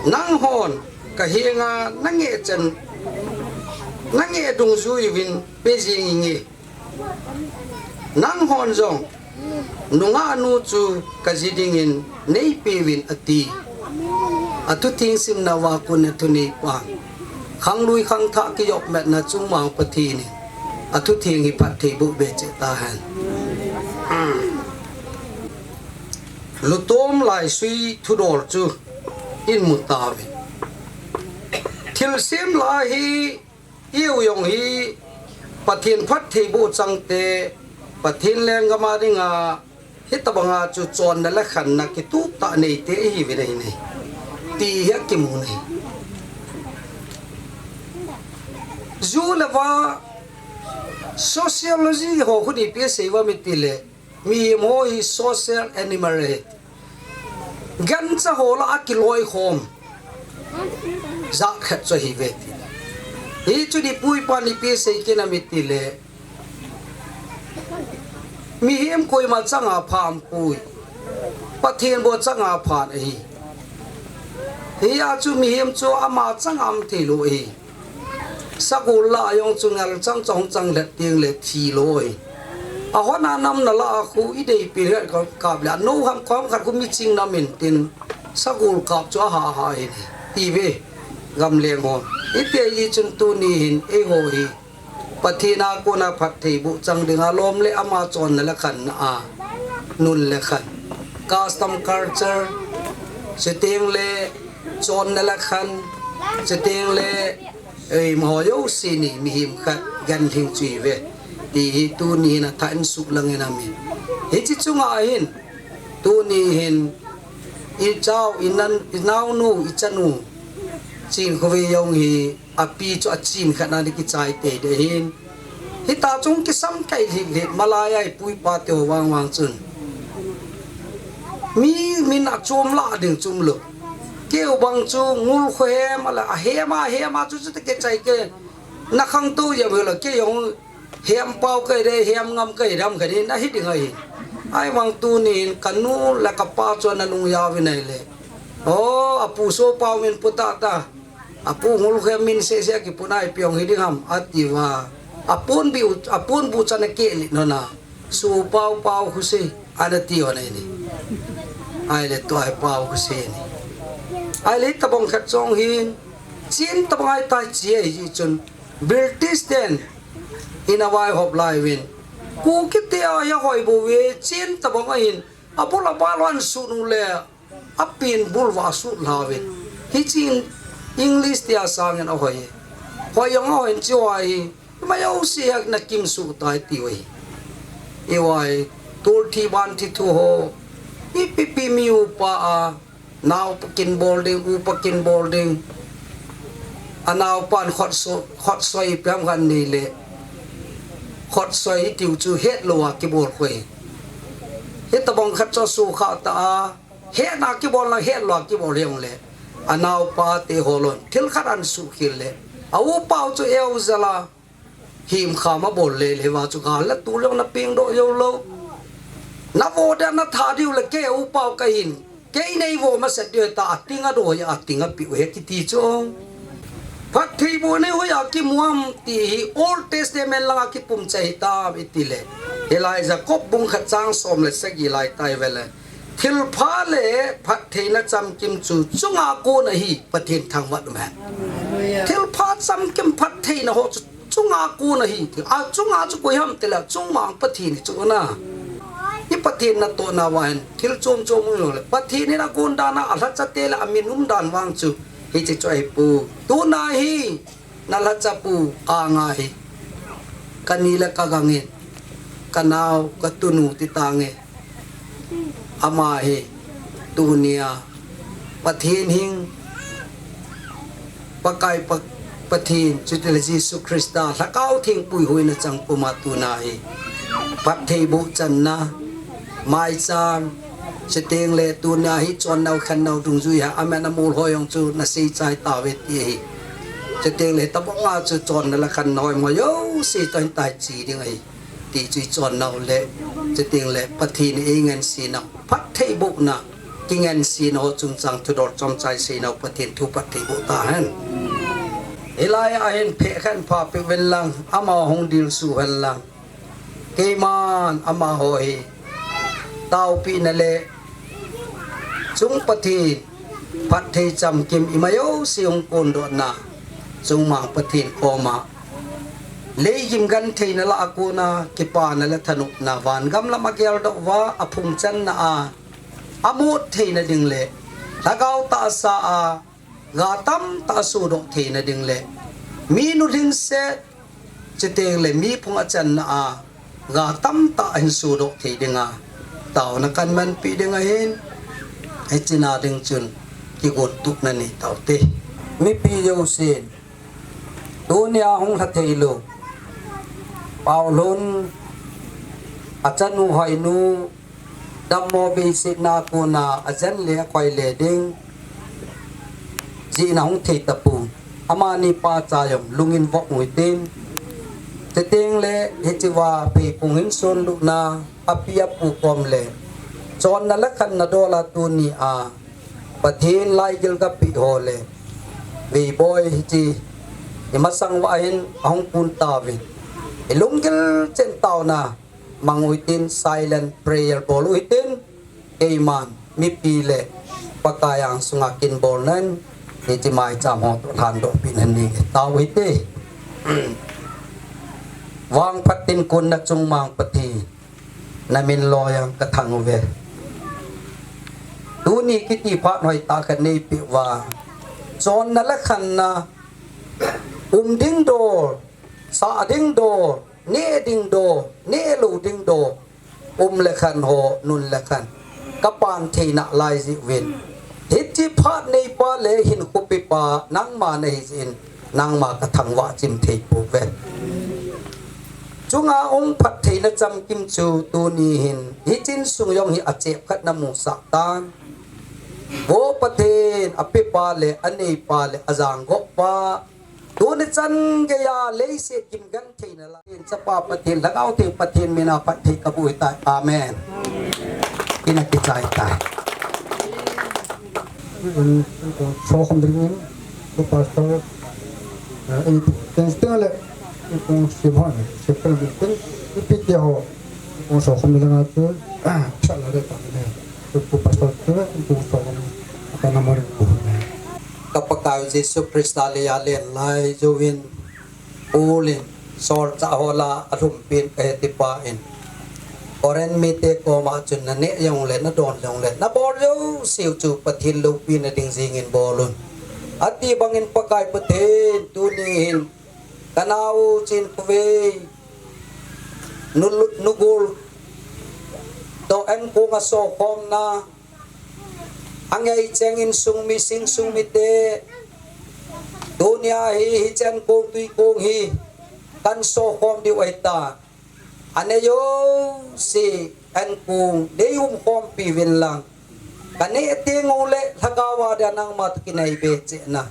Nanghon kahenga nangeh chen, nangeh dungjui uvin pejing inge. Nanghon jong nungah nu chu kaji dingin neipeuvin ati. Athutheng simna uva kon a thuneipa, khanglui khangthah kijopmatna chungmang Pathen in athutheng hi phatthei boh be cheh tahen. Lutom laisui thudol chu imu tauvin. Thilsem lah hi, iu jong hi, Pathen phatthei boh changte, Pathen lenggam a dinga, hitabanga chu chonna le khanna kitup tah neite ihiuvin ahi. Ti hi akimun ahi. Ju le va, sociology ho khu ipi asei uvem itile, mihem ho hi social animal ahi. Gancha ho lah a kiloikhom jat khat chu ahiuve ti. Hichu ipu ipan ipi asei kit em itile, mihem koima changa pha umpoi. Pathen bou changa pha ahi. Hia chu mihem chu ama changa um theilou ahi. Sagol lah a jong chu ngal chang chang chang lheh teng le thilou ahi. Ahon a namna lah a khu idei pi lheh kap le, anou ham khom khat khu miching nam intin, sagol kap chu aha aha ahi, tiuve. Gamleng hon, iti ahi chun tuni hin eiho hi Pathen a kona phatthei boh chang dinga lom le ama chonna le khanna a, nun le khan, custom culture, chuteng le chonna le khan, chuteng le, eh, amaho jouse hi mihem khat ganhing chu ihiuve. Ti hi tuni hin athah in suklang in amin. Hiche chunga hin, tuni hin, ichao, inan, inaonu, ichanu, Chinkhovei jong hi, api chu achin khat na di kichai tei de hin. Hita chung kisam kai lhit lhit, malai a ipu ipa te ho vang vang chun. Mi, min achom lah ding chu umlou. Keu bang chu ngul kho hem a la, ahem a, hem a chu chu te kichai ke. Na khangtou jep u la, kei jong hem pau kahi de, hem ngam kahi dam kahi de, nahi ding ahi. Ahivang tuni hin kanu le kapa chu ana lung jaovin ahile. O, apu Sopau min pu tata. Apu ngul kho hem min sese a kipu nai, ipi jong hi ding ham, atiuva. Aponbu, aponbu chan akeh lit nona. Sopau, Pau Khose, ana ti hon ahi. Ahile tua hi Pau Khose ahi. Ahile tabang khat jong hin, chen tabang ahitai chi ahi chun, British ten, in avaihop lai uvin. Kuki te a hi ahoi bouve, chen tabang ahin, abul abal uva asut u le, apen bul uva asut lha uvin. Hichun English te a sangin ahoi. Hoi jong ahoi in chu ahi. Ima jouse hi ana kimsuh tai tiu ahi. Eiho hi, tolthi banthi thu ho. Ipi pi mi upa a, naopa kin bol ding, upa kin bol ding. Anaopan khotso-, khotsoi ipi ham khat nei le. Khotsoi itiu chu hetlou a kibol kho ahi. Hitabang khat chu sukha ta a. Hetna kibol lang, hetlou a kibol jong le. Anaopa te holon. Thil khat ana sukhel le. A upa u chu eujal a. Himkham abol le le va chu gal le tu le na peng doh jou lou. Na vo dia na tha diu le kei upa u kahin. Kei nei vo masat diu ta ating a doh a ating a piu ahi kiti chu. Phattheiboh nei hoiya kimu ham ti hi Old Testament langa kipum chai tam iti le. Hilai Jacob bung khat chang som le sagi lai tai vele. Thilpha le phattheina chamkim chu chunga kon ahi, Pathen thangvah um hen. Thilpha chamkim phattheina ho chu chunga kon ahi. A chunga chu koi ham tile, chungmang Pathen hi chu na. I Pathen natohna uva hin, thil chom chom um jong le. Pathen in agon dan a, alhacha te le amin um dan vang chu. Hiche chu ahi pu. Tuna hi, Na lhachapu anga hi, ka ni le ka gang in, ka nao, ka tunu ti tange. Ama hi, tunia, Pathen hing, Pakai Pa-, Pathen, chutile Jesu Christa, Lhakao Theng puihuina chang puma tuna hi. Phattheiboh channa, maicham, chuteng le tunia hi chonnau khannau dungjui ha, amen amol ho jong chu na seichai tauve ti hi. Chuteng le tabanga chu chonna le khanna ho mo jouse toh hin tai chi ding ahi. Ti chu i chonnau le, chuteng le Pathen in eingansena, phattheibohna, Kingansena ho chungchang thudol chomcha iseinau Pathen thu phatthei boh tahen. Hilai a hin phe khat pha peh uvin lang, ama hung dilsu hen lang. Keiman amaho hi taopina le chung Pathen phatthei chamkim ima jouse hung kondohna chungmang Pathen koma leigim gentheina lah a kona kipana le thanopna van gam lam a geldoh uva aphung channa a amut theina ding le lhagao tahsa a ga tamtah a sodoh theina ding le mi nulhingset, chuteng le mi phung achanna a ga tamtah ahin sodoh thei dinga taona kahin manpeh ding ahin, hiche na ding chun kigot tupna nei taute. Mipi jousen tunia hung lha theilou Paolhun, achanu Hoinu, dammo veisetna kona ajen le akoi le ding jeh in ahung thei tapon, amani pacha jong lungin vop u hitin. Chuteng le hichea pheiphung hin sonlutna api apu kom le chonna le khanna dol a tunia Pathen laigil kapeh ho le veiboi hiche imasang uva hin ahung kun tauvin, ilunggil cheh in taona mang u hitin, silent prayer bol u hitin, keiman mipi le Pakai angsunga kin bolnan hiche maicham ho toh lhandoh peh in ahi, tao u hite. Vangphat tin konna chungmang Pathen, namin loi jong kathang uve. Tuni kiti phat hoitah khat neipeh uva, chonna le khanna, um ding dol, sah ding dol, neh ding dol, neh lou ding dol, um le khan ho, nun le khan, kapan thei nalai jeh uvin, hiche phat neipa le hinkho pepa nangma nahi jeh in, nangma kathangvah chim thei pouve. Chunga hung phattheina chamkim chu tuni hin hiche insung jong hi achep khat namusah tan. Vo Pathen, apepa le aneipa le ajang goppa, tuni chan geiya leiset gim gentheina lah in Chapa Pathen, Lhagao Theng Pathen mina phatthei kaboh tai. Amen. Ina kichai tai. Sokhom dingin, Pastor, eh, in, in, in, le, in, in, Simon, Simon, in, in, in, Peter ho, in, sokhom dingin atu, chala de ta ne, in, Pastor, in, in, sokhom, apa nama rin ko ne. Ka Pakai Jesu Christa le alen lai jouvin, Ulin, solchah ho lah a alhumpi in kahe tipa in, Corinth mite koma chun naneh jongle, nadon jongle, nabol jouseu chu Pathen loupina ding jingin bolun. Ati bangin Pakai Pathen, tuni hin kanao chin kuvei, nu, nugol toh enkong a sokhomna, angei cheng insung mi, sing sung mite, tunia hi, hiche enkong tuikong hi kahin sokhom diu ahitai. Anei jouse enkong neium khompi uvin lang, kaneh teng uleh lhagao a dia nangma toh kinaibe chehna,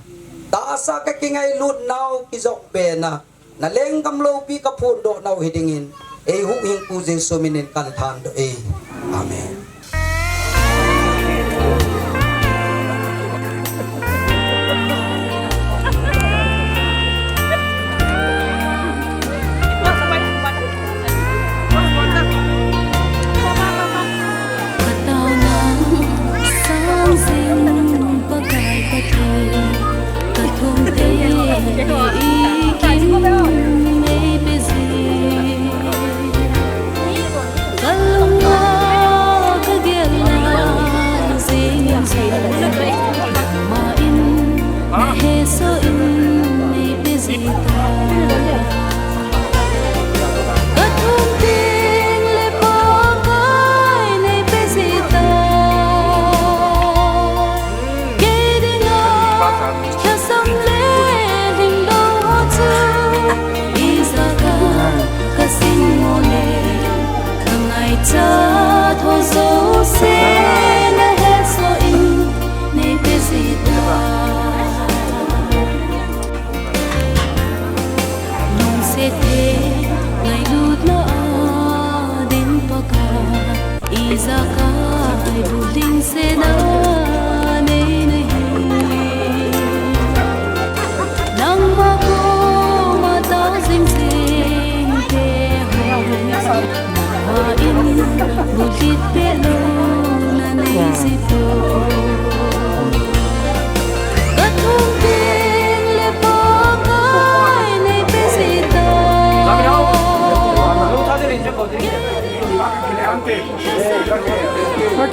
tahsa kakingailut nau kijopbe na, nalenggam loupi kaphondoh nau hi dingin, eihuhhingpu Jesu minin kahin lhandoh e. Amen.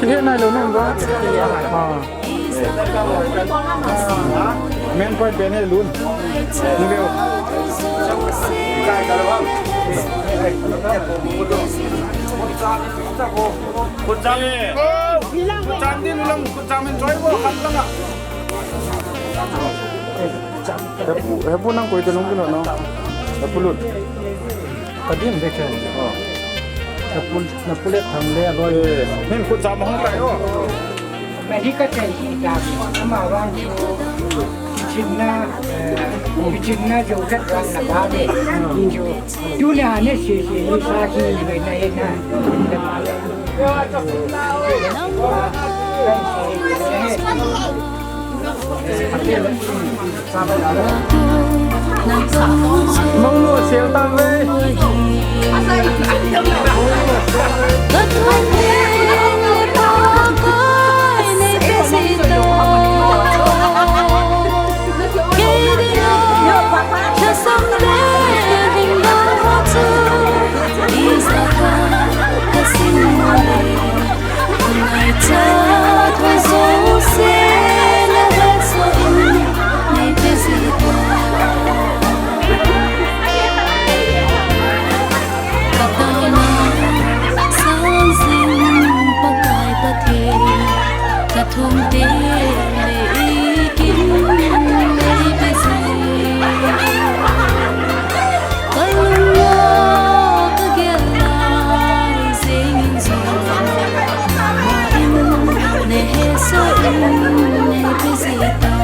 He nai lo nung ba. Ah. Main point pen he lun. Nung veu. Khutjam. Khutjam din ulang, khutjam in choi bo, khat langa. Hepu, hepu nang koi te nung kilo no. Hepu lut. Kadim de khen. Oh. Hepu, na pulet thang le aloi. Eh, nin khutjam hong kai o. Mari ka chai hi da. Ama wang chu. Chinna, eh, chinna jo kat kan na ba de. Chu. Tuna ne si si ni sa ki ni na e na. Mangnu sel tang ve. Ka thum teng le i kin nei pe jing. Ka lung a ka gel lai jeng in jong, mama in nei hesoh in nei pe jing ta.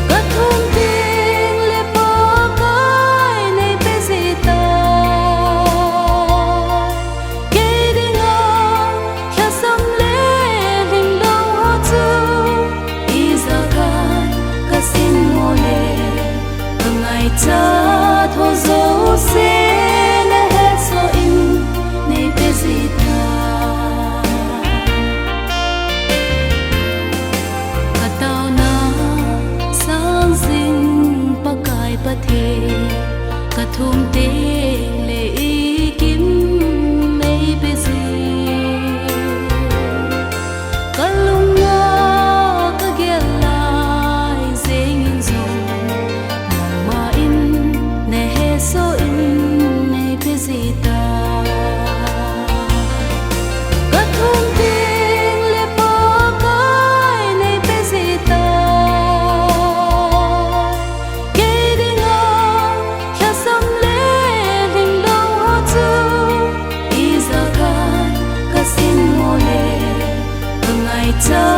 Ka thum teng le Pakai nei pe jing ta. Kei dinga lhasam le lhinglou ho chu, ijat a ka sin mo le, ka ngaichat ho jouse na hesoh in nei pe jing ta. Ka taona sang jing Pakai Pathen, ka thum teng le i kin nei pe jing. Ka lung a ka gel lai jeng in jong, mama in nei hesoh in nei pe jing ta. Ka thum teng le Pakai nei pe jing ta. Kei dinga lhasam le lhinglou ho chu, ijat a ka sin mo le, ka ngaichat